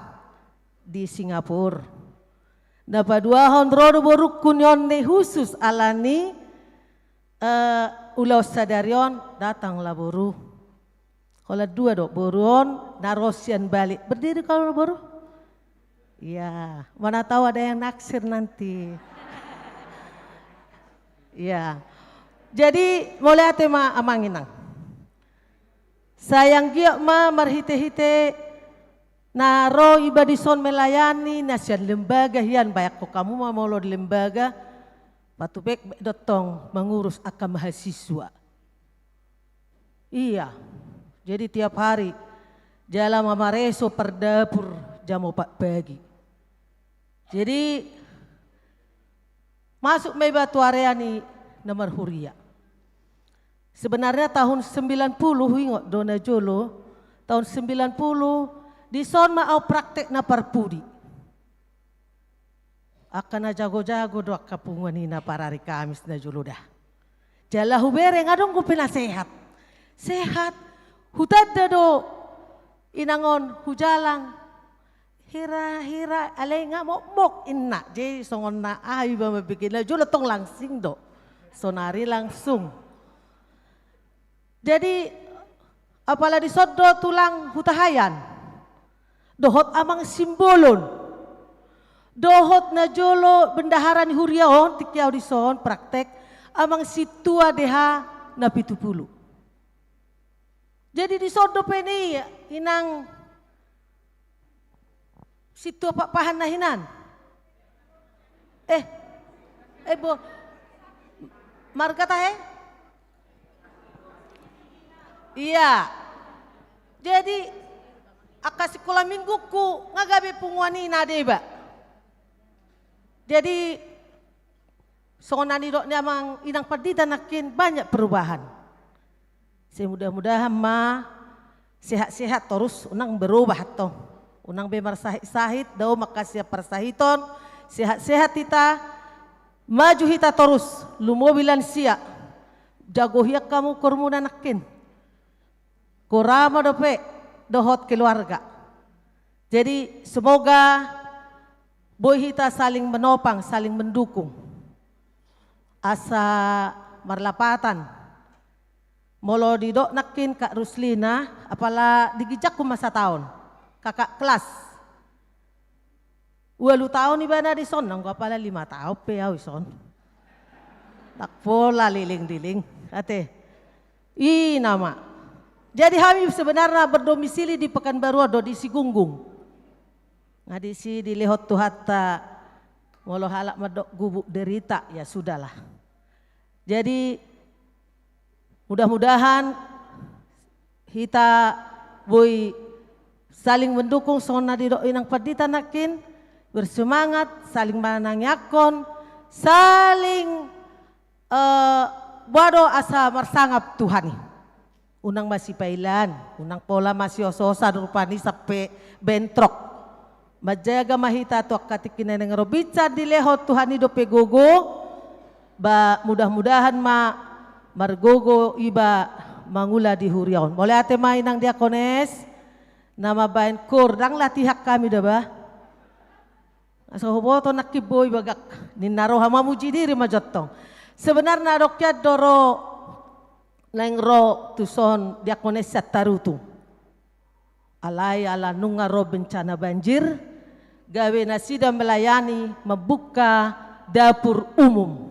di Singapura. Na paduahon ro do borungku nion ni khusus alani, eh, ulaon sadari on, datanglah boru. Holan dua do boru on na ro sian Bali. Berdiri kau boru. Iya, mana tahu ada yang naksir nanti. Iya. Jadi mauliate ma amang inang. Sai anggiat ma marhite-hite na ro iba dison melayani, na sian lembaga hian, baen hamu ma molo di lembaga, patupek do tong mangurus angka mahasiswa. Iya, jadi tiap hari jala mamareso pardapur jam opat pagi. Jadi masuk ma iba tu area ni na marhuria. Sebenarnya tahun sembilan puluh, ingot do na jolo, tahun sembilan puluh, dison ma au praktek na parpudi. Angka na jago-jago do angka punguan i na parari Kamis na jolo da. Jala hubereng adong dope na sehat. Sehat, hutanda do inang on, hujalang. Hira-hira, alai nga mokmok inna. Jadi songon na aha iba mambege, na jolo tong langsing do. Sonari langsung. Jadi apala dison do tulang Hutahaean. Dohot amang Simbolon. Dohot na jolo bendahara ni huria on, tingki au dison praktek, amang Sintua D H na pitu pulu. Jadi dison dope ni inang Sintua Pakpahan na hinan. Eh, eh bo, marga tahe? Iya. Jadi angka sikola mingguku nga gabe punguan i na deba. Jadi songon na nidok ni amang inang pandita nangkin, banyak perubahan. Semudah-mudahan ma sehat-sehat torus, unang berubah tong. Unang be marsahit-sahit, dao mangkasian parsahiton, sehat-sehat hita, maju hita torus, lumobi lansia. Jago hian hamu koormuna nangkin. Koor ama dope dohot keluarga. Jadi semoga boi hita saling menopang, saling mendukung. Asa marlapatan. Molo didok nangkin Kak Ruslina, apala di ginjangku ma sataon. Kakak kelas. Ualu taon ibana dison, nanggo apala lima taon pe au dison. Ndang pola liling-liling, ate. I nama. Jadi hami sebenarna berdomisili di Pekanbaru on do, di Sigunggung. Nga disi dilehon Tuhanta, molo halak mandok gubuk derita, ya sudahlah. Jadi Mudah-mudahan hita boi saling mendukung songon na didok inang pandita nangkin, bersemangat, saling manangiangkon, saling, eh, boha do asa marsangap Tuhan i. Unang masipailaan, unang pola masiososan rupani sampe bentrok. Manjaga ma hita tu angka tingki na naeng ro, binsan dilehon Tuhan i dope gogo, ba mudah-mudahan ma margogo iba mangula di huria on. Mauliate ma inang diakones, na mambahen koor, ndang latihan hami da ba. Asa huboto nangkin boi bagak, ninna roha mamuji diri ma jo antong. Sebenarna adong hian do ro naeng ro tuson diakones sian Tarutung. Alai ala nunga ro bencana banjir, gabe nasida melayani membuka dapur umum.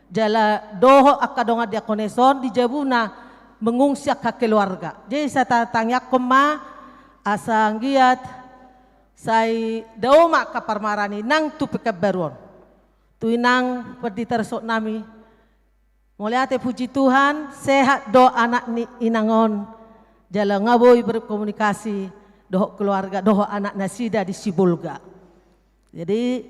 Jala dohot angka dongan diakones on di jabuna mengungsi angka keluarga. Jadi sai tatangiangkon ma asa anggiat sai dao ma angka parmaraan i nang tu Pekanbaru on. Tu inang pandita resort nami, mauliate, puji Tuhan, sehat do anak ni inang on, jala nga boi berkomunikasi dohot keluarga, dohot anak nasida di Sibolga. Jadi,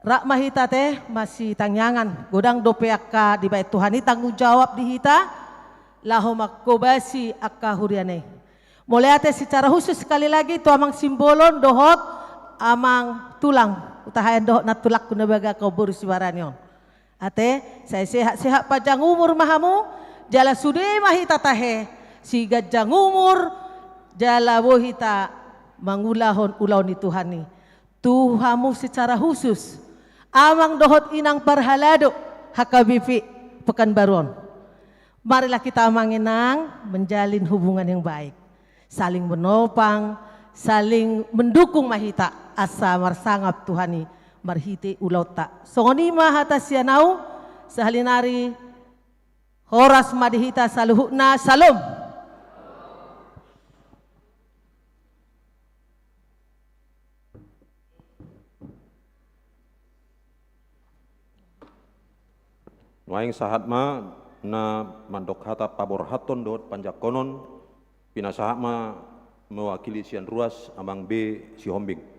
rap ma hita ate masitangiangan, godang dope angka dibahen Tuhan i tanggung jawab di hita, laho manghobasi angka huriana i. Mauliate secara khusus sekali lagi tu Amang Simbolon dohot Amang Tulang, hutahaon dohot nantulangku na bagak on, boru Sibarani on. Ate, sai sehat-sehat, panjang umur ma hamu, jala sude ma hita tahe siganjang umur, jala boi hita mangulahon ulaon ni Tuhan i. Tu hamu secara khusus, amang dohot inang parhalado H K B P Pekanbaru on. Marilah kita, amang inang, menjalin hubungan yang baik. Saling menopang, saling mendukung ma hita, asa marsangap Tuhan i marhite ulaonta. Songon i ma hata sian au, sahali nari, horas ma di hita saluhutna, syalom. Nuaeng sahat ma na mandok hata paborhathon dohot panjangkonon, pinasahat ma mewakili sian ruas Amang B Sihombing.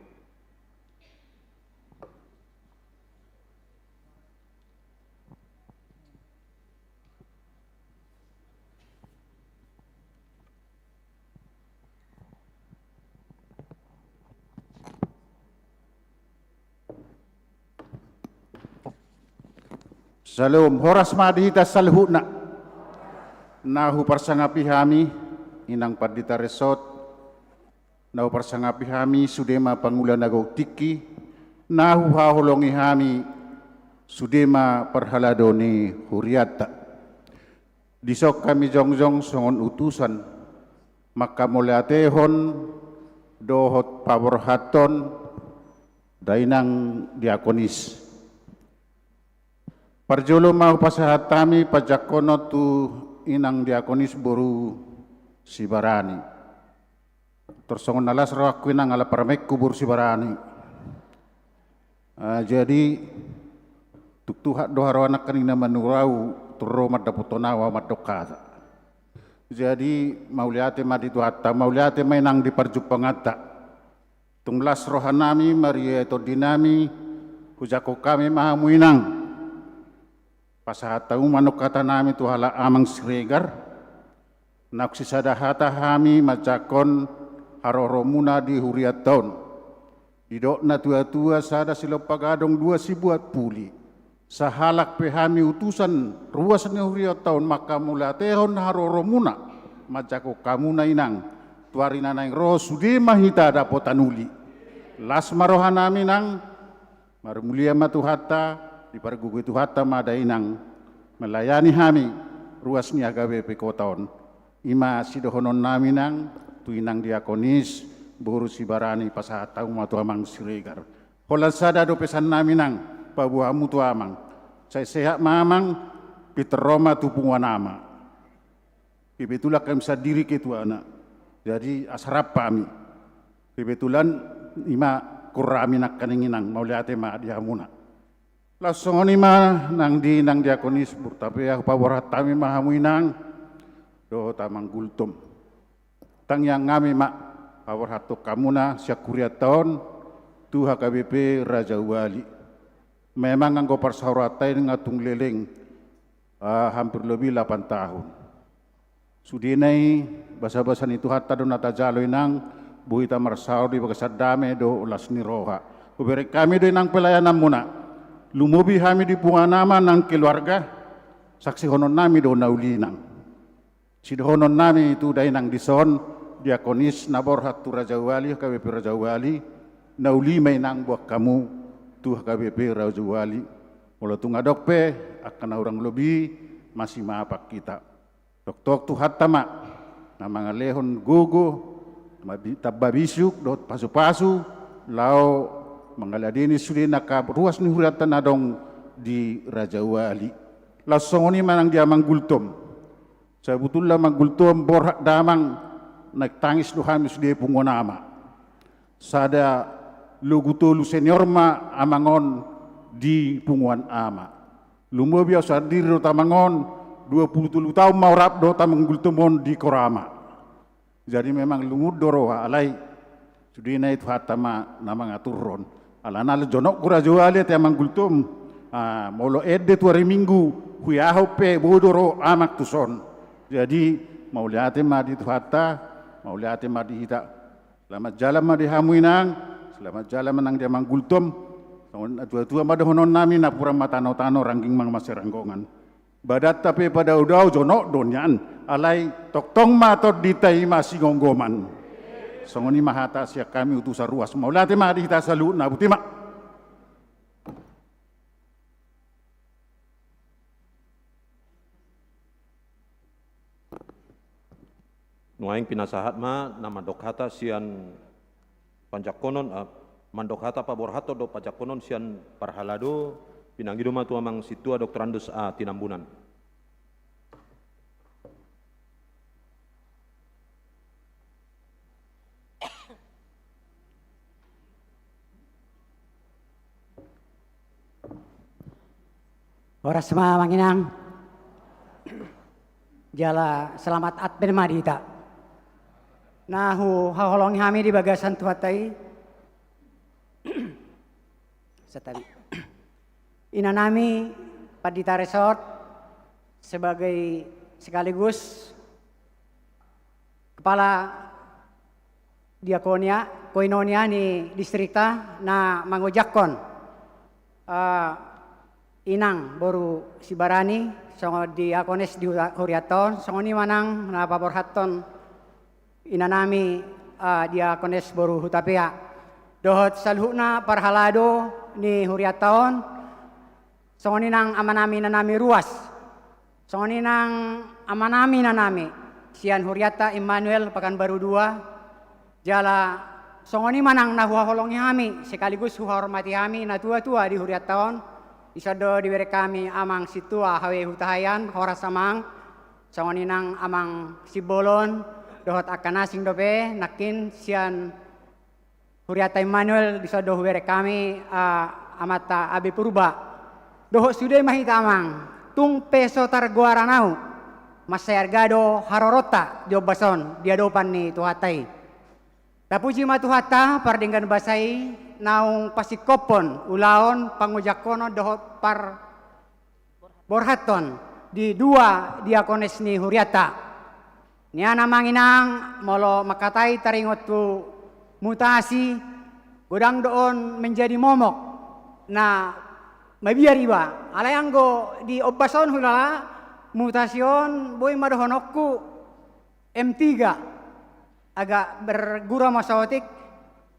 Syalom, horas ma di hita saluhutna. Na huparsangapi hami, inang pandita resort, na huparsangapi hami, sude ma pangula na gok tingki, na huhaholongi hami, sude ma parhalado ni hurianta. Dison hami jongjong songon utusan, manghamauliatehon dohot paborhathon dainang diakonis. Parjolo ma hupasahat hami panjangkonon tu inang diakonis boru Sibarani. Tor songon na las rohangku inang ala parumaenku boru Sibarani. Ah, jadi, tuk tuhat do haroa nangkaning na manurau, tor ro mandapothon au, au mandok hata. Jadi, mauliate ma di Tuhanta, mauliate ma inang di parjumpanganta. Tung las rohanami, maria tondinami, hujangkon hami ma hamu inang. Pasahat hamu ma nangkin hatanami tu halak Amang Siregar. Naung sisada hata hami manjangkon haroromuna di hurianta on. Didok na tua-tua, sada silompa gadong dua sibuat puli. Sahalak pe hami utusan ruas ni hurianta on manghamauliatehon haroromuna manjangkon hamuna inang. Tu ari na naeng ro sude ma hita dapotan uli. Las ma rohanami inang. Marmulia ma Tuhanta, dipargogoi Tuhanta ma dainang melayani hami ruas ni H K B P kota on. I ma sidohononnami nang tu inang diakonis boru Sibarani, pasahat hamu ma tu Amang Siregar. Holan sada do pesannami nang, paboa hamu tu amang. Sai sehat ma amang, pintor ro ma tu punguan ama. Kebetulan hami sandiri ketuana. Jadi asa rap hami. Kebetulan i ma koorami nangkaning inang, mauliate ma di hamuna. Laos songon i ma nang di inang diakonis boru Tapea, hupaborhat hami ma hamu inang. dohot Amang Gultom. Tangiang nami ma, paborhathon hamuna sian hurianta on tu H K B P Rajawali. Memang anggo parsaoranta i nga tung leleng, ah, hampir lobi lapan tahun. Sudena i, basabasa ni Tuhanta do na tajalo, Inang, boi hita marsaor di bagasan dame dohot las ni roha. Hubereng hami do, Inang, pelayananmuna. Lumobi hami di punguan Ama nang keluarga, saksihonon nami do na uli, Inang. Sidohonon nami tu dainang dison, diakonis na borhat tu Rajawali, H K B P Rajawali, na uli ma, Inang, buat hamu tu H K B P Rajawali. Molo tung adong pe angka na hurang lobi, masimaafan hita. Tongtong Tuhanta ma na mangalehon gogo, mabi-, tamba bisuk dohot pasupasu, laho mangaladeni sude na angka ruas ni hurianta na adong di Rajawali. Laos songon i ma nang di Amang Gultom. Sabotulna Amang Gultom, borhat damang, naeng tangis do hami sude punguan Ama. Sada logu tolu senior ma Amang on di punguan Ama. Lumobi au sandiri dohot Amang on, dua pulu tolu taon ma au rap dohot Amang Gultom on di Korama. Jadi memang lungun do roha, alai sudena i Tuhanta ma na mangaturhon. Alana jonok do Rajawali, ate Amang Gultom. Ah, molo ende tu ari Minggu, huiahon pe boi do ro Amang tuson. Jadi mauliate ma di Tuhanta, mauliate ma di hita. Selamat jalan ma di hamu, Inang, selamat jalan ma nang di Amang Gultom. Songon natuatua ma dohonon nami, napuran ma tanotano, rangging ma masiharanggongan. Badanta pe padaodao, jonok do nian, alai tongtong ma tondinta i masigomgoman. Songon i ma hata sian hami utusan ruas. Mauliate ma di hita saluhutna, boti ma. Nuaeng pinasahat ma na mandok hata sian panjangkonon, ah, mandok hata paborhathon dohot panjangkonon sian parhalado, pinangido ma tu Amang Sintua Doktorandus A Tinambunan. Horas ma, Amang Inang. Jala selamat Advent ma di hita. Na huhaholongi hami di bagasan Tuhanta i, santabi, inanami Pandita Resort sebagai sekaligus kepala diakonia, koinonia ni distrikta, na mangojakhon, eh, inang boru Sibarani songon diakones di hura-, hurianta on, songon i ma nang na paborhathon inanami, eh, diakones boru Hutapea dohot saluhutna parhalado ni hurianta on, songon i nang amanami inanami ruas, songon i nang amanami inanami sian hurianta Immanuel Pakanbaru dua, jala songon i ma nang na huhaholongi hami sekaligus huhormati hami natuatua di hurianta on. Dison do dibereng hami Amang Sintua H W Hutahaean, horas Amang, songon i nang Amang Simbolon, dohot angka na asing dope nangkin sian hurianta Immanuel, dison do hubereng hami, ah, amanta Abe Purba. Dohot sude ma hita Amang, tung pe so targoaran ahu, mansai arga do haroronta di ombas on di adopan ni Tuhanta i. Tapuji ma Tuhanta pardenggan basa i, naung pasingkophon ulaon pangojangkonon dohot par borhathon di dua diakones ni hurianta. Nian Amang Inang, molo mangkatai taringot tu mutasi, godang do on menjadi momok na mabiar iba. Alai anggo di ombas on hulala, mutasi on boi ma dohononku M tiga, agak bergurau ma saotik,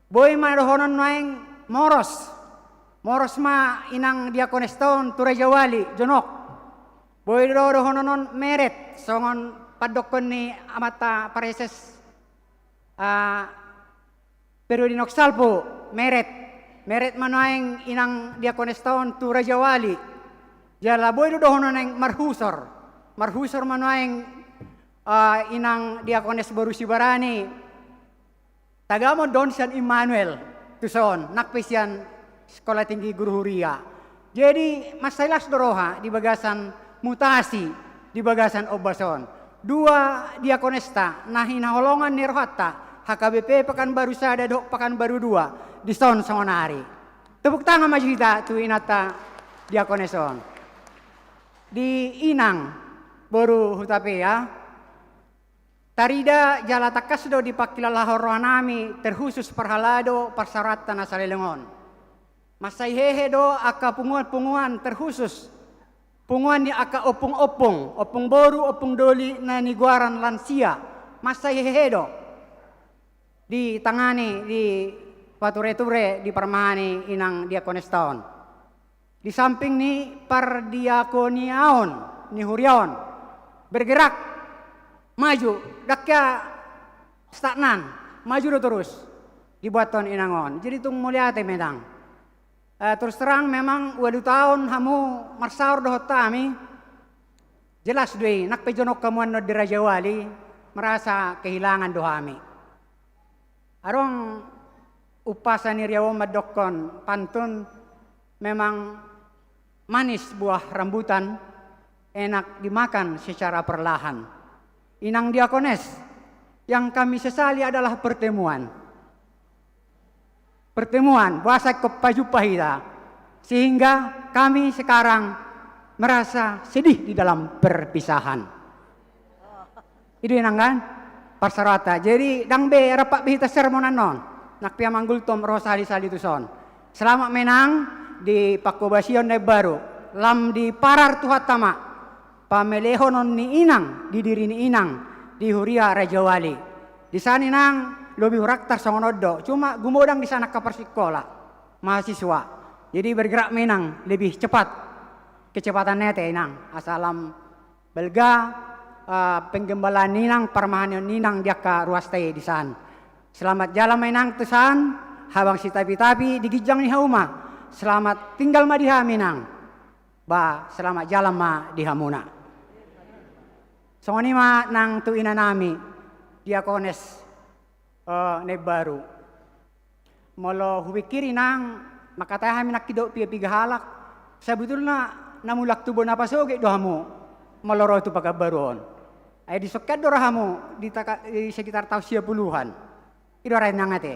boi ma dohonon nuaeng moros. Moros ma inang diakonesta on tu Rajawali, jonok. Boi do dohonon on meret, songon pandokkon ni amanta praeses, ah, Pero di Noksalpu, meret. Meret ma nuaeng inang diakonesta on tu Rajawali. Jala boi do dohonon nuaeng marhusor. Marhusor ma nuaeng, ah, inang diakones boru Sibarani. Tagamon do on sian Immanuel tuson, nang pe sian Sekolah Tinggi Guru Huria. Jadi, mansai las do roha di bagasan mutasi, di bagasan ombas on. Dua diakonesta na hinaholongan ni rohanta, H K B P Pakanbaru sada dohot Pakanbaru dua, dison songonari. Tepuk tangan ma jo hita tu inanta diakones on. Di inang boru Hutapea, tarida jala tangkas do dipangkilalahon rohanami terkhusus parhalado parsaoranta na saleleng on. Mansai hehe do angka punguan-punguan terkhusus, punguan ni angka ompung-ompung, ompung boru, ompung doli na nigoaran lansia, mansai hehe do ditangani, dipature-ture, diparmahani inang diakonesta on. Di samping ni pardiakoniaon ni huria on, bergerak, maju, ndang hea stagnan, maju do torus dibuathon inang on. Jadi tung mauliate ma inang. Eh, terus terang memang ualu taon hamu marsaor dohot hami, jelas do i, nang pe jonok hamu annon di Rajawali, merasa kehilangan do hami. Adong umpasa ni riaon mandokkon pantun, memang manis buah rambutan, enak dimakan secara perlahan. Inang diakones, yang kami sesali adalah pertemuan. Pertemuan, boasa ingkon pajumpa hita. Sehingga kami sekarang merasa sedih di dalam perpisahan. I do inang kan? Parsaoranta. Jadi, ndang be rap be hita sermon annon. Nang pe manggultom ro sahali-sahali tuson. Selamat ma inang di pangkobasion na imbaru. Lam diparar Tuhanta ma pamelehonon ni inang, di diri ni inang, di huria Rajawali. Di san inang, lobi hurang tar songon on do. Cuma gumodang di san angka parsikola, mahasiswa. Jadi bergerak ma inang lebih cepat. Kecepatan nete inang. Asa lam balga, eh, penggembalaan ni inang, parmahanion ni inang di angka ruasta i di san. Selamat jalan ma inang tu san, habang sitapi-tapi di ginjang ni hauma. Selamat tinggal ma di hami inang. Ba, selamat jalan ma di hamuna. Songon i ma nang tu inanami, diakones, eh, na imbaru. Molo hupikiri nang, mangkatai hami nangkin dohot piga-piga halak, sabotulna na mulak tu bona pasogit do hamu, molo ro tu Pakanbaru on. Ai di son kan do ra hamu di taka-, di sekitar taon sia puluhan. I do ra inang ate.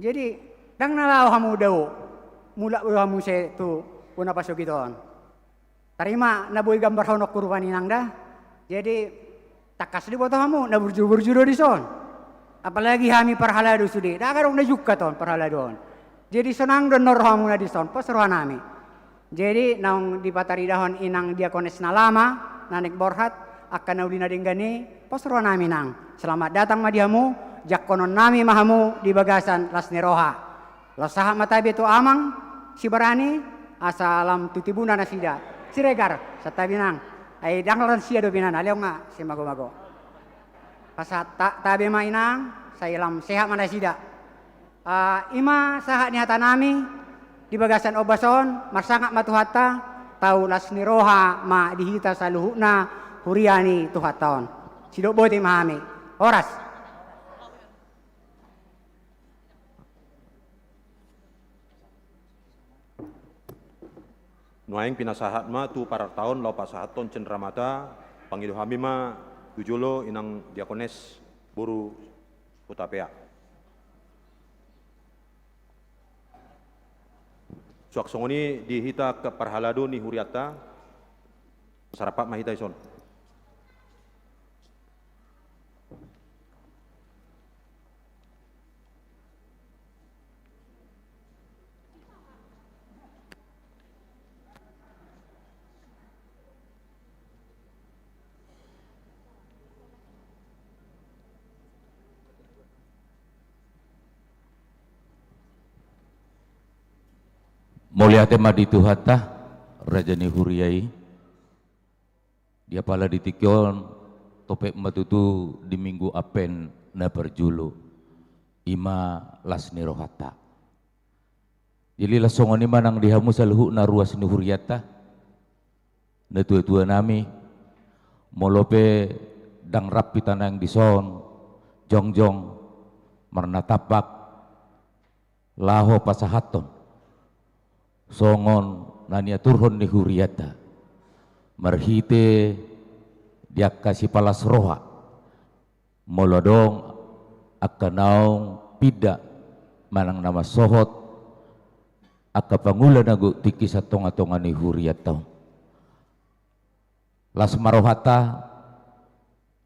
Jadi, ndang na laho hamu dao, mulak do hamu muse tu bona pasogit on. Tarima na boi gambarhononku rupani inang da. Jadi, tangkas diboto hamu, na burju-burju do dison. Apalagi hami parhalado sude, ndang adong na jungkat on parhalado on. Jadi, sonang do annon rohamuna dison, pos rohanami. Jadi, naung dipataridahon inang diakones na lama, na naeng borhat, angka na uli na denggan i, pos rohanami inang. Selamat datang ma di hamu, jangkononnami ma hamu di bagasan las ni roha. Laos sahat ma tabe tu amang Sibarani, asa lam tu tibuna nasida. Siregar, santabi inang. Ai ndang lansia dope inang, lehon ma simago-mago. Pasahat ta-, tabe ma inang, sai lam sehat ma nasida. Ah, i ma sahat ni hatanami di bagasan ombas on, marsangap ma Tuhanta, tau las ni roha ma di hita saluhutna huria ni Tuhanta on. Sidok boti ma hami. Horas. Nuaeng pinasahat ma tu parartaon laho pasahathon cenramata, pangido hami ma tu jolo inang diakones boru Hutapea. Suang songon i di hita angka parhalado ni hurianta, sarapat ma hita dison. Mauliate ma di Tuhanta, Raja ni huria i. Di apala di tingki on, topet ma tutu di Minggu Advent na parjolo, i ma las ni rohanta. Jadi laos songon i ma nang di hamu saluhutna ruas ni hurianta, natua-tuanami, molo pe ndang rap hita nang dison, jongjong, marnatampak, laho pasahathon songon na niaturhon ni hurianta marhite di angka sipalas roha, molo adong angka naung pinda manang na mansohot angka pangula na gok tingki sian tongatonga ni hurianta on. Las ma rohanta,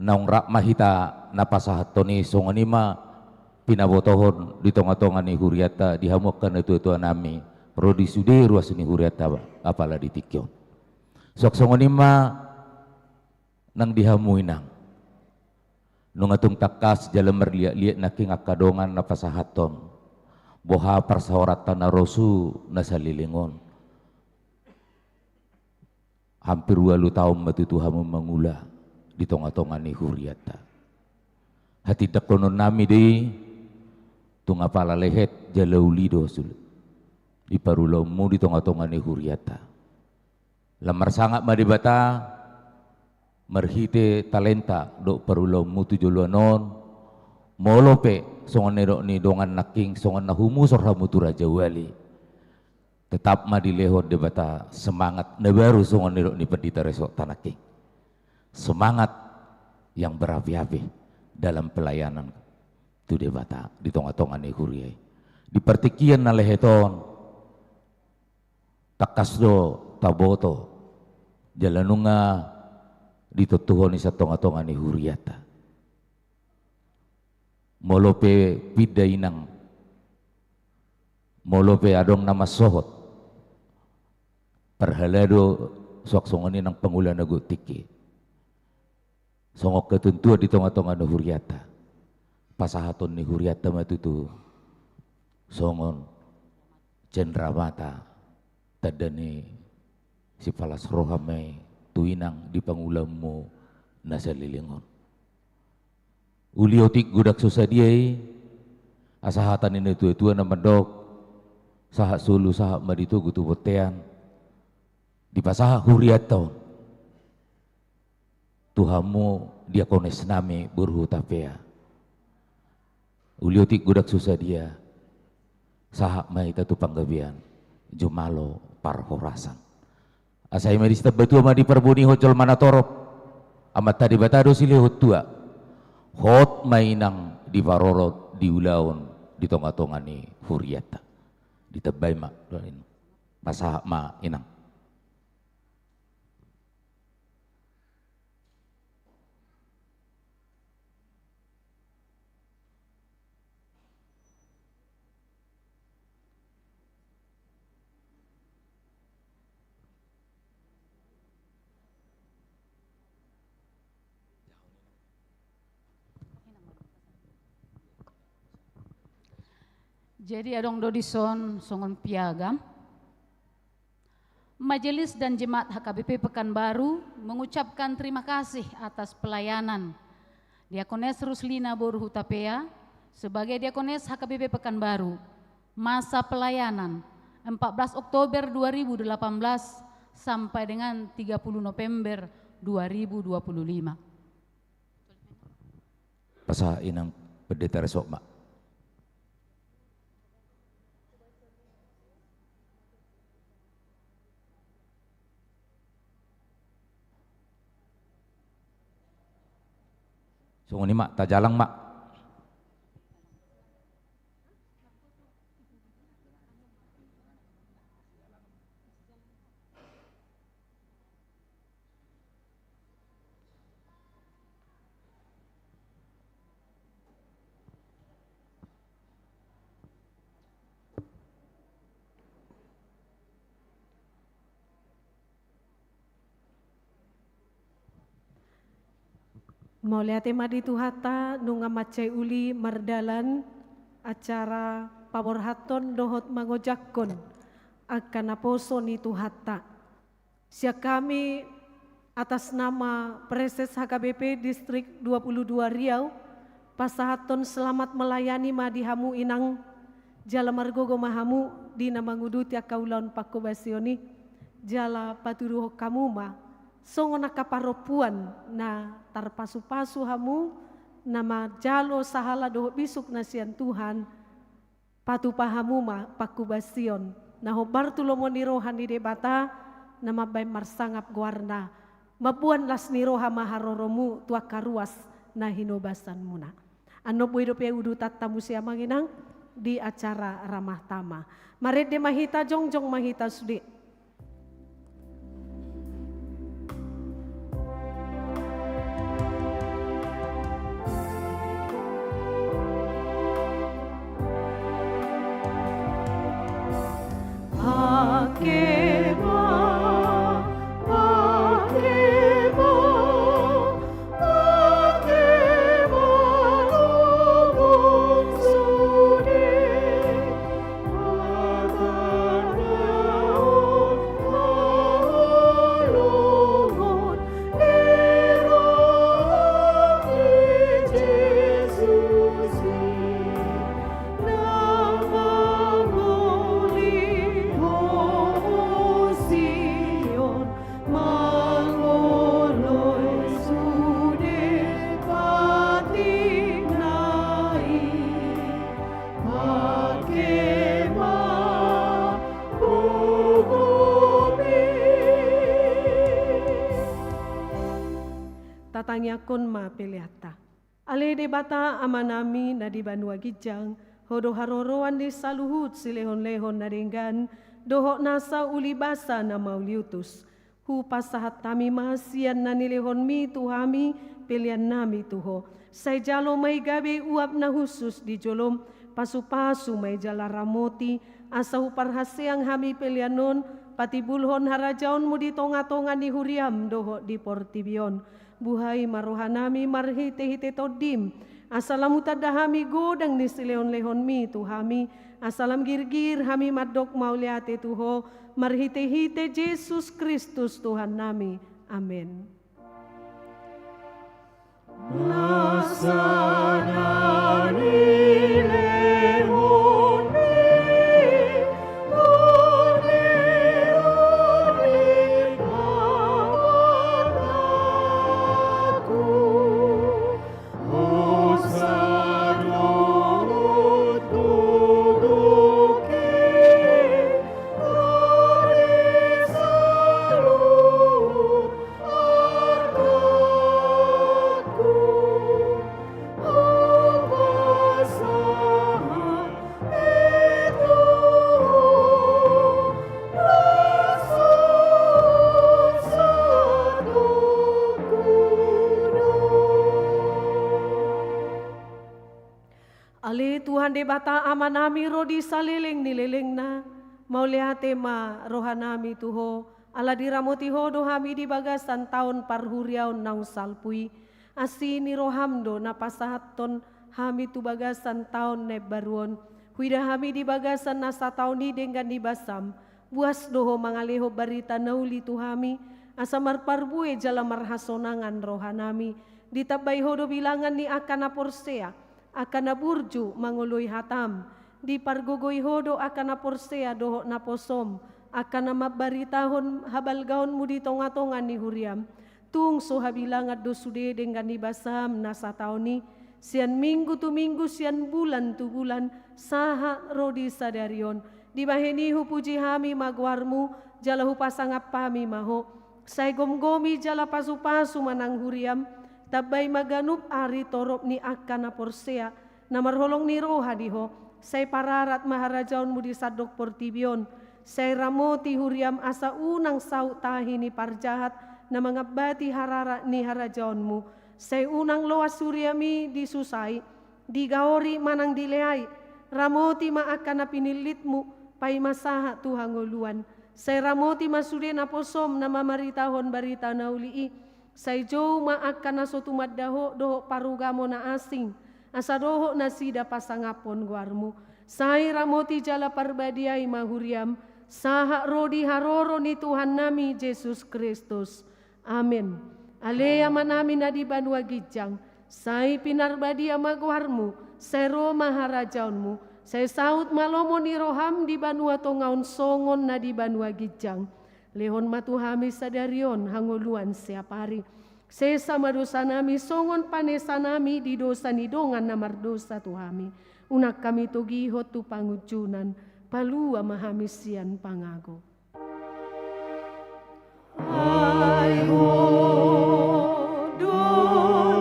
naung rap ma hita na pasahathon i, songon i ma pinabotohon di tongatonga ni hurianta, di hamu angka natuatuanami, ro di sude ruas ni hurianta apala di tingki on. Suang songon i ma nang di hamu inang. Nunga tung tangkas jala marliatliat nangkin angka dongan na pasahathon boha parsaoranta na rosu na saleleng on. Hampir ualu taon ma tutu hamu mangula di tongatonga ni hurianta. Hatindangkononnami do i, tung apala lehet jala uli do sude di parulaonmu di tongatonga ni hurianta. Lam marsangap ma Debata marhite talenta dohot parulaonmu tu joloan on. Molo pe songon na nidok ni dongan nangkin, songon na humusor hamu tu Rajawali, tetap ma dilehon Debata semangat na baru, songon na nidok ni pandita resort ta nangkin. Semangat yang berapi-api dalam pelayanan tu Debata di tongatonga ni huria i. Di partingkian na lehet on, tangkas do taboto jala nunga ditontuhon i sian tongatonga ni hurianta. Molo pe pinda inang, molo pe adong na mansohot, parhalado suang songon i nang pangula na gok tingki. Songon ketentuan di tongatonga ni hurianta, pasahaton ni hurianta ma tutu songon cendramata, tanda ni sipalas roha ma i tu inang di pangulaonmu na saleleng on. Uli otik godang so sadia i, asa hata ni natuatua na mandok, sahat solu sahat ma di togu tu bontean, dipasahat hurianta on tu hamu diakonesnami boru Hutapea. Uli otik godang so sadia, sahat ma hita tu panggabean jumalo parhorasan. Asa i ma di sitambatua ma diparbonihon jolma na torop, Amanta Debata do silehon tua. Hot ma inang diparorot di ulaon di tongatonga ni hurianta. Ditambai ma, pasahat ma inang. Jadi adong do dison songon piagam. Majelis dan Jemaat H K B P Pekanbaru mengucapkan terima kasih atas pelayanan Diakones Ruslina boru Hutapea sebagai Diakones H K B P Pekanbaru. Masa pelayanan empat belas Oktober dua ribu delapan belas sampai dengan tiga puluh November dua ribu dua puluh lima. Pasahat inang pendeta resort ma. Songon i ma, tajalang ma. Mauliate ma di Tuhanta, nunga mansai uli mardalan acara paborhathon dohot mangojakhon angka naposo ni Tuhanta. Sian hami atas nama Praeses H K B P Distrik dua puluh dua Riau, pasahathon selamat melayani ma di hamu inang, jala margogo ma hamu di na manguduti angka ulaon pangkobasion i, jala patuduhon hamu ma songon angka parompuan na tarpasupasu hamu, na manjalo sahala dohot bisuk na sian Tuhan, patupa hamu ma pangkobasion na hombar tu lomo ni roha ni Debata, na mambahen marsangap goarna Mamboan las ni roha ma haroromu tu angka ruas na hinobasanmuna. Annon boi dope udutanta muse, amang inang, di acara Ramah Tamah. Marende ma hita, jongjong ma hita sude. Tatangiangkon ma peleanta. Ale Debata Amanami na di banua ginjang, Ho do haroroan ni saluhut silehonlehon na denggan dohot nasa ulibasa na mauliutus. Hupasahat hami ma sian na nilehonmi tu hami peleannami tu Ho. Sai jalo ma i gabe uap na hushus di jolom, pasupasu ma i jala ramoti, asa huparhaseang hami pelean on patimbulhon harajaonmu di tongatonga ni huriam dohot di portibi on. Buhai ma rohanami marhitehite Tondim, asa lam hutanda hami godang ni silehonlehonmi tu hami, asa lam girgir hami mandok mauliate tu Ho, marhitehite Jesus Kristus Tuhannami. Amen. Ale Tuhan Debata Amanami, ro di saleleng ni lelengna, mauliate ma rohanami tu Ho, ala diramoti Ho do hami di bagasan taon parhuriaon naung salpu i. Asi ni roham do na pasahathon hami tu bagasan taon na imbaru on. Huida hami di bagasan na sataon i denggan ni basam, buas do Ho mangalehon barita na uli tu hami, asa marparbue jala marhasonangan rohanami. Ditambai Ho do bilangan ni angka na porsea, angka na burju mangoloi hatam. Dipargogoi Ho do angka na porsea dohot naposom, angka na mambaritahon habalgaonmu di tongatonga ni huriam. Tung so habilangan do sude denggan ni basam na sataon i, sian minggu tu minggu, sian bulan tu bulan, sahat ro di sadari on. Dibahen i hupuji hami ma goarmu, jala hupasangap hami ma Ho. Sai gomgomi jala pasupasu ma nang huriam, tambai ma ganup ari torop ni angka na porsea, na marholong ni roha di Ho, sai pararat ma harajaonmu di sandok portibi on, sai ramoti huriam asa unang saut tahi ni parjahat na mangambati hararat ni harajaonmu, sai unang loas huriam i disusai, digaori manang dileai, ramoti ma angka na pinillitmu, paima sahat tu hangoluan, sai ramoti ma sude naposom na mamaritahon barita na uli i, sai jou ma angka na so tumanda Ho dohot parugamo na asing, asa dohot nasida pasangaphon goarmu, sai ramoti jala parbadiai ma huriam, sahat ro di haroro ni Tuhannami Jesus Kristus. Amen. Ale Amanami na di banua ginjang, sai pinarbadia ma goarmu, sai ro ma harajaonmu, sai saut ma lomo ni roham di banua tonga on songon na di banua ginjang. Lehon ma tu hami sadari on hangoluan siapari. Sesa ma dosanami songon panesanami di dosa ni dongan na mardosa tu hami. Unang hami togihon tu pangunjunan, palua ma hami sian pangago. Ai Ho do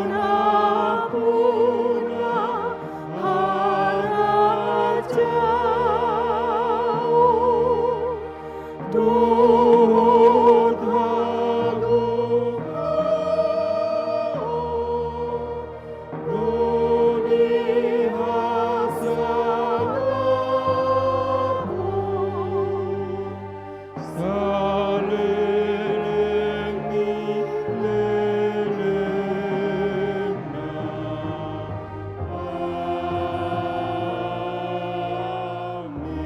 na puna harajaon dohot hagogoon. Ro di hasangapon saleleng ni lelengna. Amen.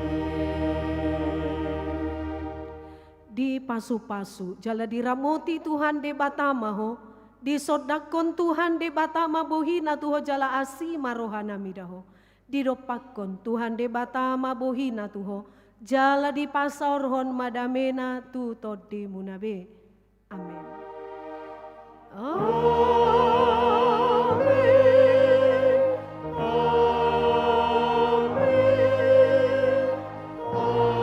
Dipasupasu jala diramoti Tuhan Debata ma ho. Disondangkon Tuhan Debata ma bohina tu ho jala asi ma rohana mida ho. Didompakkon Tuhan Debata ma bohina tu ho jala dipasaorhon ma damena tu tondimuna be. Amen. Amen. Amen. Amen.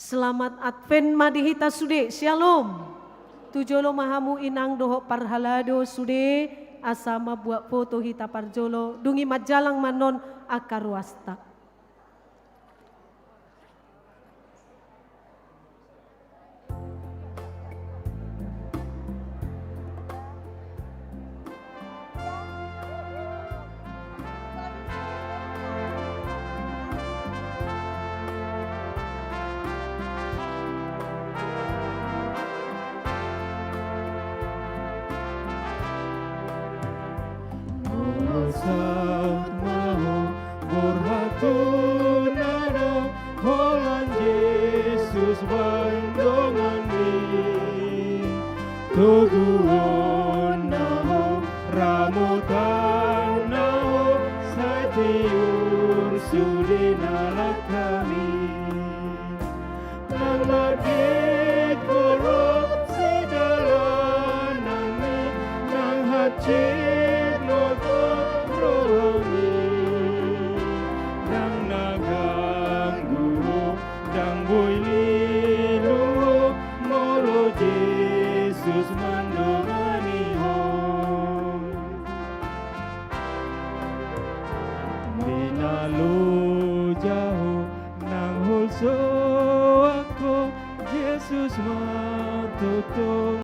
Selamat Advent ma di hita sude. Syalom. Tu jolo ma hamu inang dohot parhalado sude, asa mambuat foto hita parjolo, dung i manjalang ma annon angka ruasta. Molo saut ma ho borhat tu na dao, holan Jesus baen donganmi. Toguonna ho, ramotanna ho, sai tiur sude na langkami. Nang mandenggan ho sidalananmi, nang hansit do rohami. Ndang na ganggu ho, ndang boi lilu ho, molo Jesus mandongani ho. Minaloja ho nang holsoan ho, Jesus ma tongtong